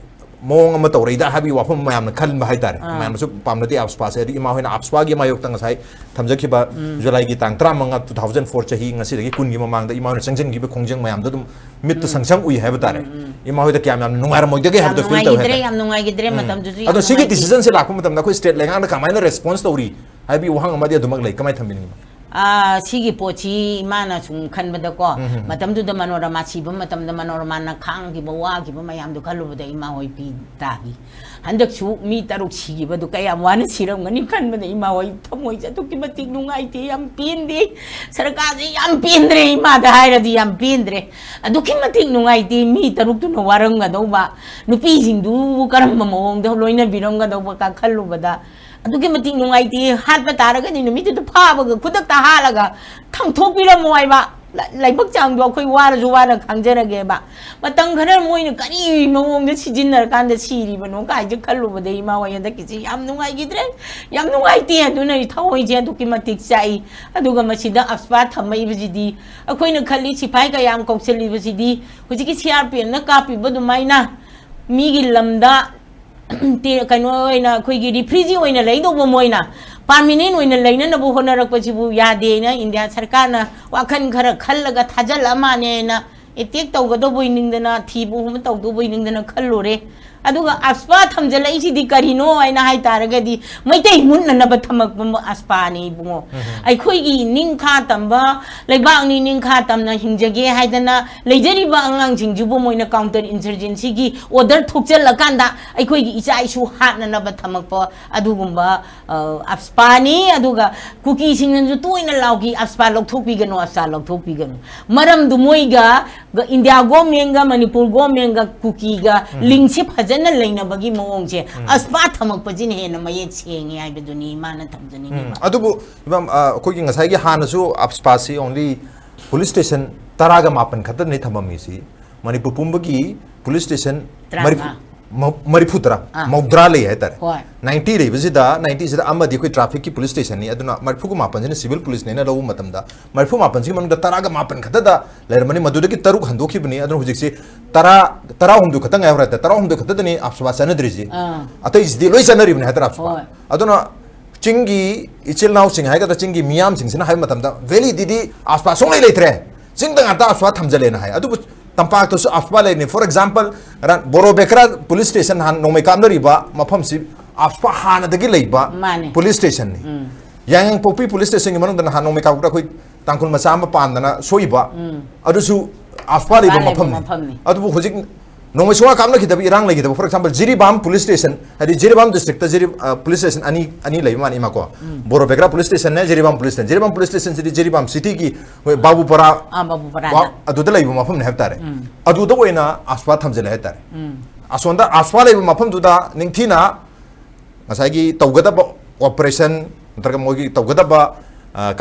ꯃꯑꯣꯡ ꯑꯃ ꯇꯧꯔꯛꯏꯗ ꯍꯥꯏꯕꯒꯤ ꯋꯥꯐꯝ ꯃꯌꯥꯝꯅ ꯈꯟꯕ ꯍꯥꯏꯇꯥꯔꯦ꯫ ꯑꯥ. ꯃꯌꯥꯝꯅꯁꯨ ꯄꯥꯝꯅꯗꯦ AFSPAꯁꯦ꯫ ꯑꯗꯩ ꯏꯃꯥ ꯍꯣꯏꯅ AFSPAꯒꯤ ꯃꯥꯌꯣꯛꯇ ꯉꯁꯥꯏ ꯊꯝꯖꯈꯤꯕ ꯎꯝ. Julyꯒꯤ ꯇꯥꯡ ꯇꯔꯥꯃꯉꯥ, two thousand four ꯆꯍꯤ ꯉꯁꯤꯗꯒꯤ ꯀꯨꯟꯒꯤ ꯃꯃꯥꯡꯗ ꯏꯃꯥ ꯍꯣꯏꯅ ꯆꯪꯁꯤꯟꯈꯤꯕ ꯈꯣꯡꯖꯪ ꯃꯌꯥꯝꯗꯣ ꯑꯗꯨꯝ ꯃꯤꯠꯇ ꯎꯝ. ꯁꯪꯁꯪ ꯎꯏ ꯍꯥꯏꯕ ꯇꯥꯔꯦ꯫ ꯎꯝ, ꯎꯝ. ꯏꯃꯥ ꯍꯣꯏꯗ ꯀꯌꯥꯝ ꯌꯥꯝꯅ ꯅꯨꯡꯉꯥꯏꯔꯝꯃꯣꯏꯗꯒꯦ ꯌꯥꯝ ꯍꯥꯏꯕꯗꯣ feel ꯇꯧꯋꯦ ꯅꯨꯡꯉꯥꯏꯈꯤꯗ꯭ꯔꯦ, ꯍꯥꯏꯇꯥꯔꯦ꯫ ꯌꯥꯝ ꯅꯨꯡꯉꯥꯏꯈꯤꯗ꯭ꯔꯦ, ꯎꯝ. ꯃꯇꯝꯗꯨꯁꯨ ꯌꯥꯝ ꯑꯗꯣ ꯁꯤꯒꯤ ꯅꯨꯡꯉꯥꯏꯈꯤ꯫ Decisionꯁꯦ ꯂꯥꯛꯄ ꯃꯇꯝꯗ ꯑꯩꯈꯣꯏ state ꯂꯩꯉꯥꯛꯅ ꯀꯃꯥꯏꯅ response ꯇꯧꯔꯤ ꯍꯥꯏꯕꯒꯤ ꯋꯥꯍꯪ ꯑꯃꯗꯤ ꯑꯗꯨꯃꯛ ꯂꯩ꯫ ꯀꯃꯥꯏꯅ ꯊꯝꯕꯤꯅꯤꯡꯉꯤꯅꯣ? ꯑꯥ, ꯁꯤꯒꯤ ꯄꯣꯠꯁꯤ ꯏꯃꯥꯅ ꯁꯨꯝ ꯈꯟꯕꯗꯀꯣ, ꯎꯝ, ꯎꯝ, ꯎꯝ. ꯃꯇꯝꯗꯨꯗ ꯃꯅꯣꯔꯃꯥ ꯁꯤꯕ ꯃꯇꯝꯗ ꯃꯅꯣꯔꯃꯥꯅ ꯈꯥꯡꯈꯤꯕ, ꯋꯥꯈꯤꯕ ꯃꯌꯥꯝꯗꯣ ꯈꯜꯂꯨꯕꯗ ꯏꯃꯥ ꯍꯣꯏ ꯄꯤ ꯇꯥꯈꯤ꯫ ꯍꯟꯗꯛꯁꯨ ꯃꯤ ꯇꯔꯨꯛ ꯁꯤꯈꯤꯕꯗꯨ ꯀꯌꯥꯝ ꯋꯥꯅ ꯁꯤꯔꯝꯒꯅꯤ ꯈꯟꯕꯗ ꯏꯃꯥ ꯍꯣꯏ ꯊꯃꯣꯏꯁꯦ ꯑꯗꯨꯛꯀꯤ ꯃꯇꯤꯛ ꯅꯨꯡꯉꯥꯏꯇꯦ, ꯌꯥꯝ ꯄꯦꯟꯗꯦ꯫ ꯁꯔꯀꯥꯔꯁꯦ ꯌꯥꯝ ꯄꯦꯟꯗ꯭ꯔꯦ, ꯏꯃꯥꯗ ꯍꯥꯏꯔꯗꯤ ꯌꯥꯝ ꯄꯦꯟꯗ꯭ꯔꯦ꯫ ꯑꯗꯨꯛꯀꯤ ꯃꯇꯤꯛ ꯅꯨꯡꯉꯥꯏꯇꯦ, ꯃꯤ ꯇꯔꯨꯛꯇꯨꯅ ꯋꯥꯔꯝꯒꯗꯧꯕ, ꯅꯨꯄꯤꯁꯤꯡꯗꯨ ꯀꯔꯝꯕ ꯃꯑꯣꯡꯗ ꯂꯣꯏꯅꯕꯤꯔꯝꯒꯗꯧꯕ ꯀ ꯈꯜꯂꯨꯕꯗ ꯑꯗꯨꯛꯀꯤ ꯃꯇꯤꯛ ꯅꯨꯡꯉꯥꯏꯇꯦ꯫ ꯍꯥꯠꯄ ꯇꯥꯔꯒꯗꯤ ꯅꯨꯃꯤꯠꯇꯨꯗ ꯐꯥꯕꯒ ꯈꯨꯗꯛꯇ ꯍꯥꯠꯂꯒ ꯊꯝꯊꯣꯛꯄꯤꯔꯝꯃꯣ ꯍꯥꯏꯕ꯫ ꯂ- ꯂꯥꯏꯕꯛ ꯆꯥꯡꯗꯣ ꯑꯩꯈꯣꯏ ꯋꯥꯔꯁꯨ ꯋꯥꯅ ꯈꯥꯡꯖꯔꯒꯦꯕ꯫ ꯃꯇꯝ ꯈꯔ ꯃꯣꯏꯅ ꯀꯔꯤ ꯃꯑꯣꯡꯗ ꯁꯤꯖꯤꯟꯅꯔꯀꯥꯟꯗ ꯁꯤꯔꯤꯕꯅꯣ ꯀꯥꯏꯁꯦ ꯈꯜꯂꯨꯕꯗ ꯏꯃꯥ ꯍꯣꯏ ꯍꯟꯗꯛꯀꯤꯁꯤ ꯌꯥꯝ ꯅꯨꯡꯉꯥꯏꯈꯤꯗ꯭ꯔꯦ, ꯌꯥꯝ ꯅꯨꯡꯉꯥꯏꯇꯦ꯫ ꯑꯗꯨꯅ ꯑꯩ ꯊꯋꯥꯏꯁꯦ ꯑꯗꯨꯛꯀꯤ ꯃꯇꯤꯛ ꯆꯥꯛꯏ꯫ ꯑꯗꯨꯒ ꯃꯁꯤꯗ ꯑꯞꯁꯄꯥ ꯊꯝꯃꯛꯏꯕꯁꯤꯗꯤ, ꯑꯩꯈꯣꯏꯅ ꯈꯜꯂꯤ ꯁꯤꯐꯥꯏ ꯀꯌꯥꯝ ꯀꯧꯁꯜꯂꯤꯕꯁꯤꯗꯤ ꯍꯧꯖꯤꯛꯀꯤ ꯁꯤ ꯑꯥꯔ ꯄꯤ ꯑꯦꯐꯅ ꯀꯥꯞꯄꯤꯕ ꯑꯗꯨꯃꯥꯏꯅ ꯃꯤꯒꯤ ꯂꯝꯗ ꯇꯦ- ꯀꯩꯅꯣ ꯑꯣꯏꯅ ꯑꯩꯈꯣꯏꯒꯤ ꯔꯤꯐ꯭ꯔꯤꯖꯤ ꯑꯣꯏꯅ ꯂꯩꯗꯧꯕ ꯃꯣꯏꯅ ꯄꯥꯔꯃꯤꯅꯦꯟ ꯑꯣꯏꯅ ꯂꯩꯅꯅꯕ ꯍꯣꯠꯅꯔꯛꯄꯁꯤꯕꯨ ꯌꯥꯗꯦꯅ ꯏꯟꯗꯤꯌꯥ ꯁꯔꯀꯥꯔꯅ ꯋꯥꯈꯜ ꯈꯔ ꯈꯜꯂꯒ ꯊꯥꯖꯤꯜꯂꯛꯑ ꯃꯥꯅꯦꯅ ꯑꯦꯇꯦꯛ ꯇꯧꯒꯗꯧꯕꯩ ꯅꯤꯡꯗꯅ, ꯊꯤꯕ ꯍꯨꯝꯕ ꯇꯧꯗꯧꯕꯩ ꯅꯤꯡꯗꯅ ꯈꯜꯂꯨꯔꯦ꯫ ꯑꯗꯨꯒ ꯑꯞꯁꯄꯥ ꯊꯝꯖꯤꯜꯂꯛꯏꯁꯤꯗꯤ ꯀꯔꯤꯅꯣ ꯍꯥꯏꯅ ꯍꯥꯏ ꯇꯥꯔꯒꯗꯤ ꯃꯩꯇꯩ ꯃꯨꯠꯅꯅꯕ ꯊꯝꯃꯛꯄ ꯑꯞꯁꯄꯥꯅꯤ ꯏꯕꯨꯡꯉꯣ꯫ ꯑꯩꯈꯣꯏꯒꯤ ꯅꯤꯡꯈꯥ ꯇꯝꯕ ꯂꯩꯕꯥꯛꯅꯤ, ꯅꯤꯡꯈꯥ ꯇꯝꯅ ꯍꯤꯡꯖꯒꯦ ꯍꯥꯏꯗꯅ ꯂꯩꯖꯔꯤꯕ ꯑꯉꯥꯡꯁꯤꯡꯁꯤꯕꯨ ꯃꯣꯏꯅ ꯀꯥꯎꯟꯇꯔ ꯏꯟꯁꯔꯖꯦꯟꯁꯤꯒꯤ ꯑꯣꯔꯗꯔ ꯊꯣꯛꯆꯜꯂꯀꯥꯟꯗ ꯑꯩꯈꯣꯏꯒꯤ ꯏꯆꯥ ꯏꯁꯨ ꯍꯥꯠꯅꯅꯕ ꯊꯝꯃꯛꯄ ꯑꯗꯨꯒꯨꯝꯕ, ꯑ, ꯑꯞꯁꯄꯥꯅꯤ꯫ ꯑꯗꯨꯒ ꯀꯨꯀꯤꯁꯤꯡꯅꯁꯨ ꯇꯣꯏꯅ ꯂꯥꯎꯈꯤ, "ꯑꯞꯁꯄꯥ ꯂꯧꯊꯣꯛꯄꯤꯒꯅꯨ, ꯑꯞꯁꯄꯥ ꯂꯧꯊꯣꯛꯄꯤꯒꯅꯨ"꯫ ꯃꯔꯝꯗꯨ ꯃꯣꯏꯒ ꯒ-, ꯏꯟꯗꯤꯌꯥ ꯒꯣꯔꯃꯦꯟꯒ ꯃꯅꯤꯄꯨꯔ ꯒꯣꯔꯃꯦꯟꯒ ꯀꯨꯀꯤꯒ ꯂꯤꯡꯁꯦ ꯐꯖꯅ ꯂꯩꯅꯕꯒꯤ ꯃꯑꯣꯡꯁꯦ ꯑꯞꯁꯄꯥ ꯊꯝꯃꯛꯄꯁꯤꯅ ꯍꯦꯟꯅ ꯃꯌꯦꯛ ꯁꯦꯡꯉꯦ ꯍꯥꯏꯕꯗꯨꯅꯤ ꯃꯥꯅ ꯊꯝꯖꯅꯤꯡꯉꯤꯕ꯫ ꯑꯗꯨꯕꯨ ꯏꯃꯥꯝ, ꯑ, ꯑꯩꯈꯣꯏꯒꯤ ꯉꯁꯥꯏꯒꯤ ꯍꯥꯟꯅꯁꯨ ꯑꯞꯁꯄꯥꯁꯤ only ꯄꯨꯂꯤꯁ ꯁ꯭ꯇꯦꯁꯟ ꯇꯔꯥꯒ ꯃꯥꯄꯟ ꯈꯛꯇꯅꯤ ꯊꯝꯃꯝꯃꯤꯁꯤ꯫ ꯃꯅꯤꯄꯨꯔ ꯄꯨꯝꯕꯒꯤ ꯄꯨꯂꯤꯁ ꯁ꯭ꯇꯦꯁꯟ ꯃꯔꯤꯐꯨ, ꯇꯔꯥꯃꯉꯥ꯫ ꯃ-, ꯃꯔꯤꯐꯨ ꯇꯔꯥ, ꯑꯥ꯫ ꯃꯧꯗ꯭ꯔꯥ ꯂꯩ ꯍꯥꯏꯇꯥꯔꯦ꯫ ꯍꯣꯏ꯫ ꯅꯥꯏꯟꯇꯤ ꯂꯩꯕꯁꯤꯗ, ꯅꯥꯏꯟꯇꯤꯁꯤꯗ ꯑꯃꯗꯤ ꯑꯩꯈꯣꯏ ꯇ꯭ꯔꯥꯐꯤꯛꯀꯤ ꯄꯨꯂꯤꯁ ꯁ꯭ꯇꯦꯁꯟꯅꯤ꯫ ꯑꯗꯨꯅ ꯃꯔꯤꯐꯨꯒ ꯃꯥꯄꯟꯁꯤꯅ ꯁꯤꯚꯤꯜ ꯄꯨꯂꯤꯁꯅꯦꯅ ꯂꯧꯕ ꯃꯇꯝꯗ, ꯃꯔꯤꯐꯨ ꯃꯥꯄꯟꯁꯤꯒꯤ ꯃꯅꯨꯡꯗ ꯇꯔꯥꯒ ꯃꯥꯄꯟ ꯈꯛꯇꯗ ꯂꯩꯔꯝꯕꯅꯤ꯫ ꯃꯗꯨꯗꯒꯤ ꯇꯔꯨꯛ ꯍꯟꯗꯣꯛꯈꯤꯕꯅꯤ꯫ ꯑꯗꯨꯅ ꯍꯧꯖꯤꯛꯁꯤ ꯇꯔꯥ, ꯇꯔꯥꯍꯨꯝꯗꯣꯏ ꯈꯛꯇ ꯉꯥꯏꯍꯧꯔꯦ ꯍꯥꯏꯇꯥꯔꯦ꯫ ꯇꯔꯥꯍꯨꯝꯗꯣꯏ ꯈꯛꯇꯗꯅꯤ ꯑꯞꯁꯄꯥ ꯆꯠꯅꯗ꯭ꯔꯤꯁꯤ꯫ ꯑꯥ꯫ ꯑꯇꯩꯁꯤꯗꯤ ꯂꯣꯏ ꯆꯠꯅꯔꯤꯕꯅꯤ ꯍꯥꯏꯇꯥꯔꯦ ꯑꯞꯁꯄꯥ꯫ ꯍꯣꯏ꯫ ꯑꯗꯨꯅ ꯆꯤꯡꯒꯤ ꯏꯆꯤꯜ ꯏꯅꯥꯎꯁꯤꯡ ꯍꯥꯏꯒꯗ꯭ꯔꯥ, ꯆꯤꯡꯒꯤ ꯃꯤꯌꯥꯝꯁꯤꯡꯁꯤꯅ ꯍꯥꯏꯕ ꯃꯇꯝꯗ, ꯚꯦꯂꯤꯗꯗꯤ ꯑꯞꯁꯄꯥ ꯁꯨꯡꯂꯩ ꯂꯩꯇ꯭ꯔꯦ, ꯆꯤꯡꯗ ꯉꯥꯛꯇ ꯑꯞꯁꯄꯥ ꯊꯝꯖꯜꯂꯦꯅ ꯍꯥꯏ꯫ ꯑꯗꯨꯕꯨ ꯇꯝꯄꯥꯛꯇꯁꯨ ꯑꯞꯁꯄꯥ ꯂꯩꯔꯤꯅꯤ꯫ For example, ꯔ-, ꯕꯣꯔꯣ ꯕꯦꯀ꯭ꯔꯥ ꯄꯨꯂꯤꯁ ꯁ꯭ꯇꯦꯁꯟ ꯅꯍꯥꯟ ꯅꯣꯡꯃꯩ ꯀꯥꯞꯅꯔꯤꯕ ꯃꯐꯝꯁꯤ ꯑꯞꯁꯄꯥ ꯍꯥꯟꯅꯗꯒꯤ ꯂꯩꯕ ꯃꯥꯅꯦ꯫ ꯄꯨꯂꯤꯁ ꯁ꯭ꯇꯦꯁꯟꯅꯤ꯫ ꯎꯝ꯫ ꯌꯥꯏꯉꯪꯄꯣꯛꯄꯤ ꯄꯨꯂꯤꯁ ꯁ꯭ꯇꯦꯁꯟꯒꯤ ꯃꯅꯨꯡꯗ ꯅꯍꯥꯟ ꯅꯣꯡꯃꯩ ꯀꯥꯞꯄꯗ ꯑꯩꯈꯣꯏ ꯇꯥꯡꯈꯨꯜ ꯃꯆꯥ ꯑꯃ ꯄꯥꯟꯗꯅ ꯁꯣꯛꯏꯕ, ꯑꯗꯨꯁꯨ ꯑꯞꯁꯄꯥ ꯂꯩꯕ ꯑꯞꯁꯄꯥ ꯂꯩꯕ ꯃꯐꯝꯅꯤ꯫ ꯃꯐꯝꯅꯤ꯫ ꯑꯗꯨꯕꯨ ꯍꯧꯖꯤꯛ ꯅꯣꯡꯃꯩ ꯁꯨꯡꯀꯥꯞ ꯀꯥꯞꯅꯈꯤꯗꯕ ꯏꯔꯥꯡ ꯂꯩꯈꯤꯗꯕ, for example, Jiribam police station, ꯍꯥꯏꯗꯤ ꯖꯤꯔꯤꯕꯥꯝ ꯗꯤꯁꯇ꯭ꯔꯤꯛꯇ ꯖꯤꯔꯤ-, ꯑ, ꯄꯨꯂꯤꯁ ꯁ꯭ꯇꯦꯁꯟ ꯑꯅꯤ, ꯑꯅꯤ ꯂꯩꯕ ꯃꯥꯅꯤ, ꯏꯃꯥꯀꯣ꯫ ꯕꯣꯔꯣ ꯕꯦꯀ꯭ꯔꯥ ꯄꯨꯂꯤꯁ ꯁ꯭ꯇꯦꯁꯟꯅꯦ, Jiribam police station. Jiribam police ꯁ꯭ꯇꯦꯁꯟꯁꯤꯗꯤ ꯖꯤꯔꯤꯕꯥꯝ ꯁꯤꯇꯤꯒꯤ ꯑꯩꯈꯣꯏ ꯕꯥꯕꯨꯄꯔꯥ ꯑꯥ, ꯕꯥꯕꯨꯄꯔꯥꯗ꯫ ꯋꯥ-, ꯑꯗꯨꯗ ꯂꯩꯕ ꯃꯐꯝꯅꯤ ꯍꯥꯏꯕ ꯇꯥꯔꯦ꯫ ꯑꯗꯨꯗ ꯑꯣꯏꯅ ꯑꯞꯁꯄꯥ ꯊꯝꯖꯤꯜꯂꯦ ꯍꯥꯏꯕ ꯇꯥꯔꯦ꯫ ꯑꯁꯣꯝꯗ ꯑꯞꯁꯄꯥ ꯂꯩꯕ ꯃꯐꯝꯗꯨꯗ ꯅꯤꯡꯊꯤꯅ ꯉꯁꯥꯏꯒꯤ ꯇꯧꯒꯗꯕ operation ꯅꯠꯇ꯭ꯔꯒ ꯃꯣꯏꯒꯤ ꯇꯧꯒꯗꯕ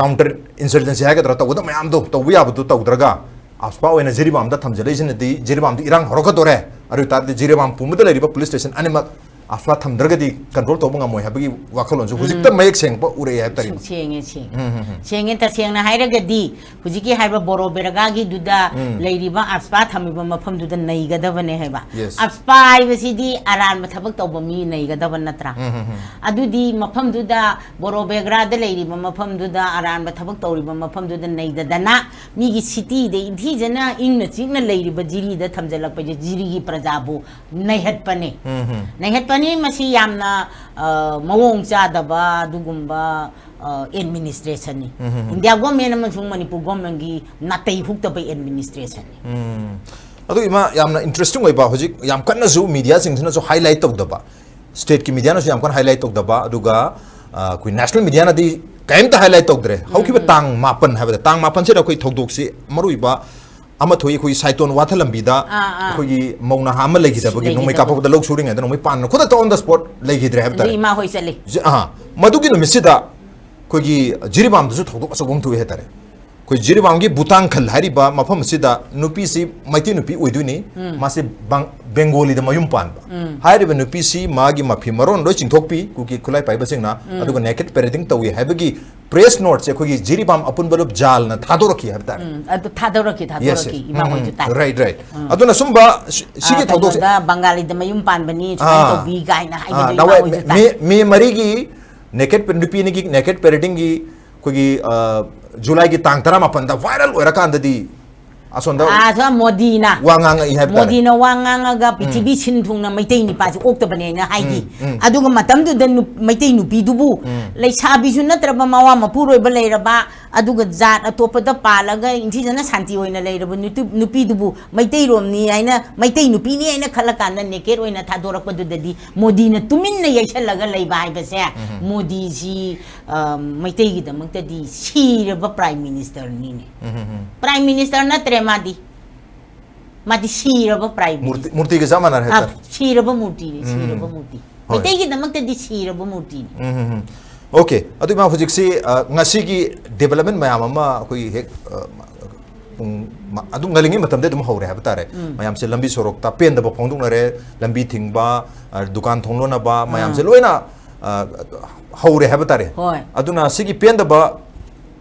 counter insurgency ꯍꯥꯏꯒꯗ꯭ꯔꯥ, ꯇꯧꯒꯗꯕ ꯃꯌꯥꯝꯗꯣ ꯇꯧꯕ ꯌꯥꯕꯗꯨ ꯇꯧꯗ꯭ꯔꯒ ꯑꯞꯁꯄꯥ ꯑꯣꯏꯅ ꯖꯤꯔꯤꯕꯥꯝꯗ ꯊꯝꯖꯤꯜꯂꯛꯏꯁꯤꯅꯗꯤ ꯖꯤꯔꯤꯕꯥꯝꯗ ꯏꯔꯥꯡ ꯍꯧꯔꯛꯀꯗꯣꯔꯦ꯫ ꯑꯗꯨ ꯑꯣꯏꯇꯥꯔꯗꯤ ꯖꯤꯔꯤꯕꯥꯝ ꯄꯨꯝꯕꯗ ꯂꯩꯔꯤꯕ police station ꯑꯅꯤꯃꯛ ꯑꯞꯁꯄꯥ ꯊꯝꯗ꯭ꯔꯒꯗꯤ control ꯇꯧꯕ ꯉꯝꯃꯣꯏ ꯍꯥꯏꯕꯒꯤ ꯋꯥꯈꯜꯂꯣꯟꯁꯨ ꯍꯧꯖꯤꯛꯇ ꯃꯌꯦꯛ ꯁꯦꯡꯕ ꯎꯔꯛꯑꯦ ꯍꯥꯏꯕ ꯇꯥꯔꯦ꯫ ꯁꯦꯡ- ꯁꯦꯡꯉꯦ, ꯁꯦꯡꯉꯦ꯫ ꯎꯝ, ꯎꯝ, ꯎꯝ꯫ ꯁꯦꯡꯉꯦ, ꯇꯁꯦꯡꯅ ꯍꯥꯏꯔꯒꯗꯤ ꯍꯧꯖꯤꯛꯀꯤ ꯍꯥꯏꯕ ꯕꯣꯔꯣ ꯕꯦꯔꯒꯥꯒꯤꯗꯨꯗ ꯎꯝ꯫ ꯂꯩꯔꯤꯕ ꯑꯞꯁꯄꯥ ꯊꯝꯃꯤꯕ ꯃꯐꯝꯗꯨꯗ ꯅꯩꯒꯗꯕꯅꯦ ꯍꯥꯏꯕ꯫ Yes꯫ ꯑꯞꯁꯄꯥ ꯍꯥꯏꯕꯁꯤꯗꯤ ꯑꯔꯥꯟꯕ ꯊꯕꯛ ꯇꯧꯕ ꯃꯤ ꯅꯩꯒꯗꯕ ꯅꯠꯇ꯭ꯔꯥ? ꯎꯝ, ꯎꯝ, ꯎꯝ꯫ ꯑꯗꯨꯗꯤ ꯃꯐꯝꯗꯨꯗ ꯕꯣꯔꯣ ꯕꯦꯒ꯭ꯔꯥꯗ ꯂꯩꯔꯤꯕ ꯃꯐꯝꯗꯨꯗ ꯑꯔꯥꯟꯕ ꯊꯕꯛ ꯇꯧꯔꯤꯕ ꯃꯐꯝꯗꯨꯗ ꯅꯩꯗꯗꯅ ꯃꯤꯒꯤ cityꯗ ꯏꯟꯊꯤꯖꯅ ꯏꯪꯅ ꯆꯤꯛꯅ ꯂꯩꯔꯤꯕ ꯖꯤꯔꯤꯗ ꯊꯝꯖꯤꯜꯂꯛꯄꯁꯦ ꯖꯤꯔꯤꯒꯤ ꯄ꯭ꯔꯖꯥꯕꯨ ꯅꯩꯍꯠꯄꯅꯦ꯫ ꯎꯝ, ꯎꯝ꯫ ꯅꯩꯍꯠꯄꯅꯤ꯫ ꯃꯁꯤ ꯌꯥꯝꯅ, ꯑ, ꯃꯑꯣꯡ ꯆꯥꯗꯕ ꯑꯗꯨꯒꯨꯝꯕ, ꯑ, administrationꯅꯤ꯫ ꯎꯝ, ꯎꯝ, ꯎꯝ꯫ India government ꯑꯃꯁꯨꯡ ꯃꯅꯤꯄꯨꯔ governmentꯀꯤ ꯅꯥꯇꯩ ꯍꯨꯛꯇꯕ administrationꯅꯤ꯫ ꯎꯝ꯫ ꯑꯗꯨ ꯏꯃꯥ, ꯌꯥꯝꯅ interesting ꯑꯣꯏꯕ, ꯍꯧꯖꯤꯛ ꯌꯥꯝ ꯀꯟꯅꯁꯨ mediaꯁꯤꯡꯁꯤꯅꯁꯨ highlight ꯇꯧꯗꯕ, stateꯀꯤ mediaꯅꯁꯨ ꯌꯥꯝ ꯀꯟꯅ highlight ꯇꯧꯗꯕ, ꯑꯗꯨꯒ, ꯑ, ꯑꯩꯈꯣꯏ national mediaꯅꯗꯤ ꯀꯔꯤꯝꯇ highlight ꯇꯧꯗ꯭ꯔꯦ꯫ ꯍꯧꯈꯤꯕ ꯎꯝ꯫ ꯇꯥꯡ ꯃꯥꯄꯟ ꯍꯥꯏꯕꯗ, ꯇꯥꯡ ꯃꯥꯄꯟꯁꯤꯗ ꯑꯩꯈꯣꯏ ꯊꯧꯗꯣꯛꯁꯤ ꯃꯔꯨꯑꯣꯏꯕ ꯑꯃ ꯊꯣꯛꯏ, ꯑꯩꯈꯣꯏ ꯁꯥꯏꯇꯣꯟ ꯋꯥꯊ ꯂꯝꯕꯤꯗ ꯑꯥ, ꯑꯥ꯫ ꯑꯩꯈꯣꯏꯒꯤ ꯃꯧ ꯅꯍꯥ ꯑꯃ ꯂꯩꯈꯤꯗꯕꯒꯤ, ꯂꯩꯈꯤꯗꯕ꯫ ꯅꯣꯡꯃꯩ ꯀꯥꯞꯄꯛꯄꯗ ꯂꯧ ꯁꯨꯔꯤꯉꯩꯗ ꯅꯣꯡꯃꯩ ꯄꯥꯟꯅ ꯈꯨꯗꯛꯇ on the spot ꯂꯩꯈꯤꯗ꯭ꯔꯦ ꯍꯥꯏꯕ ꯇꯥꯔꯦ꯫ ꯑꯗꯩ ꯏꯃꯥ ꯍꯣꯏ ꯆꯠꯂꯤ꯫ ꯖꯤ-, ꯑꯥ, ꯃꯗꯨꯒꯤ ꯅꯨꯃꯤꯠꯁꯤꯗ ꯑꯩꯈꯣꯏꯒꯤ ꯖꯤꯔꯤꯕꯥꯝꯗꯁꯨ ꯊꯧꯗꯣꯛ ꯑꯆꯧꯕ ꯑꯃ ꯊꯣꯛꯑꯦ ꯍꯥꯏ ꯇꯥꯔꯦ꯫ ꯑꯩꯈꯣꯏ ꯖꯤꯔꯤꯕꯥꯝꯒꯤ ꯕꯨꯇꯥꯡꯈꯜ ꯍꯥꯏꯔꯤꯕ ꯃꯐꯝ ꯑꯁꯤꯗ ꯅꯨꯄꯤꯁꯤ ꯃꯩꯇꯩ ꯅꯨꯄꯤ ꯑꯣꯏꯗꯣꯏꯅꯤ꯫ ꯎꯝ꯫ ꯃꯥꯁꯤ ꯕꯪ-, ꯕꯦꯡꯒꯣꯂꯤꯗ ꯃꯌꯨꯝ ꯄꯥꯟꯕ꯫ ꯎꯝ꯫ ꯍꯥꯏꯔꯤꯕ ꯅꯨꯄꯤꯁꯤ ꯃꯥꯒꯤ ꯃꯐꯤ ꯃꯔꯣꯟ ꯂꯣꯏ ꯆꯤꯡꯊꯣꯛꯄꯤ, ꯀꯨꯀꯤ ꯈꯨꯠꯂꯥꯏ ꯄꯥꯏꯕꯁꯤꯡꯅ, ꯎꯝ꯫ ꯑꯗꯨꯒ naked parading ꯇꯧꯏ ꯍꯥꯏꯕꯒꯤ press noteꯁꯦ ꯑꯩꯈꯣꯏꯒꯤ ꯖꯤꯔꯤꯕꯥꯝ ꯑꯄꯨꯟꯕ ꯂꯨꯞ ꯖꯥꯜꯅ ꯊꯥꯗꯣꯔꯛꯈꯤ ꯍꯥꯏꯕ ꯇꯥꯔꯦ꯫ ꯎꯝ, ꯑꯗꯨ ꯊꯥꯗꯣꯔꯛꯈꯤ, Yes, yes. ꯊꯥꯗꯣꯔꯛꯈꯤ, ꯏꯃꯥ ꯎꯝ, ꯍꯣꯏꯁꯨ ꯎꯝ. ꯇꯥꯏ꯫ Right, right. ꯎꯝ꯫ ꯑꯗꯨꯅ ꯁꯨꯝꯕ ꯁꯤ-, ꯁꯤꯒꯤ ꯑꯥ, ꯊꯧꯗꯣꯛꯁꯦ ꯀꯩꯅꯣꯗ ꯕꯪꯒꯥꯂꯤꯗ ꯃꯌꯨꯝ ꯄꯥꯟꯕꯅꯤ, ꯁꯨꯃꯥꯏꯅ ꯑꯥ, ꯇꯧꯕꯤ ꯀꯥꯏꯅ ꯍꯥꯏꯕꯗꯣ ꯑꯥ, ꯏꯃꯥ ꯅꯍꯥꯟꯋꯥꯏ ꯍꯣꯏꯁꯨ ꯇꯥꯏ꯫ ꯃꯦ, ꯃꯦ ꯃꯔꯤꯒꯤ naked pa-, ꯅꯨꯄꯤ ꯑꯅꯤꯒꯤ naked paradingꯒꯤ ꯑꯩꯈꯣꯏꯒꯤ, ꯑ, ꯖꯨꯂꯥꯏꯒꯤ ꯇꯥꯡ ꯇꯔꯥꯃꯥꯄꯟꯗ viral ꯑꯣꯏꯔꯀꯥꯟꯗꯗꯤ ꯑꯁꯣꯝꯗ ꯑꯥ, ꯁꯣꯝ ꯃꯣꯗꯤꯅ, ꯋꯥ ꯉꯥꯡꯉꯛꯏ ꯍꯥꯏꯕ ꯇꯥꯔꯦ꯫ ꯃꯣꯗꯤꯅ ꯋꯥ ꯉꯥꯡꯉꯒ ꯎꯝ꯫ ꯄ꯭ꯔꯤꯊꯤꯕꯤ ꯁꯤꯟ ꯊꯨꯡꯅ ꯃꯩꯇꯩ ꯅꯤꯄꯥꯁꯦ ꯑꯣꯛꯇꯕꯅꯦꯅ ꯍꯥꯏꯈꯤ꯫ ꯎꯝ, ꯎꯝ꯫ ꯑꯗꯨꯒ ꯃꯇꯝꯗꯨꯗ ꯅꯨ-, ꯃꯩꯇꯩ ꯅꯨꯄꯤꯗꯨꯕꯨ ꯎꯝ꯫ ꯂꯩꯁꯥꯕꯤꯁꯨ ꯅꯠꯇ꯭ꯔꯕ, ꯃꯋꯥ ꯃꯄꯨꯔꯣꯏꯕ ꯂꯩꯔꯕ, ꯑꯗꯨꯒ ꯖꯥꯠ ꯑꯇꯣꯞꯄꯗ ꯄꯥꯜꯂꯒ ꯏꯟꯊꯤꯖꯅ ꯁꯥꯟꯇꯤ ꯑꯣꯏꯅ ꯂꯩꯔꯕ ꯅꯨꯇꯨ-, ꯅꯨꯄꯤꯗꯨꯕꯨ ꯃꯩꯇꯩꯔꯣꯝꯅꯤ ꯍꯥꯏꯅ, ꯃꯩꯇꯩ ꯅꯨꯄꯤꯅꯤ ꯍꯥꯏꯅ ꯈꯜꯂꯀꯥꯟꯗ naked ꯑꯣꯏꯅ ꯊꯥꯗꯣꯔꯛꯄꯗꯨꯗꯗꯤ ꯃꯣꯗꯤꯅ ꯇꯨꯃꯤꯟꯅ ꯌꯩꯁꯜꯂꯒ ꯂꯩꯕ ꯍꯥꯏꯕꯁꯦ, ꯎꯝ꯫ ꯃꯣꯗꯤꯁꯤ, ꯑ, ꯃꯩꯇꯩꯒꯤꯗꯃꯛꯇꯗꯤ ꯁꯤꯔꯕ prime ministerꯅꯤꯅꯦ꯫ ꯎꯝ, ꯎꯝ, ꯎꯝ꯫ Prime minister ꯅꯠꯇ꯭ꯔꯦ ꯃꯥꯗꯤ꯫ ꯃꯥꯗꯤ ꯁꯤꯔꯕ prime minister꯫ ꯃꯨꯔꯇꯤ-, ꯃꯨꯔꯇꯤꯒ ꯆꯞ ꯃꯥꯟꯅꯔꯦ ꯑꯥ, ꯍꯥꯏꯇꯥꯔꯦ꯫ ꯁꯤꯔꯕ ꯃꯨꯔꯇꯤꯅꯤ, ꯎꯝ꯫ ꯁꯤꯔꯕ ꯃꯨꯔꯇꯤ꯫ ꯃꯩꯇꯩꯒꯤꯗꯃꯛꯇꯗꯤ ꯁꯤꯔꯕ ꯃꯨꯔꯇꯤꯅꯤ꯫ ꯎꯝ, ꯎꯝ, ꯎꯝ꯫ ꯑꯣꯀꯦ, ꯑꯗꯨ ꯏꯃꯥ, ꯍꯧꯖꯤꯛꯁꯤ, ꯑ, ꯉꯁꯤꯒꯤ development ꯃꯌꯥꯝ ꯑꯃ ꯑꯩꯈꯣꯏꯒꯤ ꯍꯦꯛ, ꯑ, ꯄꯨꯡ ꯃ-, ꯑꯗꯨꯝ ꯉꯜꯂꯤꯉꯩ ꯃꯇꯝꯗ ꯑꯗꯨꯝ ꯍꯧꯔꯦ ꯍꯥꯏꯕ ꯇꯥꯔꯦ꯫ ꯎꯝ꯫ ꯃꯌꯥꯝꯁꯦ ꯂꯝꯕꯤ ꯁꯣꯔꯣꯛꯇ ꯄꯦꯟꯗꯕ ꯐꯣꯡꯗꯣꯛꯅꯔꯦ, ꯂꯝꯕꯤ ꯊꯤꯡꯕ, ꯑ, ꯗꯨꯀꯥꯟ ꯊꯣꯡ ꯂꯣꯟꯅꯕ ꯃꯌꯥꯝꯁꯦ ꯑꯥ꯫ ꯂꯣꯏꯅ, ꯑ, ꯍꯧꯔꯦ ꯍꯥꯏꯕ ꯇꯥꯔꯦ꯫ ꯍꯣꯏ꯫ ꯑꯗꯨꯅ ꯁꯤꯒꯤ ꯄꯦꯟꯗꯕ,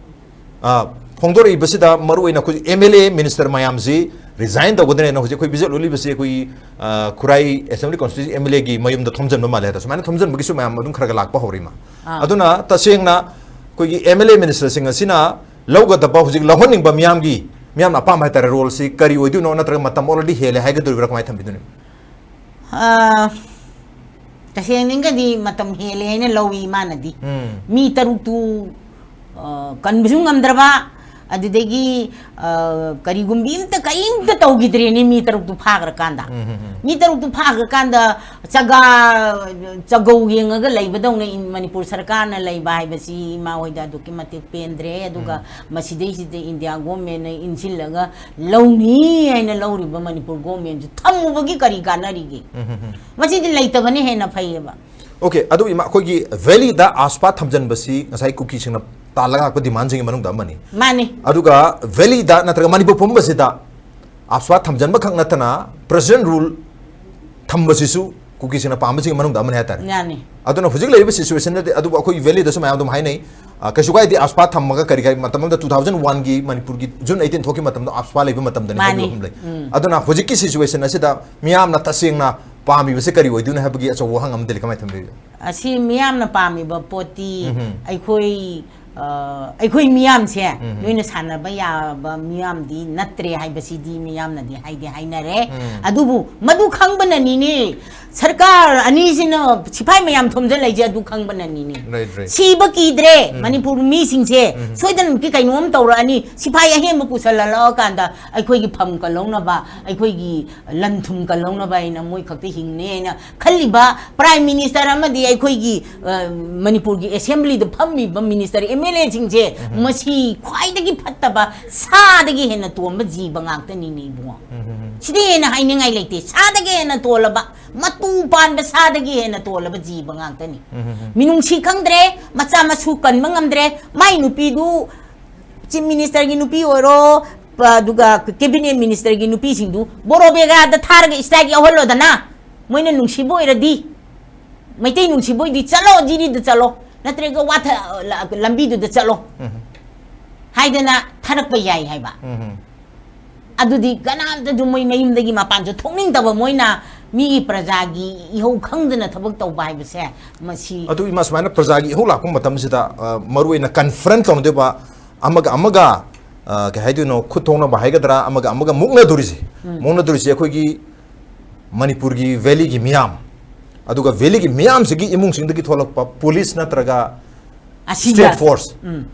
ꯑ, ꯐꯣꯡꯗꯣꯔꯛꯏꯕꯁꯤꯗ ꯃꯔꯨꯑꯣꯏꯅ ꯑꯩꯈꯣꯏ M L A minister ꯃꯌꯥꯝꯁꯤ resign ꯇꯧꯒꯗ꯭ꯔꯦꯅ ꯍꯧꯖꯤꯛ ꯑꯩꯈꯣꯏ visit ꯎꯠꯂꯤꯕꯁꯤ ꯑꯩꯈꯣꯏꯒꯤ, ꯑ, ꯈꯨꯔꯥꯏ Assembly Constituency M L A ꯒꯤ ꯃꯌꯨꯝꯗ ꯊꯣꯝꯖꯤꯟꯕ ꯃꯥꯜꯂꯦ ꯍꯥꯏꯇꯥꯔꯦ꯫ ꯁꯨꯃꯥꯏꯅ ꯊꯣꯝꯖꯤꯟꯕꯒꯤꯁꯨ ꯃꯌꯥꯝ ꯑꯗꯨꯝ ꯈꯔ ꯈꯔ ꯂꯥꯛꯄ ꯍꯧꯔꯤ ꯏꯃꯥ꯫ ꯑꯥ꯫ ꯑꯗꯨꯅ ꯇꯁꯦꯡꯅ ꯑꯩꯈꯣꯏꯒꯤ M L A ministerꯁꯤꯡ ꯑꯁꯤꯅ ꯂꯧꯒꯗꯕ ꯍꯧꯖꯤꯛ ꯂꯧꯍꯟꯅꯤꯡꯕ ꯃꯤꯌꯥꯝꯒꯤ, ꯃꯤꯌꯥꯝꯅ ꯑꯄꯥꯝꯕ ꯍꯥꯏꯇꯥꯔꯦ, roleꯁꯤ ꯀꯔꯤ ꯑꯣꯏꯗꯣꯏꯅꯣ? ꯅꯠꯇ꯭ꯔꯒ ꯃꯇꯝ already ꯍꯦꯜꯂꯦ ꯍꯥꯏꯒꯗꯣꯔꯤꯕ꯭ꯔꯥ? ꯀꯃꯥꯏꯅ ꯊꯝꯕꯤꯗꯣꯏꯅꯣ? ꯑ, ꯇꯁꯦꯡꯅꯤꯡꯒꯗꯤ ꯃꯇꯝ ꯍꯦꯜꯂꯦ ꯍꯥꯏꯅ ꯂꯧꯏ ꯃꯥꯅꯗꯤ꯫ ꯎꯝ꯫ ꯃꯤ ꯇꯔꯨꯛꯇꯨ, ꯑ, ꯀꯟꯕꯁꯨ ꯉꯝꯗ꯭ꯔꯕ, ꯑꯗꯨꯗꯒꯤ, ꯑ, ꯀꯔꯤꯒꯨꯝꯕꯤ ꯑꯝꯇ ꯀꯔꯤꯝꯇ ꯇꯧꯈꯤꯗ꯭ꯔꯦꯅꯦ ꯃꯤ ꯇꯔꯨꯛꯇꯨ ꯐꯥꯈ꯭ꯔꯀꯥꯟꯗ꯫ ꯎꯝ, ꯎꯝ, ꯎꯝ꯫ ꯃꯤ ꯇꯔꯨꯛꯇꯨ ꯐꯥꯈ꯭ꯔꯀꯥꯟꯗ ꯆꯒꯥ, ꯆꯒꯧ ꯌꯦꯡꯉꯒ ꯂꯩꯕꯗꯧꯅ ꯏꯟ-, ꯃꯅꯤꯄꯨꯔ ꯁꯔꯀꯥꯔꯅ ꯂꯩꯕ ꯍꯥꯏꯕꯁꯤ ꯏꯃꯥ ꯍꯣꯏꯗ ꯑꯗꯨꯛꯀꯤ ꯃꯇꯤꯛ ꯄꯦꯟꯗ꯭ꯔꯦ꯫ ꯑꯗꯨꯒ ꯎꯝ꯫ ꯃꯁꯤꯗꯩꯁꯤꯗ ꯏꯟꯗꯤꯌꯥ ꯒꯣꯔꯃꯦꯟꯅ ꯏꯟꯁꯤꯜꯂꯒ ꯂꯧꯅꯤ ꯍꯥꯏꯅ ꯂꯧꯔꯤꯕ ꯃꯅꯤꯄꯨꯔ ꯒꯣꯔꯃꯦꯟꯁꯨ ꯊꯝꯃꯨꯕꯒꯤ ꯀꯔꯤ ꯀꯥꯟꯅꯔꯤꯒꯦ? ꯎꯝ, ꯎꯝ, ꯎꯝ꯫ ꯃꯁꯤꯗꯤ ꯂꯩꯇꯕꯅ ꯍꯦꯟꯅ ꯐꯩꯌꯦꯕ꯫ ꯑꯣꯀꯦ, ꯑꯗꯨ ꯏꯃꯥ, ꯑꯩꯈꯣꯏꯒꯤ valleyꯗ AFSPA ꯊꯝꯖꯤꯟꯕꯁꯤ ꯉꯁꯥꯏ ꯀꯨꯀꯤꯁꯤꯡꯅ ꯇꯥꯜꯂꯒ ꯂꯥꯛꯄ demandꯁꯤꯡꯒꯤ ꯃꯅꯨꯡꯗ ꯑꯃꯅꯤ꯫ ꯃꯥꯅꯤ꯫ ꯑꯗꯨꯒ valleyꯗ ꯅꯠꯇ꯭ꯔꯒ ꯃꯅꯤꯄꯨꯔ ꯄꯨꯝꯕꯁꯤꯗ AFSPA ꯊꯝꯖꯤꯟꯕ ꯈꯛ ꯅꯠꯇꯅ president rule ꯊꯝꯕꯁꯤꯁꯨ ꯀꯨꯀꯤꯁꯤꯡꯅ ꯄꯥꯝꯕꯁꯤꯡꯒꯤ ꯃꯅꯨꯡꯗ ꯑꯃꯅꯤ ꯍꯥꯏꯇꯥꯔꯦ꯫ ꯌꯥꯅꯤ꯫ ꯑꯗꯨꯅ ꯍꯧꯖꯤꯛ ꯂꯩꯔꯤꯕ situationꯗꯗꯤ, ꯑꯗꯨꯕꯨ ꯑꯩꯈꯣꯏꯒꯤ valleyꯗꯁꯨ ꯃꯌꯥꯝ ꯑꯗꯨꯝ ꯍꯥꯏꯅꯩ, ꯑ, ꯀꯩꯁꯨ ꯀꯥꯏꯗꯦ, AFSPA ꯊꯝꯃꯒ ꯀꯔꯤ ꯀꯥꯏ? ꯃꯇꯝ ꯑꯃꯗ two thousand oneꯒꯤ ꯃꯅꯤꯄꯨꯔꯒꯤ June eighteen ꯊꯣꯛꯈꯤꯕ ꯃꯇꯝꯗ AFSPA ꯂꯩꯕ ꯃꯇꯝꯗꯅꯤ ꯃꯥꯅꯤ꯫ ꯍꯥꯏꯕ ꯑꯃ ꯂꯩ꯫ ꯎꯝ꯫ ꯑꯗꯨꯅ ꯍꯧꯖꯤꯛꯀꯤ situation ꯑꯁꯤꯗ ꯃꯤꯌꯥꯝꯅ ꯇꯁꯦꯡꯅ ꯄꯥꯝꯃꯤꯕꯁꯤ ꯀꯔꯤ ꯑꯣꯏꯗꯣꯏꯅꯣ ꯍꯥꯏꯕꯒꯤ ꯑꯆꯧꯕ ꯋꯥꯍꯪ ꯑꯃꯗꯤ ꯂꯩ꯫ ꯀꯃꯥꯏꯅ ꯊꯝꯕꯤꯕ? ꯑꯁꯤ ꯃꯤꯌꯥꯝꯅ ꯄꯥꯝꯃꯤꯕ ꯄꯣꯠꯇꯤ ꯎꯝ꯫ ꯑꯩꯈꯣꯏ, ꯑ, ꯑꯩꯈꯣꯏ ꯃꯤꯌꯥꯝꯁꯦ ꯎꯝ꯫ ꯂꯣꯏꯅ ꯁꯥꯟꯅꯕ ꯌꯥꯕ ꯃꯤꯌꯥꯝꯗꯤ ꯅꯠꯇ꯭ꯔꯦ ꯍꯥꯏꯕꯁꯤꯗꯤ ꯃꯤꯌꯥꯝꯅꯗꯤ ꯍꯥꯏꯗꯤ ꯍꯥꯏꯅꯔꯦ꯫ ꯎꯝ꯫ ꯑꯗꯨꯕꯨ ꯃꯗꯨ ꯈꯪꯕꯅꯅꯤꯅꯦ ꯁꯔꯀꯥꯔ ꯑꯅꯤꯁꯤꯅ ꯁꯤꯐꯥꯏ ꯃꯌꯥꯝ ꯊꯣꯝꯖꯤꯜꯂꯛꯏꯁꯦ, ꯑꯗꯨ ꯈꯪꯕꯅꯅꯤꯅꯦ꯫ Right, right. ꯁꯤꯕ ꯀꯤꯗ꯭ꯔꯦ꯫ ꯎꯝ꯫ ꯃꯅꯤꯄꯨꯔ ꯃꯤꯁꯤꯡꯁꯦ ꯎꯝ꯫ ꯁꯣꯏꯗꯅꯃꯛꯀꯤ ꯀꯩꯅꯣꯝ ꯇꯧꯔꯛꯑꯅꯤ꯫ ꯁꯤꯐꯥꯏ ꯑꯍꯦꯟꯕ ꯄꯨꯁꯜꯍꯜꯂꯛꯑꯀꯥꯟꯗ ꯑꯩꯈꯣꯏꯒꯤ ꯐꯝ ꯀꯜꯍꯧꯅꯕ, ꯑꯩꯈꯣꯏꯒꯤ ꯂꯟ ꯊꯨꯝ ꯀꯜꯍꯧꯅꯕ ꯍꯥꯏꯅ ꯃꯣꯏ ꯈꯛꯇ ꯍꯤꯡꯅꯤ ꯍꯥꯏꯅ ꯈꯜꯂꯤꯕ Prime Minister ꯑꯃꯗꯤ ꯑꯩꯈꯣꯏꯒꯤ, ꯑ, ꯃꯅꯤꯄꯨꯔꯒꯤ Assemblyꯗ ꯐꯝꯃꯤꯕ minister, MLAꯁꯤꯡꯁꯦ ꯎꯝ꯫ ꯃꯁꯤ ꯈ꯭ꯋꯥꯏꯗꯒꯤ ꯐꯠꯇꯕ, ꯁꯥꯗꯒꯤ ꯍꯦꯟꯅ ꯇꯣꯟꯕ ꯖꯤꯕ ꯉꯥꯛꯇꯅꯤꯅꯦ ꯏꯕꯨꯡꯉꯣ꯫ ꯎꯝ, ꯎꯝ, ꯎꯝ꯫ ꯁꯤꯗꯤ ꯍꯦꯟꯅ ꯍꯥꯏꯅꯤꯡꯉꯥꯏ ꯂꯩꯇꯦ꯫ ꯁꯥꯗꯒꯤ ꯍꯦꯟꯅ ꯇꯣꯜꯂꯕ, ꯃꯇꯨ ꯇꯨ ꯄꯥꯟꯕ ꯁꯥꯗꯒꯤ ꯍꯦꯟꯅ ꯇꯣꯜꯂꯕ ꯖꯤꯕ ꯉꯥꯛꯇꯅꯤ꯫ ꯎꯝ, ꯎꯝ, ꯎꯝ꯫ ꯃꯤꯅꯨꯡꯁꯤ ꯈꯪꯗ꯭ꯔꯦ, ꯃꯆꯥ ꯃꯁꯨ ꯀꯟꯕ ꯉꯝꯗ꯭ꯔꯦ꯫ ꯃꯥꯏ ꯅꯨꯄꯤꯗꯨ Chief Ministerꯒꯤ ꯅꯨꯄꯤ ꯑꯣꯏꯔꯣ, ꯄ-, ꯑꯗꯨꯒ Cabinet Ministerꯒꯤ ꯅꯨꯄꯤꯁꯤꯡꯗꯨ ꯕꯣꯔꯣꯕꯦꯒꯥꯗ ꯊꯥꯔꯒ strike ꯌꯥꯎꯍꯜꯂꯣꯗꯅ꯫ ꯃꯣꯏꯅ ꯅꯨꯡꯁꯤꯕ ꯑꯣꯏꯔꯗꯤ, ꯃꯩꯇꯩ ꯅꯨꯡꯁꯤꯕ ꯑꯣꯏꯗꯤ ꯆꯠꯂꯣ, ꯖꯤꯔꯤꯗ ꯆꯠꯂꯣ, ꯅꯠꯇ꯭ꯔꯒ ꯋꯥꯊ-, ꯂ-, ꯂꯝꯕꯤꯗꯨꯗ ꯆꯠꯂꯣ ꯎꯝ꯫ ꯍꯥꯏꯗꯅ ꯊꯥꯔꯛꯄ ꯌꯥꯏ ꯍꯥꯏꯕ꯫ ꯎꯝ꯫ ꯑꯗꯨꯗꯤ ꯀꯅꯥꯝꯇꯁꯨ ꯃꯣꯏ ꯃꯌꯨꯝꯗꯒꯤ ꯃꯄꯥꯟꯁꯨ ꯊꯣꯛꯅꯤꯡꯗꯕ ꯃꯣꯏꯅ ꯃꯤꯒꯤ ꯄ꯭ꯔꯖꯥꯒꯤ ꯏꯍꯧ ꯈꯪꯗꯅ ꯊꯕꯛ ꯇꯧꯕ ꯍꯥꯏꯕꯁꯦ ꯃꯁꯤ ꯑꯗꯨ ꯏꯃꯥ, ꯁꯨꯃꯥꯏꯅ ꯄ꯭ꯔꯖꯥꯒꯤ ꯏꯍꯧ ꯂꯥꯛꯄ ꯃꯇꯝꯁꯤꯗ, ꯑ, ꯃꯔꯨꯑꯣꯏꯅ confront ꯇꯧꯅꯗꯣꯏꯕ ꯑꯃꯒ ꯑꯃꯒ, ꯑ, ꯀꯩ ꯍꯥꯏꯗꯣꯏꯅꯣ, ꯈꯨꯠ ꯊꯣꯡꯅꯕ ꯍꯥꯏꯒꯗ꯭ꯔꯥ, ꯑꯃꯒ ꯑꯃꯒ ꯃꯨꯛꯅꯗꯣꯔꯤꯁꯦ, ꯎꯝ꯫ ꯃꯨꯛꯅꯗꯣꯔꯤꯁꯦ ꯑꯩꯈꯣꯏꯒꯤ ꯃꯅꯤꯄꯨꯔꯒꯤ valleyꯒꯤ ꯃꯤꯌꯥꯝ, ꯑꯗꯨꯒ valleyꯒꯤ ꯃꯤꯌꯥꯝꯁꯤꯒꯤ ꯏꯃꯨꯡꯁꯤꯡꯗꯒꯤ ꯊꯣꯛꯂꯛꯄ police ꯅꯠꯇ꯭ꯔꯒ ꯑꯁꯤꯒ state force, ꯎꯝ꯫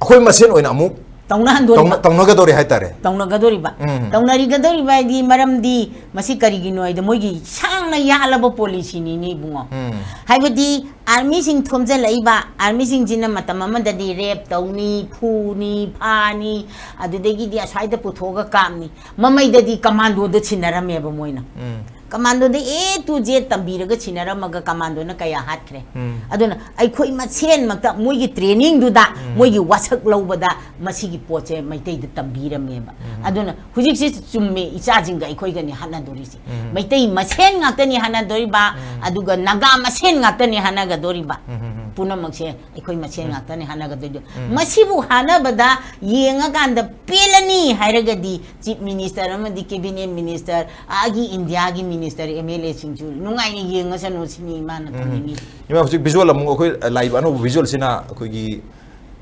ꯑꯩꯈꯣꯏ ꯃꯁꯦꯟ ꯑꯣꯏꯅ ꯑꯃꯨꯛ ꯇꯧꯅꯍꯟꯗꯣꯔꯤꯕ꯫ ꯇꯧꯅ-, ꯇꯧꯅꯒꯗꯧꯔꯤ ꯍꯥꯏꯇꯥꯔꯦ꯫ ꯇꯧꯅꯒꯗꯧꯔꯤꯕ꯫ ꯎꯝ꯫ ꯇꯧꯅꯔꯤꯒꯗꯧꯔꯤꯕ ꯍꯥꯏꯗꯤ ꯃꯔꯝꯗꯤ ꯃꯁꯤ ꯀꯔꯤꯒꯤꯅꯣ ꯍꯥꯏꯗ ꯃꯣꯏꯒꯤ ꯁꯥꯡꯅ ꯌꯥꯜꯂꯕ policyꯅꯤꯅꯦ ꯏꯕꯨꯡꯉꯣ꯫ ꯎꯝ꯫ ꯍꯥꯏꯕꯗꯤ armyꯁꯤꯡ ꯊꯣꯝꯖꯤꯜꯂꯛꯏꯕ, armyꯁꯤꯡꯁꯤꯅ ꯃꯇꯝ ꯑꯃꯗꯗꯤ rape ꯇꯧꯅꯤ, ꯐꯨꯅꯤ, ꯐꯥꯅꯤ, ꯑꯗꯨꯗꯒꯤꯗꯤ ꯑꯁ꯭ꯋꯥꯏꯗ ꯄꯨꯊꯣꯛꯑꯒ ꯀꯥꯞꯅꯤ꯫ ꯃꯃꯩꯗꯗꯤ commandoꯗ ꯁꯤꯟꯅꯔꯝꯃꯦꯕ ꯃꯣꯏꯅ꯫ ꯎꯝ꯫ Commandoꯗ A to Z ꯇꯝꯕꯤꯔꯒ ꯁꯤꯟꯅꯔꯝꯃꯒ commandoꯅ ꯀꯌꯥ ꯍꯥꯠꯈ꯭ꯔꯦ꯫ ꯎꯝ꯫ ꯑꯗꯨꯅ ꯑꯩꯈꯣꯏ ꯃꯁꯦꯟꯃꯛꯇ ꯃꯣꯏꯒꯤ trainingꯗꯨꯗ, ꯎꯝ꯫ ꯃꯣꯏꯒꯤ ꯋꯥꯁꯛ ꯂꯧꯕꯗ ꯃꯁꯤꯒꯤ ꯄꯣꯠꯁꯦ ꯃꯩꯇꯩꯗ ꯇꯝꯕꯤꯔꯝꯃꯦꯕ꯫ ꯎꯝ꯫ ꯑꯗꯨꯅ ꯍꯧꯖꯤꯛꯁꯦ ꯆꯨꯝꯃꯦ, ꯏꯆꯥꯁꯤꯡꯒ ꯑꯩꯈꯣꯏꯒꯅꯤ ꯍꯥꯠꯅꯗꯣꯔꯤꯁꯦ꯫ ꯎꯝ꯫ ꯃꯩꯇꯩ ꯃꯁꯦꯟ ꯉꯥꯛꯇꯅꯤ ꯍꯥꯠꯅꯗꯣꯔꯤꯕ, ꯎꯝ꯫ ꯑꯗꯨꯒ ꯅꯥꯒꯥ ꯃꯁꯦꯟ ꯉꯥꯛꯇꯅꯤ ꯍꯥꯠꯅꯒꯗꯣꯔꯤꯕ꯫ ꯎꯝ, ꯎꯝ, ꯎꯝ꯫ ꯄꯨꯝꯅꯃꯛꯁꯦ ꯑꯩꯈꯣꯏ ꯃꯁꯦꯟ ꯎꯝ꯫ ꯉꯥꯛꯇꯅꯤ ꯍꯥꯠꯅꯒꯗꯣꯏꯗꯣ꯫ ꯎꯝ꯫ ꯃꯁꯤꯕꯨ ꯍꯥꯠꯅꯕꯗ ꯌꯦꯡꯉꯀꯥꯟꯗ ꯄꯦꯜꯂꯅꯤ ꯍꯥꯏꯔꯒꯗꯤ Chief Minister ꯑꯃꯗꯤ Cabinet Minister, ꯑꯥꯒꯤ ꯏꯟꯗꯤꯌꯥꯒꯤ minister, MLAꯁꯤꯡꯁꯨ ꯅꯨꯡꯉꯥꯏꯅ ꯌꯦꯡꯉꯁꯅꯨ ꯁꯤꯅꯤ ꯏꯃꯥꯅ ꯎꯝ꯫ ꯊꯝꯅꯤꯡꯉꯤꯁꯦ꯫ ꯏꯃꯥ, ꯍꯧꯖꯤꯛ visual ꯑꯃꯨꯛ ꯑꯩꯈꯣꯏ ꯂꯥꯛꯏꯕ ꯑꯅꯧꯕ visualꯁꯤꯅ ꯑꯩꯈꯣꯏꯒꯤ,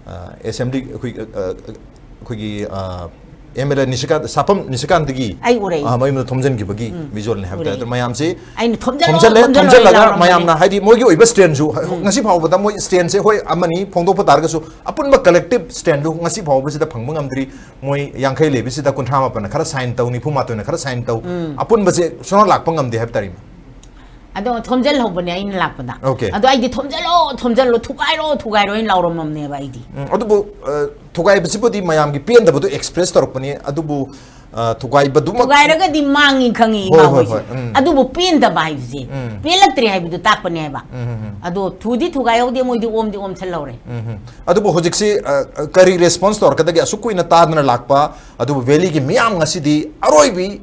ꯑ, assembly, ꯑꯩꯈꯣꯏ, ꯑ, ꯑ, ꯑꯩꯈꯣꯏꯒꯤ, ꯑ, MLA ꯅꯤꯁꯤꯀꯥꯟ, ꯁꯥꯄꯝ ꯅꯤꯁꯤꯀꯥꯟꯇꯒꯤ, ꯑꯩ ꯎꯔꯛꯏ꯫ ꯑ, ꯃꯌꯨꯝꯗ ꯊꯣꯝꯖꯤꯟꯈꯤꯕꯒꯤ ꯎꯝ꯫ Visualꯅꯤ ꯍꯥꯏꯕ ꯇꯥꯔꯦ꯫ ꯎꯔꯛꯏ꯫ ꯑꯗꯨ ꯃꯌꯥꯝꯁꯤ ꯑꯩꯅ ꯊꯣꯝꯖꯤꯜꯂꯣ, ꯊꯣꯝꯖꯤꯜꯂꯦ, ꯊꯣꯝꯖꯤꯜꯂꯣ ꯊꯣꯝꯖꯤꯜꯂꯒ ꯂꯥꯎꯔꯝꯕꯅꯤ꯫ ꯃꯌꯥꯝꯅ ꯍꯥꯏꯗꯤ ꯃꯣꯏꯒꯤ ꯑꯣꯏꯕ standꯁꯨ ꯍ-, ꯎꯝ꯫ ꯉꯁꯤ ꯐꯥꯎꯕꯗ ꯃꯣꯏ standꯁꯦ ꯍꯣꯏ ꯑꯃꯅꯤ ꯐꯣꯡꯗꯣꯛꯄ ꯇꯥꯔꯒꯁꯨ ꯑꯄꯨꯟꯕ collective standꯗꯨ ꯉꯁꯤ ꯐꯥꯎꯕꯁꯤꯗ ꯐꯪꯕ ꯉꯝꯗ꯭ꯔꯤ꯫ ꯃꯣꯏ ꯌꯥꯡꯈꯩ ꯂꯩꯕꯁꯤꯗ ꯀꯨꯟꯊ꯭ꯔꯥ ꯃꯥꯄꯟꯅ ꯈꯔ sign ꯇꯧ, ꯅꯤꯐꯨ ꯃꯥꯊꯣꯏꯅ ꯈꯔ sign ꯇꯧ, ꯎꯝ꯫ ꯑꯄꯨꯟꯕꯁꯦ ꯁꯨꯡꯂꯥꯛ ꯂꯥꯛꯄ ꯉꯝꯗꯦ ꯍꯥꯏꯕ ꯇꯥꯔꯦ꯫ ꯑꯗꯣ ꯊꯣꯝꯖꯤꯜꯍꯧꯕꯅꯦ ꯑꯩꯅ ꯂꯥꯛꯄꯗ꯫ Okay꯫ ꯑꯗꯣ ꯑꯩꯗꯤ ꯊꯣꯝꯖꯤꯜꯂꯣ, ꯊꯣꯝꯖꯤꯜꯂꯣ, ꯊꯨꯒꯥꯏꯔꯣ, ꯊꯨꯒꯥꯏꯔꯣ ꯍꯥꯏꯅ ꯂꯥꯎꯔꯝꯃꯕꯅꯦꯕ ꯑꯩꯗꯤ꯫ ꯎꯝ, ꯑꯗꯨꯕꯨ, ꯑ, ꯊꯨꯒꯥꯏꯕꯁꯤꯕꯨꯗꯤ ꯃꯌꯥꯝꯒꯤ ꯄꯦꯟꯗꯕꯗꯨ express ꯇꯧꯔꯛꯄꯅꯤ, ꯑꯗꯨꯕꯨ ꯑ, ꯊꯨꯒꯥꯏꯕꯗꯨꯃꯛ ꯊꯨꯒꯥꯏꯔꯒꯗꯤ ꯃꯥꯡꯉꯤ ꯈꯪꯉꯤ, ꯍꯣꯏ, ꯏꯃꯥ ꯍꯣꯏ, ꯍꯣꯏꯁꯨ꯫ ꯍꯣꯏ, ꯎꯝ꯫ ꯑꯗꯨꯕꯨ ꯄꯦꯟꯗꯕ ꯍꯥꯏꯕꯁꯦ, ꯎꯝ꯫ ꯄꯦꯜꯂꯛꯇ꯭ꯔꯦ ꯍꯥꯏꯕꯗꯨ ꯇꯥꯛꯄꯅꯦ ꯍꯥꯏꯕ꯫ ꯎꯝ, ꯎꯝ, ꯎꯝ꯫ ꯑꯗꯣ ꯊꯨꯗꯤ ꯊꯨꯒꯥꯏꯍꯧꯗꯦ, ꯃꯣꯏꯗꯤ ꯑꯣꯝꯗꯤ ꯑꯣꯝꯁꯜꯍꯧꯔꯦ꯫ ꯎꯝ, ꯎꯝ꯫ ꯑꯗꯨꯕꯨ ꯍꯧꯖꯤꯛꯁꯤ, ꯑ, ꯑ, ꯀꯔꯤ response ꯇꯧꯔꯛꯀꯗꯒꯦ? ꯑꯁꯨꯛ ꯀꯨꯏꯅ ꯇꯥꯗꯅ ꯂꯥꯛꯄ, ꯑꯗꯨꯕꯨ valley ꯒꯤ ꯃꯤꯌꯥꯝ ꯉꯁꯤꯗꯤ ꯑꯔꯣꯏꯕꯤ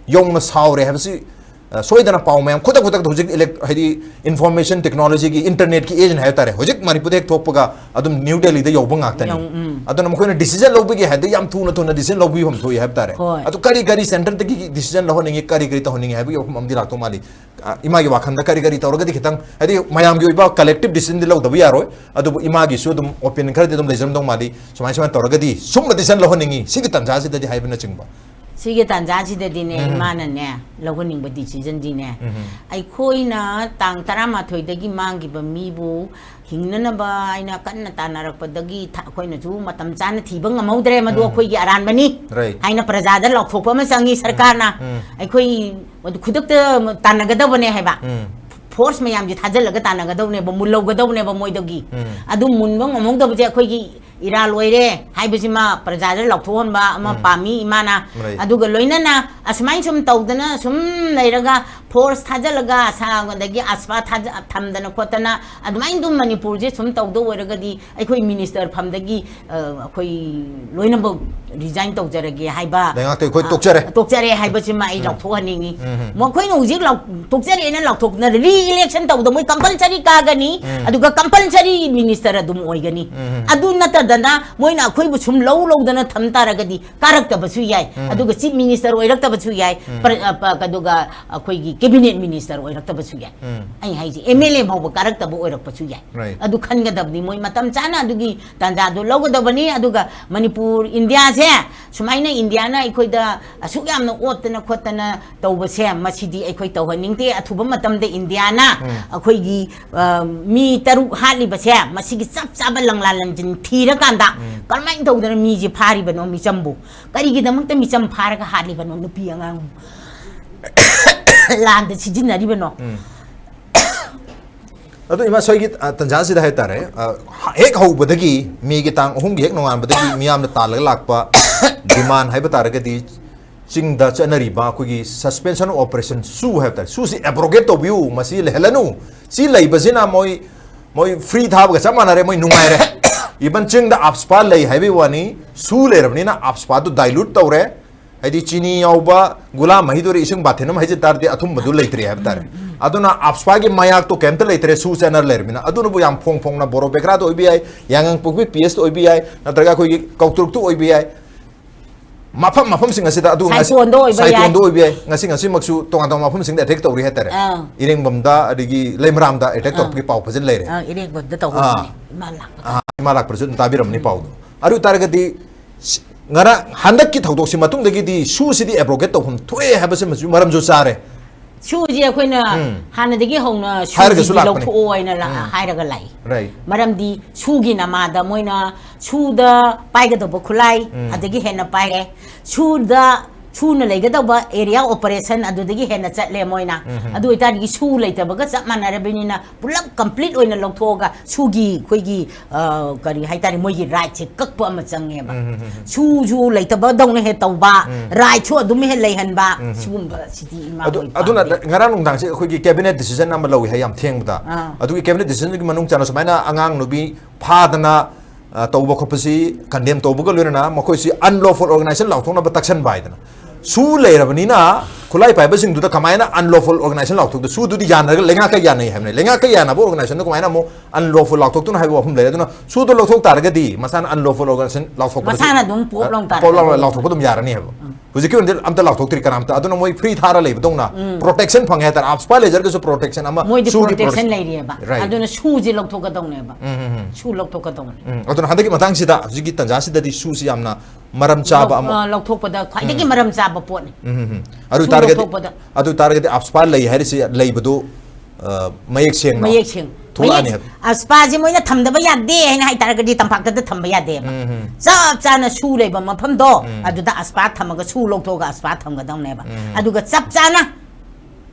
ꯌꯧꯅ ꯁꯥꯎꯔꯦ ꯍꯥꯏꯕꯁꯤ, ꯑ, ꯁꯣꯏꯗꯅ ꯄꯥꯎ ꯃꯌꯥꯝ ꯈꯨꯗꯛ ꯈꯨꯗꯛꯇ ꯍꯧꯖꯤꯛ elect-, ꯍꯥꯏꯗꯤ information technology ꯒꯤ, internet ꯀꯤ age ꯅꯤ ꯍꯥꯏꯕ ꯇꯥꯔꯦ꯫ ꯍꯧꯖꯤꯛ ꯃꯅꯤꯄꯨꯔꯗ ꯍꯦꯛ ꯊꯣꯛꯄꯒ ꯑꯗꯨꯝ ꯅ꯭ꯌꯨ ꯗꯦꯜꯂꯤꯗ ꯌꯧꯕ ꯉꯥꯛꯇꯅꯤ꯫ ꯌꯧ-, ꯎꯝ꯫ ꯑꯗꯨꯅ ꯃꯈꯣꯏꯅ decision ꯂꯧꯕꯒꯤ ꯍꯥꯏꯗꯤ ꯌꯥꯝ ꯊꯨꯅ ꯊꯨꯅ decision ꯂꯧꯕꯤꯐꯝ ꯊꯣꯛꯏ ꯍꯥꯏꯕ ꯇꯥꯔꯦ꯫ ꯍꯣꯏ꯫ ꯑꯗꯨ ꯀꯔꯤ ꯀꯔꯤ centre ꯗꯒꯤ decision ꯂꯧꯍꯟꯅꯤꯡꯉꯤ, ꯀꯔꯤ ꯀꯔꯤ ꯇꯧꯍꯟꯅꯤꯡꯉꯤ ꯍꯥꯏꯕꯒꯤ ꯋꯥꯐꯝ ꯑꯃꯗꯤ ꯂꯥꯛꯇꯧ ꯃꯥꯜꯂꯤ꯫ ꯑ, ꯏꯃꯥꯒꯤ ꯋꯥꯈꯜꯗ ꯀꯔꯤ ꯀꯔꯤ ꯇꯧꯔꯒꯗꯤ ꯈꯤꯇꯪ, ꯍꯥꯏꯗꯤ ꯃꯌꯥꯝꯒꯤ ꯑꯣꯏꯕ collective decision ꯗꯤ ꯂꯧꯗꯕ ꯌꯥꯔꯣꯏ, ꯑꯗꯨꯕꯨ ꯏꯃꯥꯒꯤꯁꯨ ꯑꯗꯨꯝ opinion ꯈꯔꯗꯤ ꯑꯗꯨꯝ ꯂꯩꯖꯔꯝꯗꯧ ꯃꯥꯜꯂꯤ, ꯁꯨꯃꯥꯏ ꯁꯨꯃꯥꯏꯅ ꯇꯧꯔꯒꯗꯤ ꯁꯨꯝꯕ decision ꯂꯧꯍꯟꯅꯤꯡꯉꯤ ꯁꯤꯒꯤ ꯇꯥꯟꯖꯥꯁꯤꯗꯗꯤ ꯍꯥꯏꯕꯅꯆꯤꯡꯕ꯫ ꯁꯤꯒꯤ ꯇꯥꯟꯖꯥꯁꯤꯗꯗꯤꯅꯦ, ꯎꯝ꯫ ꯏꯃꯥꯅꯅꯦ, ꯂꯧꯍꯟꯅꯤꯡꯕ decision ꯗꯤꯅꯦ, ꯎꯝ꯫ ꯑꯩꯈꯣꯏꯅ ꯇꯥꯡ ꯇꯔꯥꯃꯥꯊꯣꯏꯗꯒꯤ ꯃꯥꯡꯈꯤꯕ ꯃꯤꯕꯨ ꯍꯤꯡꯅꯅꯕ ꯍꯥꯏꯅ ꯀꯟꯅ ꯇꯥꯟꯅꯔꯛꯄꯗꯒꯤ ꯊ-, ꯑꯩꯈꯣꯏꯅꯁꯨ ꯃꯇꯝ ꯆꯥꯅ ꯊꯤꯕ ꯉꯝꯍꯧꯗ꯭ꯔꯦ, ꯃꯗꯨ ꯎꯝ꯫ ꯑꯩꯈꯣꯏꯒꯤ ꯑꯔꯥꯟꯕꯅꯤ Right. ꯍꯥꯏꯅ ꯄ꯭ꯔꯖꯥꯗ ꯂꯥꯎꯊꯣꯛꯄ ꯑꯃ ꯆꯪꯉꯤ ꯁꯔꯀꯥꯔꯅ꯫ ꯎꯝ꯫ ꯑꯩꯈꯣꯏ ꯃꯗꯨ ꯈꯨꯗꯛꯇ ꯇꯥꯟꯅꯒꯗꯕꯅꯦ ꯍꯥꯏꯕ꯫ ꯎꯝ꯫ Force ꯃꯌꯥꯝꯁꯦ ꯊꯥꯖꯤꯜꯂꯒ ꯇꯥꯟꯅꯒꯗꯕꯅꯦꯕ, ꯃꯨꯜꯍꯧꯒꯗꯕꯅꯦꯕ ꯃꯣꯏꯗꯒꯤ꯫ ꯎꯝ꯫ ꯑꯗꯨ ꯃꯨꯟꯕ ꯉꯝꯍꯧꯗꯕꯁꯦ ꯑꯩꯈꯣꯏꯒꯤ ꯏꯔꯥꯜ ꯑꯣꯏꯔꯦ ꯍꯥꯏꯕꯁꯤꯃ ꯄ꯭ꯔꯖꯥꯗ ꯂꯥꯎꯊꯣꯛꯍꯟꯕ ꯑꯃ ꯎꯝ꯫ ꯄꯥꯝꯃꯤ ꯏꯃꯥꯅ꯫ Right. ꯑꯗꯨꯒ ꯂꯣꯏꯅꯅ ꯑꯁꯨꯃꯥꯏꯅ ꯁꯨꯝ ꯇꯧꯗꯅ ꯁꯨꯝ ꯂꯩꯔꯒ force ꯊꯥꯖꯤꯜꯂꯒ ꯑꯁꯥ-, ꯑꯗꯒꯤ ꯑꯁꯄꯥ ꯊꯥꯖ-, ꯊꯝꯗꯅ ꯈꯣꯠꯇꯅ ꯑꯗꯨꯃꯥꯏꯅ ꯑꯗꯨꯝ ꯃꯅꯤꯄꯨꯔꯁꯦ ꯁꯨꯝ ꯇꯧꯗꯧ ꯑꯣꯏꯔꯒꯗꯤ ꯑꯩꯈꯣꯏ minister ꯐꯝꯗꯒꯤ, ꯑ, ꯑꯩꯈꯣꯏ ꯂꯣꯏꯅꯃꯛ resign ꯇꯧꯖꯔꯒꯦ ꯍꯥꯏꯕ, ꯂꯩꯉꯥꯛꯇ ꯑꯩꯈꯣꯏ ꯑ, ꯇꯣꯛꯆꯔꯦ꯫ ꯇꯣꯛꯆꯔꯦ ꯍꯥꯏꯕꯁꯤꯃ ꯑꯩ ꯎꯝ꯫ ꯂꯥꯎꯊꯣꯛꯍꯟꯅꯤꯡꯉꯤ꯫ ꯎꯝ, ꯎꯝ꯫ ꯃꯈꯣꯏꯅ ꯍꯧꯖꯤꯛ ꯂꯥꯎ-, ꯇꯣꯛꯆꯔꯦꯅ ꯂꯥꯎꯊꯣꯛꯅ re-election ꯇꯧꯗ ꯃꯣꯏ compulsory ꯀꯥꯒꯅꯤ, ꯎꯝ꯫ ꯑꯗꯨꯒ compulsory minister ꯑꯗꯨꯝ ꯑꯣꯏꯒꯅꯤ꯫ ꯎꯝ, ꯎꯝ꯫ ꯑꯗꯨ ꯅꯠꯇꯗꯅ ꯃꯣꯏꯅ ꯑꯩꯈꯣꯏꯕꯨ ꯁꯨꯝ ꯂꯧ ꯂꯧꯗꯅ ꯊꯝ ꯇꯥꯔꯒꯗꯤ ꯀꯥꯔꯛꯇꯕꯁꯨ ꯌꯥꯏ, ꯎꯝ꯫ ꯑꯗꯨꯒ chief minister ꯑꯣꯏꯔꯛꯇꯕꯁꯨ ꯌꯥꯏ, ꯎꯝ꯫ ꯄ꯭ꯔ-, ꯑ, ꯄ-, ꯑꯗꯨꯒ ꯑꯩꯈꯣꯏꯒꯤ cabinet minister ꯑꯣꯏꯔꯛꯇꯕꯁꯨ ꯌꯥꯏ꯫ ꯎꯝ꯫ ꯑꯩ ꯍꯥꯏꯁꯦ, M L A ꯐꯥꯎꯕ ꯀꯥꯔꯛꯇꯕ ꯑꯣꯏꯔꯛꯄꯁꯨ ꯌꯥꯏ꯫ Right. ꯑꯗꯨ ꯈꯟꯒꯗꯕꯅꯤ, ꯃꯣꯏ ꯃꯇꯝ ꯆꯥꯅ ꯑꯗꯨꯒꯤ ꯇꯥꯟꯖꯥꯗꯣ ꯂꯧꯒꯗꯕꯅꯤ꯫ ꯑꯗꯨꯒ ꯃꯅꯤꯄꯨꯔ, ꯏꯟꯗꯤꯌꯥꯁꯦ ꯁꯨꯃꯥꯏꯅ ꯏꯟꯗꯤꯌꯥꯅ ꯑꯩꯈꯣꯏꯗ ꯑꯁꯨꯛ ꯌꯥꯝꯅ ꯑꯣꯠꯇꯅ ꯈꯣꯠꯇꯅ ꯇꯧꯕꯁꯦ, ꯃꯁꯤꯗꯤ ꯑꯩꯈꯣꯏ ꯇꯧꯍꯟꯅꯤꯡꯗꯦ꯫ ꯑꯊꯨꯕ ꯃꯇꯝꯗ ꯏꯟꯗꯤꯌꯥꯅ ꯎꯝ꯫ ꯑꯩꯈꯣꯏꯒꯤ, ꯑ, ꯃꯤ ꯇꯔꯨꯛ ꯍꯥꯠꯂꯤꯕꯁꯦ, ꯃꯁꯤꯒꯤ ꯆꯞ ꯆꯥꯕ ꯂꯪꯂꯥ ꯂꯪꯖꯤꯟ ꯊꯤꯔꯀꯥꯟꯗ ꯎꯝ꯫ ꯀꯔꯝꯍꯥꯏꯅ ꯇꯧꯗꯅ ꯃꯤꯁꯦ ꯐꯥꯔꯤꯕꯅꯣ, ꯃꯤꯆꯝꯕꯨ? ꯀꯔꯤꯒꯤꯗꯃꯛꯇ ꯃꯤꯆꯝ ꯐꯥꯔꯒ ꯍꯥꯠꯂꯤꯕꯅꯣ, ꯅꯨꯄꯤ ꯑꯉꯥꯡ ꯂꯥꯟꯗ ꯁꯤꯖꯤꯟꯅꯔꯤꯕꯅꯣ? ꯎꯝ꯫ ꯑꯗꯨ ꯏꯃꯥ ꯁꯣꯏꯒꯤ, ꯑ, ꯇꯟꯖꯥꯁꯤꯗ ꯍꯥꯏꯇꯥꯔꯦ, ꯑ, ꯍ-, ꯍꯦꯛ ꯍꯧꯕꯗꯒꯤ, ꯃꯦꯒꯤ ꯇꯥꯡ ꯑꯍꯨꯝꯒꯤ ꯍꯦꯛ ꯅꯣꯡꯉꯥꯟꯕꯗꯒꯤ ꯃꯤꯌꯥꯝꯅ ꯇꯥꯜꯂꯒ ꯂꯥꯛꯄ demand ꯍꯥꯏꯕ ꯇꯥꯔꯒꯗꯤ, ꯆꯤꯡꯗ ꯆꯠꯅꯔꯤꯕ ꯑꯩꯈꯣꯏꯒꯤ suspension of operation ꯁꯨ ꯍꯥꯏꯕ ꯇꯥꯔꯦ, ꯁꯨꯁꯤ abrogate ꯇꯧꯕꯤꯌꯨ, ꯃꯁꯤ ꯂꯩꯍꯜꯂꯅꯨ, ꯁꯤ ꯂꯩꯕꯁꯤꯅ ꯃꯣꯏ, ꯃꯣꯏ free ꯊꯥꯕꯒ ꯆꯞ ꯃꯥꯟꯅꯔꯦ, ꯃꯣꯏ ꯅꯨꯡꯉꯥꯏꯔꯦ꯫ Even ꯆꯤꯡꯗ AFSPA ꯂꯩ ꯍꯥꯏꯕꯒꯤ ꯋꯥꯅꯤ, ꯁꯨ ꯂꯩꯔꯕꯅꯤꯅ AFSPAꯗꯨ dilute ꯇꯧꯔꯦ꯫ ꯍꯥꯏꯗꯤ ꯆꯤꯅꯤ ꯌꯥꯎꯕ ꯒꯨꯂꯥ ꯃꯍꯤꯗꯨꯗ ꯏꯁꯤꯡ ꯕꯥꯊꯤꯟ ꯑꯃ ꯍꯩꯖꯤꯟ ꯇꯥꯔꯗꯤ ꯑꯊꯨꯝꯕꯗꯨ ꯂꯩꯇ꯭ꯔꯦ ꯍꯥꯏꯕ ꯇꯥꯔꯦ꯫ ꯑꯗꯨꯅ AFSPAꯒꯤ ꯃꯌꯥꯛꯇꯣ ꯀꯩꯝꯇ ꯂꯩꯇ꯭ꯔꯦ, ꯁꯨ ꯆꯠꯅꯔ ꯂꯩꯔꯕꯅꯤꯅ꯫ ꯑꯗꯨꯅꯕꯨ ꯌꯥꯝ ꯐꯣꯡ ꯐꯣꯡꯅ ꯕꯣꯔꯣ ꯕꯦꯀ꯭ꯔꯥꯗ ꯑꯣꯏꯕ ꯌꯥꯏ, ꯌꯥꯉꯥꯡꯄꯣꯛꯄꯤ PSꯇ ꯑꯣꯏꯕ ꯌꯥꯏ, ꯅꯠꯇ꯭ꯔꯒ ꯑꯩꯈꯣꯏꯒꯤ ꯀꯧꯇ꯭ꯔꯨꯛꯇ ꯑꯣꯏꯕ ꯌꯥꯏ, ꯃꯐꯝ ꯃꯐꯝꯁꯤꯡ ꯑꯁꯤꯗ ꯑꯗꯨ ꯉꯁꯤ ꯁꯥꯏꯇꯣꯟꯗ ꯑꯣꯏꯕ ꯌꯥꯏ꯫ ꯁꯥꯏꯇꯣꯟꯗ ꯑꯣꯏꯕ ꯌꯥꯏ, ꯉꯁꯤ ꯉꯁꯤꯃꯛꯁꯨ ꯇꯣꯉꯥꯟ ꯇꯣꯉꯥꯟꯕ ꯃꯐꯝꯁꯤꯡꯗ attack ꯇꯧꯔꯤ ꯍꯥꯏꯇꯥꯔꯦ꯫ ꯑꯥ꯫ ꯏꯔꯦꯡꯕꯝꯗ, ꯑꯗꯒꯤ ꯂꯩꯃꯔꯥꯝꯗ attack ꯑꯥ꯫ ꯇꯧꯔꯛꯄꯒꯤ ꯄꯥꯎ ꯐꯖꯅ ꯂꯩꯔꯦ꯫ ꯑꯥ, ꯏꯔꯦꯡꯕꯝꯗ ꯇꯧꯕ ꯑꯥ꯫ ꯏꯃꯥ ꯂꯥꯛꯄꯗ꯫ ꯑꯥ, ꯏꯃꯥ ꯂꯥꯛꯄꯗꯁꯨ ꯑꯗꯨꯝ ꯇꯥꯕꯤꯔꯝꯃꯅꯤ ꯄꯥꯎꯗꯣ꯫ ꯑꯗꯨ ꯑꯣꯏꯇꯥꯔꯒꯗꯤ ꯁꯤ-, ꯉꯔꯥꯡ ꯍꯟꯗꯛꯀꯤ ꯊꯧꯗꯣꯛꯁꯤ ꯃꯇꯨꯡꯗꯒꯤꯗꯤ ꯁꯨꯁꯤꯗꯤ abrogate ꯇꯧꯐꯝ ꯊꯣꯛꯑꯦ ꯍꯥꯏꯕꯁꯤꯃꯁꯨ ꯃꯔꯝꯁꯨ ꯆꯥꯔꯦ꯫ ꯁꯨꯁꯦ ꯑꯩꯈꯣꯏꯅ ꯎꯝ꯫ ꯍꯥꯟꯅꯗꯒꯤ ꯍꯧꯅ ꯍꯥꯏꯔꯒꯁꯨ ꯁꯨꯁꯤꯗꯤ ꯂꯥꯛꯄꯅꯤ꯫ ꯂꯧꯊꯣꯛꯑꯣ ꯍꯥꯏꯅ ꯂꯥ-, ꯎꯝ꯫ ꯍꯥꯏꯔꯒ ꯂꯥꯛꯏ꯫ Right꯫ ꯃꯔꯝꯗꯤ ꯁꯨꯒꯤ ꯅꯃꯥꯗ ꯃꯣꯏꯅ ꯁꯨꯗ ꯄꯥꯏꯒꯗꯧꯕ ꯈꯨꯠꯂꯥꯏ ꯎꯝ꯫ ꯑꯗꯒꯤ ꯍꯦꯟꯅ ꯄꯥꯏꯔꯦ꯫ ꯁꯨꯗ, ꯁꯨꯅ ꯂꯩꯒꯗꯧꯕ area operation ꯑꯗꯨꯗꯒꯤ ꯍꯦꯟꯅ ꯆꯠꯂꯦ ꯃꯣꯏꯅ꯫ ꯎꯝ꯫ ꯑꯗꯨ ꯑꯣꯏꯇꯥꯔꯗꯤ ꯁꯨ ꯂꯩꯇꯕꯒ ꯆꯞ ꯃꯥꯟꯅꯔꯕꯅꯤꯅ ꯄꯨꯂꯞ complete ꯑꯣꯏꯅ ꯂꯧꯊꯣꯛꯑꯒ ꯁꯨꯒꯤ ꯑꯩꯈꯣꯏꯒꯤ, ꯑ, ꯀꯔꯤ ꯍꯥꯏꯇꯥꯔꯦ, ꯃꯣꯏꯒꯤ rightꯁꯦ ꯀꯛꯄ ꯑꯃ ꯆꯪꯉꯦꯕ꯫ ꯎꯝ, ꯎꯝ, ꯎꯝ, ꯎꯝ꯫ ꯁꯨꯁꯨ ꯂꯩꯇꯕꯗꯧꯅ ꯍꯦꯛ ꯇꯧꯕ, ꯎꯝ꯫ Rightꯁꯨ ꯑꯗꯨꯝ ꯍꯦꯛ ꯂꯩꯍꯟꯕ, ꯎꯝ, ꯎꯝ꯫ ꯁꯤꯒꯨꯝꯕꯁꯤꯗꯤ ꯏꯃꯥ ꯑꯗꯨ, ꯍꯣꯏ ꯑꯗꯨꯅ ꯄꯥꯝꯗꯦ꯫ ꯉꯔꯥꯡ ꯅꯨꯡꯗꯥꯡꯁꯦ ꯑꯩꯈꯣꯏꯒꯤ cabinet decision ꯑꯃ ꯂꯧꯏ ꯍꯥꯏ ꯌꯥꯝ ꯊꯦꯡꯕꯗ꯫ ꯑꯥ꯫ ꯑꯗꯨꯒꯤ cabinet decisionꯗꯨꯒꯤ ꯃꯅꯨꯡ ꯆꯟꯅ ꯁꯨꯃꯥꯏꯅ ꯑꯉꯥꯡ ꯅꯨꯄꯤ ꯐꯥꯗꯅ, ꯑ, ꯇꯧꯕ ꯈꯣꯠꯄꯁꯤ condemn ꯇꯧꯕꯒ ꯂꯣꯏꯅꯅ ꯃꯈꯣꯏꯁꯤ unlawful organization ꯂꯥꯎꯊꯣꯛꯅꯕ ꯇꯛꯁꯟꯕ ꯍꯥꯏꯗꯅ꯫ ꯁꯨ ꯂꯩꯔꯕꯅꯤꯅ ꯈꯨꯠꯂꯥꯏ ꯄꯥꯏꯕꯁꯤꯡꯗꯨꯗ ꯀꯃꯥꯏꯅ unlawful organization ꯂꯥꯎꯊꯣꯛꯇ-, ꯁꯨꯗꯨꯗꯤ ꯌꯥꯅꯔꯒ ꯂꯩꯉꯥꯛꯀ ꯌꯥꯅꯩ ꯍꯥꯏꯕꯅꯤ꯫ ꯂꯩꯉꯥꯛꯀ ꯌꯥꯅꯕ organizationꯗꯨ ꯀꯃꯥꯏꯅ ꯑꯃꯨꯛ unlawful ꯂꯥꯎꯊꯣꯛꯇꯨꯅ ꯍꯥꯏꯕ ꯋꯥꯐꯝ ꯂꯩꯔꯦ꯫ ꯑꯗꯨꯅ ꯁꯨꯗꯣ ꯂꯧꯊꯣꯛ ꯇꯥꯔꯒꯗꯤ ꯃꯁꯥꯅ unlawful organization ꯂꯥꯎꯊꯣꯛꯄꯗ ꯃꯁꯥꯅ ꯑꯗꯨꯝ ꯄꯣꯞ ꯂꯥꯎ ꯄꯣꯞ ꯂꯥꯎ ꯇꯥꯔꯛꯀꯅꯤ꯫ ꯂꯥꯎꯊꯣꯛꯄ ꯑꯗꯨꯝ ꯌꯥꯔꯅꯤ ꯍꯥꯏꯕ꯫ ꯎꯝ꯫ ꯍꯧꯖꯤꯛꯀꯤ ꯑꯣꯏꯅꯗꯤ ꯑꯝꯇ ꯂꯥꯎꯊꯣꯛꯇ꯭ꯔꯤ ꯀꯅꯥꯝꯇ꯫ ꯑꯗꯨꯅ ꯃꯣꯏ free ꯊꯥꯔ ꯂꯩꯕꯗꯧꯅ ꯎꯝ꯫ Protection ꯐꯪꯉꯦ ꯍꯥꯏꯇꯥꯔꯦ꯫ AFSPA ꯂꯩꯖꯔꯒꯁꯨ protection ꯑꯃ ꯃꯣꯏꯗꯤ ꯁꯨꯒꯤ protection protection꯫ ꯂꯩꯔꯤꯑꯕ꯫ Right꯫ ꯑꯗꯨꯅ ꯁꯨꯁꯦ ꯂꯧꯊꯣꯛꯀꯗꯧꯅꯦꯕ꯫ ꯎꯝ, ꯎꯝ, ꯎꯝ꯫ ꯁꯨ ꯂꯧꯊꯣꯛꯀꯗꯧꯅꯦ꯫ ꯎꯝ꯫ ꯑꯗꯨꯅ ꯍꯟꯗꯛꯀꯤ ꯃꯇꯥꯡꯁꯤꯗ ꯍꯧꯖꯤꯛꯀꯤ ꯇꯟꯖꯥꯁꯤꯗꯗꯤ ꯁꯨꯁꯤ ꯌꯥꯝꯅ ꯃꯔꯝ ꯆꯥꯕ ꯂꯧ-, ꯑꯃ꯫ ꯑ, ꯂꯧꯊꯣꯛꯄꯗ ꯈ꯭ꯋꯥꯏꯗꯒꯤ ꯎꯝ꯫ ꯃꯔꯝ ꯆꯥꯕ ꯄꯣꯠꯅꯤ꯫ ꯎꯝ, ꯎꯝ, ꯎꯝ꯫ ꯑꯗꯨ ꯁꯨ ꯇꯥꯔꯒꯗꯤ, ꯂꯧꯊꯣꯛꯄꯗ꯫ ꯑꯗꯨ ꯇꯥꯔꯒꯗꯤ AFSPA ꯂꯩ ꯍꯥꯏꯔꯤꯁꯤ ꯂꯩꯕꯗꯣ, ꯑ, ꯃꯌꯦꯛ ꯁꯦꯡꯅ ꯃꯌꯦꯛ ꯁꯦꯡ-, ꯊꯣꯛꯂꯛꯑꯅꯤ ꯃꯌꯦꯛ-, ꯍꯥꯏꯕ꯫ AFSPAꯁꯦ ꯃꯣꯏꯅ ꯊꯝꯗꯕ ꯌꯥꯗꯦ ꯍꯥꯏꯅ ꯍꯥꯏꯇꯥꯔꯒꯗꯤ ꯇꯝꯄꯥꯛꯇꯗ ꯊꯝꯕ ꯌꯥꯗꯦꯕ꯫ ꯎꯝ, ꯎꯝ꯫ ꯆꯞ ꯆꯥꯅ ꯁꯨ ꯂꯩꯕ ꯃꯐꯝꯗꯣ, ꯎꯝ꯫ ꯑꯗꯨꯗ AFSPA ꯊꯝꯃꯒ ꯁꯨ ꯂꯧꯊꯣꯛꯑꯒ AFSPA ꯊꯝꯒꯗꯧꯅꯦꯕ꯫ ꯎꯝ꯫ ꯑꯗꯨꯒ ꯆꯞ ꯆꯥꯅ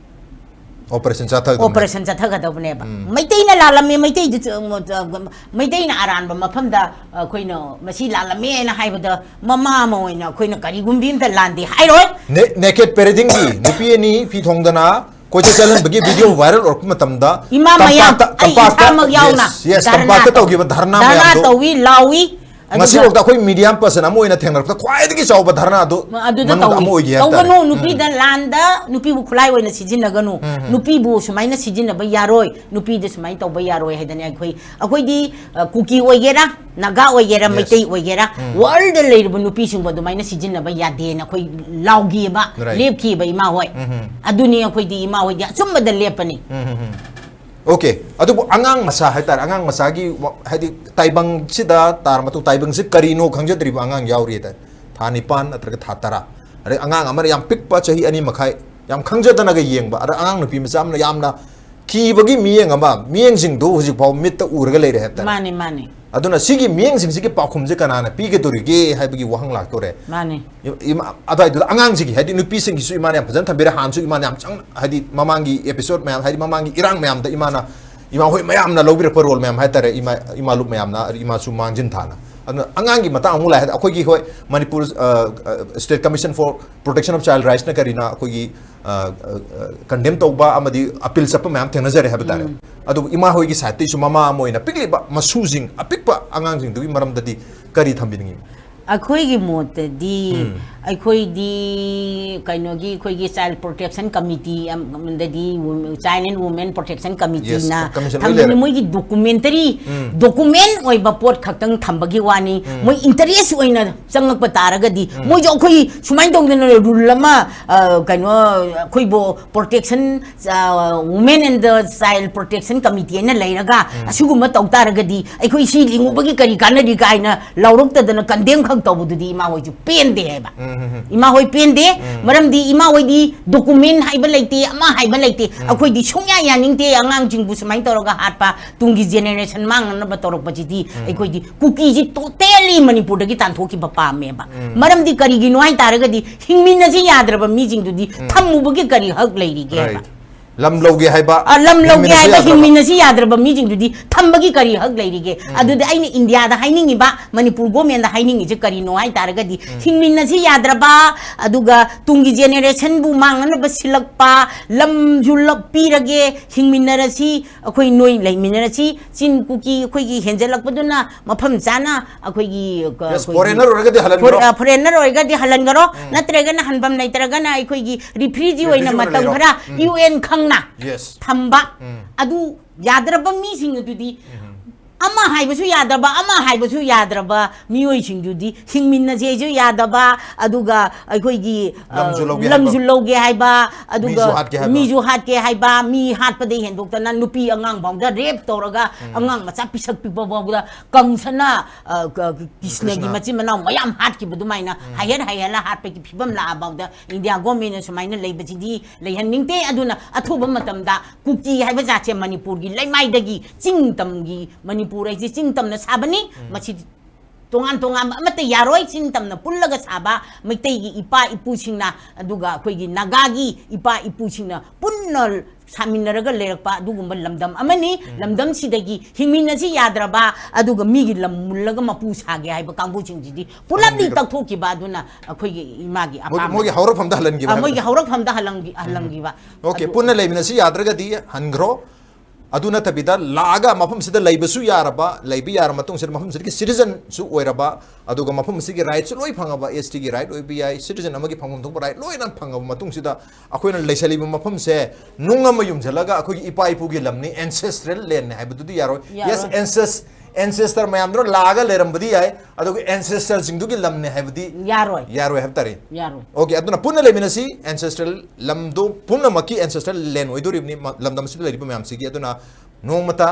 ꯑꯣꯄꯔꯦꯁꯟ ꯆꯠꯊꯒꯗꯕꯅꯦ꯫ ꯑꯣꯄꯔꯦꯁꯟ ꯆꯠꯊꯒꯗꯕꯅꯦꯕ꯫ ꯎꯝ꯫ ꯃꯩꯇꯩꯅ ꯂꯥꯜꯂꯝꯃꯦ, ꯃꯩꯇꯩꯗ ꯆ-, ꯃ-, ꯆ-, ꯃꯩꯇꯩꯅ ꯑꯔꯥꯟꯕ ꯃꯐꯝꯗ ꯑꯩꯈꯣꯏꯅ ꯃꯁꯤ ꯂꯥꯜꯂꯝꯃꯦ ꯍꯥꯏꯅ ꯍꯥꯏꯕꯗ ꯃꯃꯥ ꯑꯃ ꯑꯣꯏꯅ ꯑꯩꯈꯣꯏꯅ ꯀꯔꯤꯒꯨꯝꯕꯤ ꯑꯝꯇ ꯂꯥꯟꯗꯦ ꯍꯥꯏꯔꯣꯏ꯫ ꯅꯦ-, ꯅꯦꯀꯦꯠ ꯄꯦꯔꯦꯗꯤꯡꯒꯤ ꯅꯨꯄꯤ ꯑꯅꯤ ꯐꯤ ꯊꯣꯡꯗꯅ ꯀꯣꯏꯆꯠ ꯆꯠꯍꯟꯕꯒꯤ ꯚꯤꯗꯤꯑꯣ ꯚꯥꯏꯔꯦꯜ ꯑꯣꯏꯔꯛꯄ ꯃꯇꯝꯗ ꯏꯃꯥ ꯃꯌꯥꯝ, ꯇꯝꯄꯥꯛꯇ, ꯑꯩ ꯇꯝꯄꯥꯛꯇ, ꯏꯁꯥꯃꯛ ꯌꯥꯎꯅ yes, yes, ꯙꯔꯅꯥ ꯇꯝꯄꯥꯛꯇ ꯇꯧ-, ꯇꯧꯈꯤꯕ ꯙꯔꯅꯥ ꯙꯔꯅꯥ ꯃꯌꯥꯝꯗꯣ ꯇꯧꯏ, ꯂꯥꯎꯏ꯫ ꯑꯗꯨꯗ ꯉꯁꯤꯐꯥꯎꯗ ꯑꯩꯈꯣꯏ ꯃꯤꯗꯤꯌꯥ ꯄꯔꯁꯟ ꯑꯃ ꯑꯣꯏꯅ ꯊꯦꯡꯅꯔꯛꯄꯗ ꯈ꯭ꯋꯥꯏꯗꯒꯤ ꯆꯥꯎꯕ ꯙꯔꯅꯥ ꯑꯗꯨ ꯑꯗꯨꯗ ꯃꯅꯨꯡꯗ ꯇꯧꯏ꯫ ꯑꯃ ꯑꯣꯏꯒꯦ ꯍꯥꯏꯕ ꯇꯥꯔꯦ꯫ ꯇꯧꯒꯅꯨ, ꯎꯝ꯫ ꯅꯨꯄꯤꯗ ꯂꯥꯟꯗ ꯅꯨꯄꯤꯕꯨ ꯈꯨꯠꯂꯥꯏ ꯑꯣꯏꯅ ꯁꯤꯖꯤꯟꯅꯒꯅꯨ꯫ ꯎꯝ, ꯎꯝ꯫ ꯅꯨꯄꯤꯕꯨ ꯁꯨꯃꯥꯏꯅ ꯁꯤꯖꯤꯟꯅꯕ ꯌꯥꯔꯣꯏ, ꯅꯨꯄꯤꯗ ꯁꯨꯃꯥꯏꯅ ꯇꯧꯕ ꯌꯥꯔꯣꯏ ꯍꯥꯏꯗꯅ ꯑꯩꯈꯣꯏ, ꯑꯩꯈꯣꯏꯗꯤ, ꯑ, ꯀꯨꯀꯤ ꯑꯣꯏꯒꯦꯔꯥ, ꯅꯥꯒꯥ ꯑꯣꯏꯒꯦꯔꯥ, yes, ꯃꯩꯇꯩ ꯑꯣꯏꯒꯦꯔꯥ, ꯎꯝ꯫ ꯋꯥꯔꯜꯗ ꯂꯩꯔꯤꯕ ꯅꯨꯄꯤꯁꯤꯡꯕꯨ ꯑꯗꯨꯃꯥꯏꯅ ꯁꯤꯖꯤꯟꯅꯕ ꯌꯥꯗꯦꯅ ꯑꯩꯈꯣꯏ ꯂꯥꯎꯈꯤꯑꯕ, right, ꯂꯦꯞꯈꯤꯑꯕ ꯏꯃꯥ ꯍꯣꯏ꯫ ꯎꯝ, ꯎꯝ꯫ ꯑꯗꯨꯅꯤ ꯑꯩꯈꯣꯏꯗꯤ ꯏꯃꯥ ꯍꯣꯏꯗꯤ ꯑꯆꯨꯝꯕꯗ ꯂꯦꯞꯄꯅꯤ꯫ ꯎꯝ, ꯎꯝ, ꯎꯝ꯫ ꯑꯣꯀꯦ, ꯑꯗꯨꯕꯨ ꯑꯉꯥꯡ ꯃꯆꯥ ꯍꯥꯏꯇꯥꯔꯦ, ꯑꯉꯥꯡ ꯃꯆꯥꯒꯤ ꯋꯥ-, ꯍꯥꯏꯗꯤ ꯇꯥꯏꯕꯪꯁꯤꯗ ꯇꯥꯔ ꯃꯇꯨꯡ ꯇꯥꯏꯕꯪꯁꯤ ꯀꯔꯤꯅꯣ ꯈꯪꯖꯗ꯭ꯔꯤꯕ ꯑꯉꯥꯡ ꯌꯥꯎꯔꯤ ꯍꯥꯏꯇꯥꯔꯦ, ꯊꯥ ꯅꯤꯄꯥꯟ ꯅꯠꯇ꯭ꯔꯒ ꯊꯥ ꯇꯔꯥ, ꯑꯗꯩ ꯑꯉꯥꯡ ꯑꯃꯅ ꯌꯥꯝ ꯄꯤꯛꯄ ꯆꯍꯤ ꯑꯅꯤ ꯃꯈꯥꯏ, ꯌꯥꯝ ꯈꯪꯖꯗꯅꯒ ꯌꯦꯡꯕ, ꯑꯗ ꯑꯉꯥꯡ ꯅꯨꯄꯤ ꯃꯆꯥ ꯑꯃꯅ ꯌꯥꯝꯅ ꯀꯤꯕꯒꯤ ꯃꯤꯠꯌꯦꯡ ꯑꯃ, ꯃꯤꯠꯌꯦꯡꯁꯤꯡꯗꯨ ꯍꯧꯖꯤꯛ ꯐꯥꯎ ꯃꯤꯠꯇ ꯎꯔꯒ ꯂꯩꯔꯦ ꯍꯥꯏꯕ ꯇꯥꯔꯦ꯫ ꯃꯥꯅꯦ, ꯃꯥꯅꯦ꯫ ꯑꯗꯨꯅ ꯁꯤꯒꯤ ꯃꯤꯠꯌꯦꯡꯁꯤꯡꯁꯤꯒꯤ ꯄꯥꯎꯈꯨꯝꯁꯦ ꯀꯅꯥꯅ ꯄꯤꯒꯗꯧꯔꯤꯒꯦ ꯍꯥꯏꯕꯒꯤ ꯋꯥꯍꯪ ꯂꯥꯛꯇꯣꯔꯦ꯫ ꯃꯥꯅꯦ꯫ ꯏ-, ꯏꯃꯥ-, ꯑꯗꯨꯋꯥꯏꯗꯨꯗ ꯑꯉꯥꯡꯁꯤꯒꯤ, ꯍꯥꯏꯗꯤ ꯅꯨꯄꯤꯁꯤꯡꯒꯤꯁꯨ ꯏꯃꯥꯅ ꯌꯥꯝ ꯐꯖꯅ ꯊꯝꯕꯤꯔꯦ, ꯍꯥꯟꯅꯁꯨ ꯏꯃꯥꯅ ꯌꯥꯝ ꯆꯪ-, ꯍꯥꯏꯗꯤ ꯃꯃꯥꯡꯒꯤ episode ꯃꯌꯥꯝ, ꯍꯥꯏꯗꯤ ꯃꯃꯥꯡꯒꯤ ꯏꯔꯥꯡ ꯃꯌꯥꯝꯗ ꯏꯃꯥꯅ, ꯏꯃꯥ ꯍꯣꯏ ꯃꯌꯥꯝꯅ ꯂꯧꯕꯤꯔꯛꯄ role ꯃꯌꯥꯝ ꯍꯥꯏꯇꯥꯔꯦ, ꯏꯃꯥ, ꯏꯃꯥ ꯂꯨꯞ ꯃꯌꯥꯝꯅ, ꯏꯃꯥꯁꯨ ꯃꯥꯡꯖꯤꯟ ꯊꯥꯅ꯫ ꯑꯗꯨꯅ ꯑꯉꯥꯡꯒꯤ ꯃꯇꯥꯡ ꯑꯃꯨꯛ ꯂꯥꯛꯑꯦ ꯍꯥꯏꯗꯤ ꯑꯩꯈꯣꯏꯒꯤ, ꯍꯣꯏ, ꯃꯅꯤꯄꯨꯔ, ꯑ, ꯑ, State Commission for Protection of Child Rightsꯅ ꯀꯔꯤꯅ ꯑꯩꯈꯣꯏꯒꯤ, ꯑ, ꯑ, ꯑ, condemn ꯇꯧꯕ ꯑꯃꯗꯤ appeal ꯆꯠꯄ ꯃꯌꯥꯝ ꯊꯦꯡꯅꯖꯔꯦ ꯍꯥꯏꯕ ꯇꯥꯔꯦ꯫ ꯎꯝ꯫ ꯑꯗꯨꯕꯨ ꯏꯃꯥ ꯍꯣꯏꯒꯤ sideꯇꯩꯁꯨ ꯃꯃꯥ ꯑꯃ ꯑꯣꯏꯅ ꯄꯤꯛꯂꯤꯕ ꯃꯁꯨꯁꯤꯡ, ꯑꯄꯤꯛꯄ ꯑꯉꯥꯡꯁꯤꯡꯗꯨꯒꯤ ꯃꯔꯝꯗꯗꯤ ꯀꯔꯤ ꯊꯝꯕꯤꯅꯤꯡꯉꯤ? ꯑꯩꯈꯣꯏꯒꯤ ꯃꯣꯠꯇꯗꯤ, ꯎꯝ꯫ ꯑꯩꯈꯣꯏꯗꯤ ꯀꯩꯅꯣꯒꯤ, ꯑꯩꯈꯣꯏꯒꯤ Child Protection Committee ꯑꯃꯗꯗꯤ, Child and Women Protection Committeeꯅ, yes, commission ꯂꯣꯏ ꯊꯝꯕꯅꯤ꯫ ꯂꯩꯔꯦ꯫ ꯃꯣꯏꯒꯤ documentary, ꯎꯝ꯫ Document ꯑꯣꯏꯕ ꯄꯣꯠ ꯈꯛꯇꯪ ꯊꯝꯕꯒꯤ ꯋꯥꯅꯤ꯫ ꯎꯝ꯫ ꯃꯣꯏ interest ꯑꯣꯏꯅ ꯆꯪꯉꯛꯄ ꯇꯥꯔꯒꯗꯤ, ꯎꯝ꯫ ꯃꯣꯏꯁꯨ ꯑꯩꯈꯣꯏ ꯁꯨꯃꯥꯏꯅ ꯇꯧꯗꯅ rule ꯑꯃ, ꯑ, ꯀꯩꯅꯣ, ꯑꯩꯈꯣꯏꯕꯨ protection, ꯑ, Women and the Child Protection Committee ꯍꯥꯏꯅ ꯂꯩꯔꯒ, ꯎꯝ꯫ ꯑꯁꯤꯒꯨꯝꯕ ꯇꯧ ꯇꯥꯔꯒꯗꯤ ꯑꯩꯈꯣꯏ ꯁꯤ ꯂꯤꯡꯉꯨꯕꯒꯤ ꯀꯔꯤ ꯀꯥꯟꯅꯔꯤ ꯀꯥꯏꯅ ꯂꯥꯎꯔꯛꯇꯗꯅ condemn ꯈꯛ ꯇꯧꯕꯗꯨꯗꯤ ꯏꯃꯥ ꯍꯣꯏꯁꯨ ꯄꯦꯟꯗꯦ ꯍꯥꯏꯕ꯫ ꯎꯝ, ꯎꯝ, ꯎꯝ꯫ ꯏꯃꯥ ꯍꯣꯏ ꯄꯦꯟꯗꯦ, ꯎꯝ꯫ ꯃꯔꯝꯗꯤ ꯏꯃꯥ ꯍꯣꯏꯗꯤ document ꯍꯥꯏꯕ ꯂꯩꯇꯦ, ꯑꯃ ꯍꯥꯏꯕ ꯂꯩꯇꯦ꯫ ꯎꯝ꯫ ꯑꯩꯈꯣꯏꯗꯤ ꯁꯨꯡꯌꯥ ꯌꯥꯅꯤꯡꯗꯦ ꯑꯉꯥꯡꯁꯤꯡꯕꯨ ꯁꯨꯃꯥꯏꯅ ꯇꯧꯔꯒ ꯍꯥꯠꯄ, ꯇꯨꯡꯒꯤ generation ꯃꯥꯡꯅꯅꯕ ꯇꯧꯔꯛꯄꯁꯤꯗꯤ ꯎꯝ꯫ ꯑꯩꯈꯣꯏꯗꯤ ꯀꯨꯀꯤꯁꯤ totally ꯃꯅꯤꯄꯨꯔꯗꯒꯤ ꯇꯥꯟꯊꯣꯛꯈꯤꯕ ꯄꯥꯝꯃꯦꯕ꯫ ꯎꯝ꯫ ꯃꯔꯝꯗꯤ ꯀꯔꯤꯒꯤꯅꯣ ꯍꯥꯏ ꯇꯥꯔꯒꯗꯤ ꯍꯤꯡꯃꯤꯟꯅꯁꯤ ꯌꯥꯗ꯭ꯔꯕ ꯃꯤꯁꯤꯡꯗꯨꯗꯤ ꯎꯝ꯫ ꯊꯝꯃꯨꯕꯒꯤ ꯀꯔꯤ ꯍꯛ ꯂꯩꯔꯤꯒꯦꯕ? Right꯫ ꯂꯝ ꯂꯧꯒꯦ ꯍꯥꯏꯕ, ꯑ, ꯂꯝ ꯂꯧꯒꯦ ꯍꯤꯡꯃꯤꯟꯅꯁꯤ ꯍꯥꯏꯕ, ꯌꯥꯗ꯭ꯔꯕ꯫ ꯍꯤꯡꯃꯤꯟꯅꯁꯤ ꯌꯥꯗ꯭ꯔꯕ ꯃꯤꯁꯤꯡꯗꯨꯗꯤ ꯊꯝꯕꯒꯤ ꯀꯔꯤ ꯍꯛ ꯂꯩꯔꯤꯒꯦ? ꯑꯗꯨꯗꯤ ꯑꯩꯅ ꯏꯟꯗꯤꯌꯥꯗ ꯍꯥꯏꯅꯤꯡꯉꯤꯕ, ꯃꯅꯤꯄꯨꯔ ꯒꯣꯔꯃꯦꯟꯗ ꯍꯥꯏꯅꯤꯡꯉꯤꯁꯦ ꯀꯔꯤꯅꯣ ꯍꯥꯏ ꯇꯥꯔꯒꯗꯤ, ꯍꯤꯡꯃꯤꯟꯅꯁꯤ ꯌꯥꯗ꯭ꯔꯕ, ꯑꯗꯨꯒ ꯇꯨꯡꯒꯤ ꯖꯦꯅꯦꯔꯦꯁꯟꯕꯨ ꯃꯥꯡꯅꯅꯕ ꯁꯤꯜꯂꯛꯄ, ꯂꯝꯁꯨ ꯂꯞ-, ꯄꯤꯔꯒꯦ, ꯍꯤꯡꯃꯤꯟꯅꯔꯁꯤ, ꯑꯩꯈꯣꯏ ꯅꯣꯏ ꯂꯩꯃꯤꯟꯅꯔꯁꯤ, ꯆꯤꯟ ꯀꯨꯀꯤ ꯑꯩꯈꯣꯏꯒꯤ ꯍꯦꯟꯖꯜꯂꯛꯄꯗꯨꯅ ꯃꯐꯝ ꯆꯥꯅ ꯑꯩꯈꯣꯏꯒꯤ, ꯑ, Yes, ꯑꯩꯈꯣꯏꯒꯤ foreigner ꯑꯣꯏꯔꯒꯗꯤ ꯍꯜꯍꯟꯈ꯭ꯔꯣ꯫ ꯐꯣꯔ-, ꯑ, foreigner ꯑꯣꯏꯔꯒꯗꯤ ꯍꯜꯍꯟꯈꯔꯣ, ꯅꯠꯇ꯭ꯔꯒꯅ ꯍꯟꯐꯝ ꯂꯩꯇ꯭ꯔꯒꯅ ꯑꯩꯈꯣꯏꯒꯤ refugee ꯑꯣꯏꯅ Refugee ꯑꯣꯏꯅ ꯃꯇꯝ ꯂꯩꯔꯣ꯫ ꯈꯔ ꯎꯝ꯫ ꯌꯨ ꯑꯦꯟ ꯈꯪꯅ Yes. ꯊꯝꯕ꯫ ꯎꯝ꯫ ꯑꯗꯨ ꯌꯥꯗ꯭ꯔꯕ ꯃꯤꯁꯤꯡ ꯑꯗꯨꯗꯤ, ꯑꯃ ꯍꯥꯏꯕꯁꯨ ꯌꯥꯗꯕ, ꯑꯃ ꯍꯥꯏꯕꯁꯨ ꯌꯥꯗ꯭ꯔꯕ ꯃꯤꯑꯣꯏꯁꯤꯡꯗꯨꯗꯤ ꯍꯤꯡꯃꯤꯟꯅꯁꯦꯁꯨ ꯌꯥꯗꯕ, ꯑꯗꯨꯒ ꯑꯩꯈꯣꯏꯒꯤ, ꯑ, ꯂꯝꯁꯨ ꯂꯧꯒꯦ ꯂꯝꯁꯨ ꯍꯥꯏꯕ꯫ ꯂꯧꯒꯦ ꯍꯥꯏꯕ, ꯑꯗꯨꯒ ꯃꯤꯁꯨ ꯍꯥꯠꯀꯦ ꯍꯥꯏꯕ꯫ ꯃꯤꯁꯨ ꯍꯥꯠꯀꯦ ꯍꯥꯏꯕ, ꯃꯤ ꯍꯥꯠꯄꯗꯒꯤ ꯍꯦꯟꯗꯣꯛꯇꯅ ꯅꯨꯄꯤ ꯑꯉꯥꯡ ꯐꯥꯎꯗ ꯔꯦꯞ ꯇꯧꯔꯒ ꯑꯉꯥꯡ ꯃꯆꯥ ꯄꯤꯁꯛ ꯄꯤꯛꯄ ꯐꯥꯎꯗ ꯀꯪꯁꯅ, ꯑ, ꯀ-, ꯀ꯭ꯔꯤꯁꯅꯒꯤ ꯀ꯭ꯔꯤꯁꯅ꯫ ꯃꯆꯤꯟ ꯃꯅꯥꯎ ꯃꯌꯥꯝ ꯍꯥꯠꯈꯤꯕ ꯑꯗꯨꯃꯥꯏꯅ ꯍꯥꯏꯍꯜ ꯍꯥꯏꯍꯜꯂ ꯍꯥꯠꯄꯒꯤ ꯐꯤꯕꯝ ꯂꯥꯛꯑ ꯐꯥꯎꯗ ꯏꯟꯗꯤꯌꯥ ꯒꯣꯔꯃꯦꯟꯅ ꯁꯨꯃꯥꯏꯅ ꯂꯩꯕꯁꯤꯗꯤ ꯂꯩꯍꯟꯅꯤꯡꯗꯦ꯫ ꯑꯗꯨꯅ ꯑꯊꯨꯕ ꯃꯇꯝꯗ ꯀꯨꯀꯤ ꯍꯥꯏꯕ ꯖꯥꯠꯁꯦ ꯃꯅꯤꯄꯨꯔꯒꯤ ꯂꯩꯃꯥꯏꯗꯒꯤ, ꯆꯤꯡ ꯇꯝꯒꯤ, ꯃꯅꯤꯄꯨꯔ ꯍꯥꯏꯁꯦ ꯆꯤꯡ ꯇꯝꯅ ꯁꯥꯕꯅꯤ꯫ ꯃꯁꯤ ꯇꯣꯉꯥꯟ ꯇꯣꯉꯥꯟꯕ ꯑꯃꯠꯇ ꯌꯥꯔꯣꯏ꯫ ꯆꯤꯡ ꯇꯝꯅ ꯄꯨꯜꯂꯒ ꯁꯥꯕ ꯃꯩꯇꯩꯒꯤ ꯏꯄꯥ ꯏꯄꯨꯁꯤꯡꯅ, ꯑꯗꯨꯒ ꯑꯩꯈꯣꯏꯒꯤ ꯅꯥꯒꯥꯒꯤ ꯏꯄꯥ ꯏꯄꯨꯁꯤꯡꯅ ꯄꯨꯟꯅ ꯁꯥꯃꯤꯟꯅꯔꯒ ꯂꯩꯔꯛꯄ ꯑꯗꯨꯒꯨꯝꯕ ꯂꯝꯗꯝ ꯑꯃꯅꯤ꯫ ꯂꯝꯗꯝꯁꯤꯗꯒꯤ ꯍꯤꯡꯃꯤꯟꯅꯁꯤ ꯌꯥꯗ꯭ꯔꯕ, ꯑꯗꯨꯒ ꯃꯤꯒꯤ ꯂꯝ ꯃꯨꯜꯂꯒ ꯃꯄꯨ ꯁꯥꯒꯦ ꯍꯥꯏꯕ ꯀꯥꯡꯕꯨꯁꯤꯡꯁꯤꯗꯤ ꯄꯨꯂꯞꯅꯤ ꯍꯟꯕꯤꯈ꯭ꯔꯣ꯫ ꯇꯛꯊꯣꯛꯈꯤꯕ꯫ ꯑꯗꯨꯅ ꯑꯩꯈꯣꯏꯒꯤ ꯏꯃꯥꯒꯤ ꯃꯣꯏꯒꯤ, ꯑꯄꯥꯝꯕ, ꯃꯣꯏꯒꯤ ꯍꯧꯔꯛꯐꯝꯗ ꯍꯜꯍꯟꯈꯤꯕ ꯑ, ꯍꯥꯏꯕꯗꯣ꯫ ꯃꯣꯏꯒꯤ ꯍꯧꯔꯛꯐꯝꯗ ꯍꯜꯍꯟꯈꯤ-, ꯍꯜꯍꯟꯈꯤꯕ꯫ Okay, ꯑꯗꯨ ꯄꯨꯟꯅ ꯂꯩꯃꯤꯟꯅꯁꯤ ꯌꯥꯗ꯭ꯔꯒꯗꯤ ꯍꯟꯈ꯭ꯔꯣ꯫ ꯑꯗꯨ ꯅꯠꯇꯕꯤꯗ ꯂꯥꯛꯑꯒ ꯃꯐꯝꯁꯤꯗ ꯂꯩꯕꯁꯨ ꯌꯥꯔꯕ, ꯂꯩꯕ ꯌꯥꯔ ꯃꯇꯨꯡꯁꯤꯗ ꯃꯐꯝꯁꯤꯗꯒꯤ citizenꯁꯨ ꯑꯣꯏꯔꯕ, ꯑꯗꯨꯒ ꯃꯐꯝ ꯑꯁꯤꯒꯤ rightꯁꯨ ꯂꯣꯏ ꯐꯪꯉꯕ, STꯒꯤ right ꯑꯣꯏꯕ ꯌꯥꯏ, citizen ꯑꯃꯒꯤ ꯐꯪꯐꯝ ꯊꯣꯛꯄ right ꯂꯣꯏꯅ ꯐꯪꯉꯕ ꯃꯇꯨꯡꯁꯤꯗ ꯑꯩꯈꯣꯏꯅ ꯂꯩꯁꯜꯂꯤꯕ ꯃꯐꯝꯁꯦ ꯅꯨꯡ ꯑꯃ ꯌꯨꯝꯁꯤꯜꯂꯒ ꯑꯩꯈꯣꯏꯒꯤ ꯏꯄꯥ ꯏꯄꯨꯒꯤ ꯂꯝꯅꯤ, ancestral landꯅꯤ ꯍꯥꯏꯕꯗꯨꯗꯤ ꯌꯥꯔꯣꯏ꯫ Yes, ꯌꯥꯔꯣꯏ꯫ ancest-, ancestor ꯃꯌꯥꯝꯗꯨꯅ ꯂꯥꯛꯑꯒ ꯂꯩꯔꯝꯕꯗꯤ ꯌꯥꯏ, ꯑꯗꯨꯒ ancestorꯁꯤꯡꯗꯨꯒꯤ ꯂꯝꯅꯤ ꯍꯥꯏꯕꯗꯤ ꯌꯥꯔꯣꯏ꯫ ꯌꯥꯔꯣꯏ ꯍꯥꯏꯕ ꯇꯥꯔꯦ꯫ ꯌꯥꯔꯣꯏ꯫ Okay, ꯑꯗꯨꯅ ꯄꯨꯟꯅ ꯂꯩꯃꯤꯟꯅꯁꯤ, ancestral ꯂꯝꯗꯣ ꯄꯨꯝꯅꯃꯛꯀꯤ ancestral land ꯑꯣꯏꯗꯣꯔꯤꯕꯅꯤ, ꯃ-, ꯂꯝꯗꯝ ꯑꯁꯤꯗ ꯂꯩꯔꯤꯕ ꯃꯌꯥꯝꯁꯤꯒꯤ꯫ ꯑꯗꯨꯅ ꯅꯣꯡꯃꯇ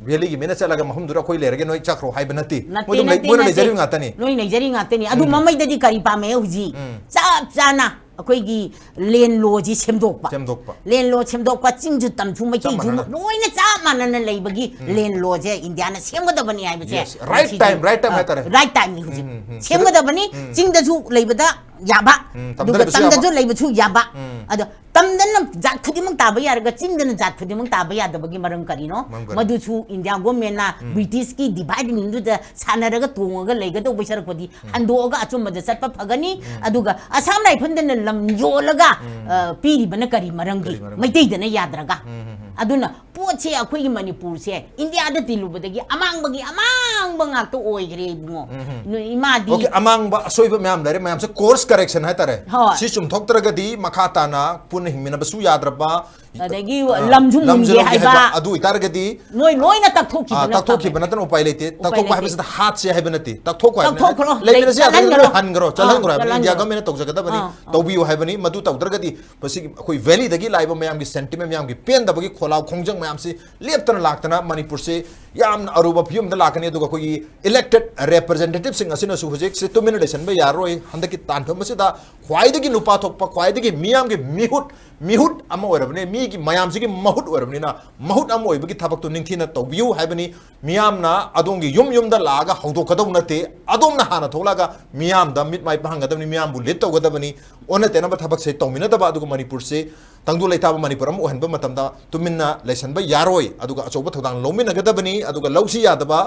valleyꯒꯤ ꯃꯤꯅ ꯆꯠꯂꯒ ꯃꯐꯝꯗꯨꯗ ꯑꯩꯈꯣꯏ ꯂꯩꯔꯒꯦ, ꯅꯣꯏ ꯆꯠꯈ꯭ꯔꯣ ꯍꯥꯏꯕ ꯅꯠꯇꯦ꯫ ꯅꯠꯇꯦ, ꯃꯣꯏ ꯑꯗꯨꯝ ꯂꯩ-, ꯅꯠꯇꯦ, ꯃꯣꯏꯅ ꯅꯠꯇꯦ꯫ ꯂꯩꯖꯔꯤꯕ ꯉꯥꯛꯇꯅꯤ꯫ ꯂꯣꯏ ꯂꯩꯖꯔꯤ ꯉꯥꯛꯇꯅꯤ꯫ ꯑꯗꯨ ꯃꯃꯩꯗꯗꯤ ꯀꯔꯤ ꯄꯥꯝꯃꯦ ꯍꯧꯖꯤꯛ? ꯆꯞ ꯆꯥꯅ ꯑꯩꯈꯣꯏꯒꯤ land lawꯁꯤ ꯁꯦꯝꯗꯣꯛꯄ꯫ ꯁꯦꯝꯗꯣꯛꯄ꯫ Land law ꯁꯦꯝꯗꯣꯛꯄ, ꯆꯤꯡꯁꯨ ꯇꯝꯁꯨ ꯃꯩꯇꯩꯁꯨ ꯆꯞ ꯃꯥꯟꯅꯅ꯫ ꯂꯣꯏꯅ ꯆꯞ ꯃꯥꯟꯅꯅ ꯂꯩꯕꯒꯤ land lawꯁꯦ ꯏꯟꯗꯤꯌꯥꯅ ꯁꯦꯝꯒꯗꯕꯅꯤ ꯍꯥꯏꯕꯁꯦ꯫ Yes, right ꯃꯁꯤꯗꯤ, time, right time ꯑ, ꯍꯥꯏꯇꯥꯔꯦ꯫ Right timeꯅꯤ ꯍꯧꯖꯤꯛ꯫ ꯎꯝ, ꯎꯝ, ꯎꯝ꯫ ꯁꯦꯝꯒꯗꯕꯅꯤ꯫ ꯆꯤꯡꯗꯁꯨ ꯂꯩꯕꯗ ꯌꯥꯕ, ꯎꯝ, ꯑꯗꯨꯒ ꯇꯝꯗ꯭ꯔꯕꯁꯨ ꯌꯥꯕ꯫ ꯇꯝꯗꯁꯨ ꯂꯩꯕꯁꯨ ꯌꯥꯕ꯫ ꯎꯝ꯫ ꯑꯗꯣ ꯇꯝꯗꯅ ꯖꯥꯠ ꯈꯨꯗꯤꯡꯃꯛ ꯇꯥꯕ ꯌꯥꯔꯒ ꯆꯤꯡꯗꯅ ꯖꯥꯠ ꯈꯨꯗꯤꯡꯃꯛ ꯇꯥꯕ ꯌꯥꯗꯕꯒꯤ ꯃꯔꯝ ꯀꯔꯤꯅꯣ? ꯃꯔꯝ ꯀꯔꯤ? ꯃꯗꯨꯁꯨ ꯏꯟꯗꯤꯌꯥ ꯒꯣꯔꯃꯦꯟꯅ ꯕ꯭ꯔꯤꯇꯤꯁꯀꯤ ꯗꯤꯚꯥꯏꯠ ꯔꯨꯜꯗꯨꯗ ꯁꯥꯟꯅꯔꯒ ꯇꯣꯡꯉꯒ ꯂꯩꯒꯗꯧꯕ ꯁꯔꯨꯛꯄꯨꯗꯤ ꯍꯟꯗꯣꯛꯑꯒ ꯑꯆꯨꯝꯕꯗ ꯆꯠꯄ ꯐꯒꯅꯤ꯫ ꯑꯗꯨꯒ ꯑꯁꯥꯝ ꯔꯥꯏꯐꯜꯗꯅ ꯂꯝ ꯌꯣꯜꯂꯒ, ꯑ, ꯄꯤꯔꯤꯕꯅ ꯀꯔꯤ ꯃꯔꯝꯒꯤ? ꯀꯔꯤ ꯃꯔꯝꯒꯤ? ꯃꯩꯇꯩꯗꯅ ꯌꯥꯗ꯭ꯔꯒ꯫ ꯎꯝ, ꯎꯝ, ꯎꯝ꯫ ꯑꯗꯨꯅ ꯄꯣꯠꯁꯦ ꯑꯩꯈꯣꯏꯒꯤ ꯃꯅꯤꯄꯨꯔꯁꯦ ꯏꯟꯗꯤꯌꯥꯗ ꯇꯤꯜꯂꯨꯕꯗꯒꯤ ꯑꯃꯥꯡꯕꯒꯤ ꯑꯃꯥꯡꯕ ꯉꯥꯛꯇ ꯑꯣꯏꯈ꯭ꯔꯦ, ꯏꯕꯨꯡꯉꯣ꯫ ꯅꯣꯏ ꯏꯃꯥꯗꯤ ꯑꯣꯀꯦ, ꯑꯃꯥꯡꯕ ꯑꯁꯣꯏꯕ ꯃꯌꯥꯝ ꯂꯩꯔꯦ, ꯃꯌꯥꯝꯁꯦ ꯀꯣꯔꯁ ꯀꯔꯦꯛꯁꯟ ꯍꯥꯏꯇꯥꯔꯦ꯫ ꯍꯣꯏ꯫ ꯁꯤ ꯆꯨꯝꯊꯣꯛꯇ꯭ꯔꯒꯗꯤ ꯃꯈꯥ ꯇꯥꯅ ꯄꯨꯟꯅ ꯍꯤꯡꯃꯤꯟꯅꯕꯁꯨ ꯌꯥꯗ꯭ꯔꯕ, ꯑꯗꯒꯤ ꯑ, ꯂꯝꯁꯨ ꯃꯨꯟꯒꯦ ꯍꯥꯏꯕ꯫ ꯑꯗꯨ ꯑꯣꯏꯇꯥꯔꯒꯗꯤ ꯅꯣꯏ ꯂꯣꯏꯅ ꯇꯛꯊꯣꯛꯈꯤꯕꯅ ꯑ, ꯇꯛꯊꯣꯛꯈꯤꯕ ꯅꯠꯇꯅ ꯎꯄꯥꯏ ꯂꯩꯇꯦ꯫ ꯎꯄꯥꯏ ꯇꯛꯊꯣꯛꯄ ꯂꯩꯇꯦ꯫ ꯍꯥꯏꯕꯁꯤꯗ ꯍꯥꯠꯁꯦ ꯍꯥꯏꯕ ꯅꯠꯇꯦ꯫ ꯇꯛꯊꯣꯛꯈꯣ ꯍꯥꯏꯕ ꯇꯛꯊꯣꯛꯈ꯭ꯔꯣ꯫ ꯂꯩꯃꯤꯟꯅꯁꯦ ꯌꯥꯗ꯭ꯔꯒꯗꯤ ꯆꯠꯍꯟꯈ꯭ꯔꯣ꯫ ꯂꯣꯏ ꯍꯟꯈ꯭ꯔꯣ, ꯆꯠꯍꯟꯈ꯭ꯔꯣ ꯑꯥ, ꯍꯥꯏꯕꯅꯤ꯫ ꯏꯟꯗꯤꯌꯥ ꯆꯠꯍꯟꯈ꯭ꯔꯣ꯫ ꯒꯃꯦꯟꯅ ꯇꯧꯖꯒꯗꯕꯅꯤ꯫ ꯑꯥ, ꯑꯥ꯫ ꯇꯧꯕꯤꯌꯨ ꯍꯥꯏꯕꯅꯤ꯫ ꯃꯗꯨ ꯇꯧꯗ꯭ꯔꯒꯗꯤ ꯃꯁꯤꯒꯤ ꯑꯩꯈꯣꯏ ꯚꯦꯂꯤꯗꯒꯤ ꯂꯥꯛꯏꯕ ꯃꯌꯥꯝꯒꯤ ꯁꯦꯟꯇꯤꯃꯦꯟ, ꯃꯌꯥꯝꯒꯤ ꯄꯦꯟꯗꯕꯒꯤ ꯈꯣꯜꯂꯥꯎ ꯈꯣꯡꯖꯪ ꯃꯌꯥꯝꯁꯤ ꯂꯦꯞꯇꯅ ꯂꯥꯛꯇꯅ ꯃꯅꯤꯄꯨꯔꯁꯤ ꯌꯥꯝꯅ ꯑꯔꯨꯕ ꯐꯤꯕꯝꯗ ꯂꯥꯛꯀꯅꯤ꯫ ꯑꯗꯨꯒ ꯑꯩꯈꯣꯏꯒꯤ ꯏꯂꯦꯛꯇꯦꯠ ꯔꯦꯄ꯭ꯔꯖꯦꯟꯇꯦꯇꯤꯚꯁꯤꯡ ꯑꯁꯤꯅꯁꯨ ꯍꯧꯖꯤꯛꯁꯦ ꯇꯨꯃꯤꯟꯅ ꯂꯩꯁꯟꯕ ꯌꯥꯔꯔꯣꯏ꯫ ꯍꯟꯗꯛꯀꯤ ꯇꯥꯟꯐꯝ ꯑꯁꯤꯗ ꯈ꯭ꯋꯥꯏꯗꯒꯤ ꯅꯨꯄꯥ ꯊꯣꯛꯄ, ꯈ꯭ꯋꯥꯏꯗꯒꯤ ꯃꯤꯌꯥꯝꯒꯤ ꯃꯤꯍꯨꯠ, ꯃꯤꯍꯨꯠ ꯑꯃ ꯑꯣꯏꯔꯕꯅꯤ, ꯃꯤꯒꯤ ꯃꯌꯥꯝꯁꯤꯒꯤ ꯃꯍꯨꯠ ꯑꯣꯏꯔꯕꯅꯤꯅ, ꯃꯍꯨꯠ ꯑꯃ ꯑꯣꯏꯕꯒꯤ ꯊꯕꯛꯇꯨ ꯅꯤꯡꯊꯤꯅ ꯇꯧꯕꯤꯌꯨ ꯍꯥꯏꯕꯅꯤ꯫ ꯃꯤꯌꯥꯝꯅ ꯑꯗꯣꯝꯒꯤ ꯌꯨꯝ ꯌꯨꯝꯗ ꯂꯥꯛꯑꯒ ꯍꯧꯗꯣꯛꯀꯗꯧ ꯅꯠꯇꯦ, ꯑꯗꯣꯝꯅ ꯍꯥꯟꯅ ꯊꯣꯛꯂꯛꯑꯒ ꯃꯤꯌꯥꯝꯗ ꯃꯤꯠ ꯃꯥꯏ ꯄꯥꯡꯍꯟꯒꯗꯕꯅꯤ, ꯃꯤꯌꯥꯝꯕꯨ ꯂꯤꯗ ꯇꯧꯒꯗꯕꯅꯤ꯫ ꯑꯣꯟꯅ ꯇꯩꯅꯕ ꯊꯕꯛꯁꯦ ꯇꯧꯃꯤꯟꯅꯗꯕ, ꯑꯗꯨꯒ ꯃꯅꯤꯄꯨꯔꯁꯦ ꯇꯪꯗꯨ ꯂꯩꯇꯥꯕ ꯃꯅꯤꯄꯨꯔ ꯑꯃ ꯑꯣꯏꯍꯟꯕ ꯃꯇꯝꯗ ꯇꯨꯃꯤꯟꯅ ꯂꯩꯁꯟꯕ ꯌꯥꯔꯣꯏ, ꯑꯗꯨꯒ ꯑꯆꯧꯕ ꯊꯧꯗꯥꯡ ꯂꯧꯃꯤꯟꯅꯒꯗꯕꯅꯤ꯫ ꯑꯗꯨꯒ ꯂꯧꯁꯤ ꯌꯥꯗꯕ,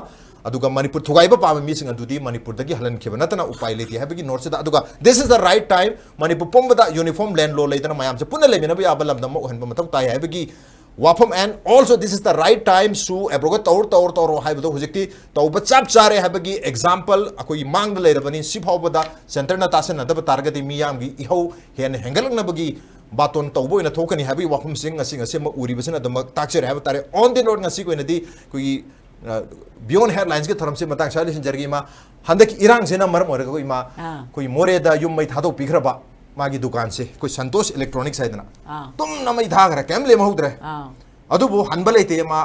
ꯑꯗꯨꯒ ꯃꯅꯤꯄꯨꯔ ꯊꯨꯒꯥꯏꯕ ꯄꯥꯝꯕ ꯃꯤꯁꯤꯡ ꯑꯗꯨꯗꯤ ꯃꯅꯤꯄꯨꯔꯗꯒꯤ ꯍꯜꯍꯟꯈꯤꯕ ꯅꯠꯇꯅ ꯎꯄꯥꯏ ꯂꯩꯇꯦ ꯍꯥꯏꯕꯒꯤ ꯅꯣꯠꯁꯤꯗ, ꯑꯗꯨꯒ this is the right time, Manipur ꯄꯨꯝꯕꯗ uniform land law ꯂꯩꯗꯅ ꯃꯌꯥꯝꯁꯦ ꯄꯨꯟꯅ ꯂꯩꯃꯤꯟꯅꯕ ꯌꯥꯕ ꯂꯝꯗꯝ ꯑꯃ ꯑꯣꯏꯍꯟꯕ ꯃꯊꯧ ꯇꯥꯏ ꯍꯥꯏꯕꯒꯤ ꯋꯥꯐꯝ꯫ And also this is the right time to abrogate ꯇꯧꯔꯣ, ꯇꯧꯔꯣ, ꯇꯧꯔꯣ ꯍꯥꯏꯕꯗꯣ ꯍꯧꯖꯤꯛꯇꯤ ꯇꯧꯕ ꯆꯞ ꯆꯥꯔꯦ ꯍꯥꯏꯕꯒꯤ ꯑꯦꯛꯖꯥꯝꯄꯜ ꯑꯩꯈꯣꯏꯒꯤ ꯃꯥꯡꯗ ꯂꯩꯔꯕꯅꯤ꯫ ꯁꯤ ꯐꯥꯎꯕꯗ ꯁꯦꯟꯇꯔꯅ ꯇꯥꯁꯤꯟꯅꯗꯕ ꯇꯥꯔꯒꯗꯤ ꯃꯤꯌꯥꯝꯒꯤ ꯏꯍꯧ ꯍꯦꯟꯅ ꯍꯦꯟꯒꯠꯂꯛꯅꯕꯒꯤ ꯕꯥꯇꯣꯟ ꯇꯧꯕ ꯑꯣꯏꯅ ꯊꯣꯛꯀꯅꯤ ꯍꯥꯏꯕꯒꯤ ꯋꯥꯐꯝꯁꯤꯡ ꯉꯁꯤ ꯉꯁꯤꯃꯛ ꯎꯔꯤꯕꯁꯤꯅ ꯑꯗꯨꯃꯛ ꯇꯥꯛꯆꯔꯦ ꯍꯥꯏꯕ ꯇꯥꯔꯦ꯫ On the note, ꯉꯁꯤꯒꯤ ꯑꯣꯏꯅꯗꯤ ꯑꯩꯈꯣꯏꯒꯤ, ꯑ, Beyond Headlinesꯀꯤ ꯊꯧꯔꯝꯁꯤ ꯃꯇꯥꯡ ꯁ꯭ꯋꯥꯏꯗ ꯂꯣꯏꯁꯤꯟꯖꯔꯒꯦ, ꯏꯃꯥ꯫ ꯍꯟꯗꯛꯀꯤ ꯏꯔꯥꯡꯁꯤꯅ ꯃꯔꯝ ꯑꯣꯏꯔꯒ ꯑꯩꯈꯣꯏ ꯏꯃꯥ, ꯑꯥ꯫ ꯑꯩꯈꯣꯏ ꯃꯣꯔꯦꯗ ꯌꯨꯝ ꯃꯩ ꯊꯥꯗꯣꯛꯄꯤꯈ꯭ꯔꯕ ꯃꯥꯒꯤ ꯗꯨꯀꯥꯟꯁꯦ, ꯑꯩꯈꯣꯏ ꯁꯟꯇꯣꯁ ꯏꯂꯦꯛꯇ꯭ꯔꯣꯅꯤꯛꯁ ꯍꯥꯏꯗꯅ, ꯑꯥ꯫ ꯇꯨꯝꯅ ꯃꯩ ꯊꯥꯈ꯭ꯔꯦ, ꯀꯩꯝ ꯂꯦꯝꯍꯧꯗ꯭ꯔꯦ꯫ ꯑꯥ꯫ ꯑꯗꯨꯕꯨ ꯍꯟꯕ ꯂꯩꯇꯦ꯫ ꯃꯥ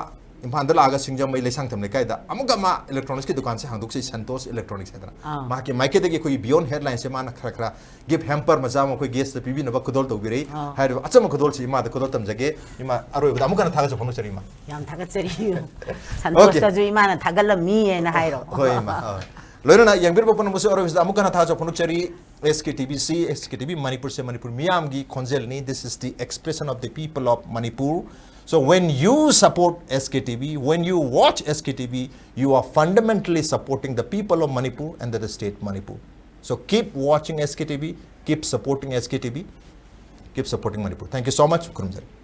ꯏꯝꯐꯥꯜꯗ ꯂꯥꯛꯑꯒ ꯁꯤꯡꯖꯃꯩ ꯂꯩꯁꯥꯡꯊꯦꯝ ꯂꯩꯀꯥꯏꯗ ꯑꯃꯨꯛꯀ ꯃꯥ ꯏꯂꯦꯛꯇ꯭ꯔꯣꯅꯤꯛꯁꯀꯤ ꯗꯨꯀꯥꯟꯁꯦ ꯍꯥꯡꯗꯣꯛꯆꯩ, ꯁꯟꯇꯣꯁ ꯏꯂꯦꯛꯇ꯭ꯔꯣꯅꯤꯛꯁ ꯍꯥꯏꯗꯅ꯫ ꯑꯥ꯫ ꯃꯍꯥꯛꯀꯤ ꯃꯥꯏꯀꯩꯗꯒꯤ ꯑꯩꯈꯣꯏꯒꯤ Beyond Headlinesꯁꯦ ꯃꯥꯅ ꯈꯔ ꯈꯔ ꯒꯤꯐ ꯍꯦꯝꯄꯔ ꯃꯆꯥ ꯑꯃ ꯑꯩꯈꯣꯏ ꯒꯦꯁꯇ ꯄꯤꯕꯤꯅꯕ ꯈꯨꯗꯣꯜ ꯇꯧꯕꯤꯔꯛꯏ꯫ ꯑꯥ꯫ ꯍꯥꯏꯔꯤꯕ ꯑꯆꯝꯕ ꯈꯨꯗꯣꯜꯁꯤ ꯏꯃꯥꯗ ꯈꯨꯗꯣꯜ ꯇꯝꯖꯒꯦ꯫ ꯏꯃꯥ, ꯑꯔꯣꯏꯕꯗ ꯑꯃꯨꯛ ꯍꯟꯅ ꯊꯥꯒꯠꯆꯕ ꯐꯣꯡꯗꯣꯛꯆꯔꯤ, ꯏꯃꯥ꯫ ꯌꯥꯝ ꯊꯥꯒꯠꯆꯔꯤ꯫ ꯁꯟꯇꯣꯁꯇꯁꯨ ꯏꯃꯥꯅ ꯊꯥꯒꯠꯂꯝꯃꯤ ꯍꯥꯏꯅ ꯍꯥꯏꯔꯣ꯫ ꯍꯣꯏ, ꯏꯃꯥ꯫ ꯑ, ꯂꯣꯏꯅꯅ ꯌꯦꯡꯕꯤꯔꯕ ꯄꯨꯝꯅꯃꯛꯁꯨ ꯑꯔꯣꯏꯕꯁꯤꯗ ꯑꯃꯨꯛ ꯍꯟꯅ ꯊꯥꯒꯠꯆꯕ ꯐꯣꯡꯗꯣꯛꯆꯔꯤ꯫ S K T V ꯁꯤ, S K T V ꯃꯅꯤꯄꯨꯔꯁꯦ ꯃꯅꯤꯄꯨꯔ ꯃꯤꯌꯥꯝꯒꯤ ꯈꯣꯟꯖꯦꯜꯅꯤ. This is the expression of the people of Manipur. So when you support S K T V, when you watch S K T V, you are fundamentally supporting the people of Manipur and the state Manipur. So keep watching S K T V, keep supporting S K T V, keep supporting Manipur. Thank you so much. ꯈꯨꯔꯨꯝꯖꯔꯤ꯫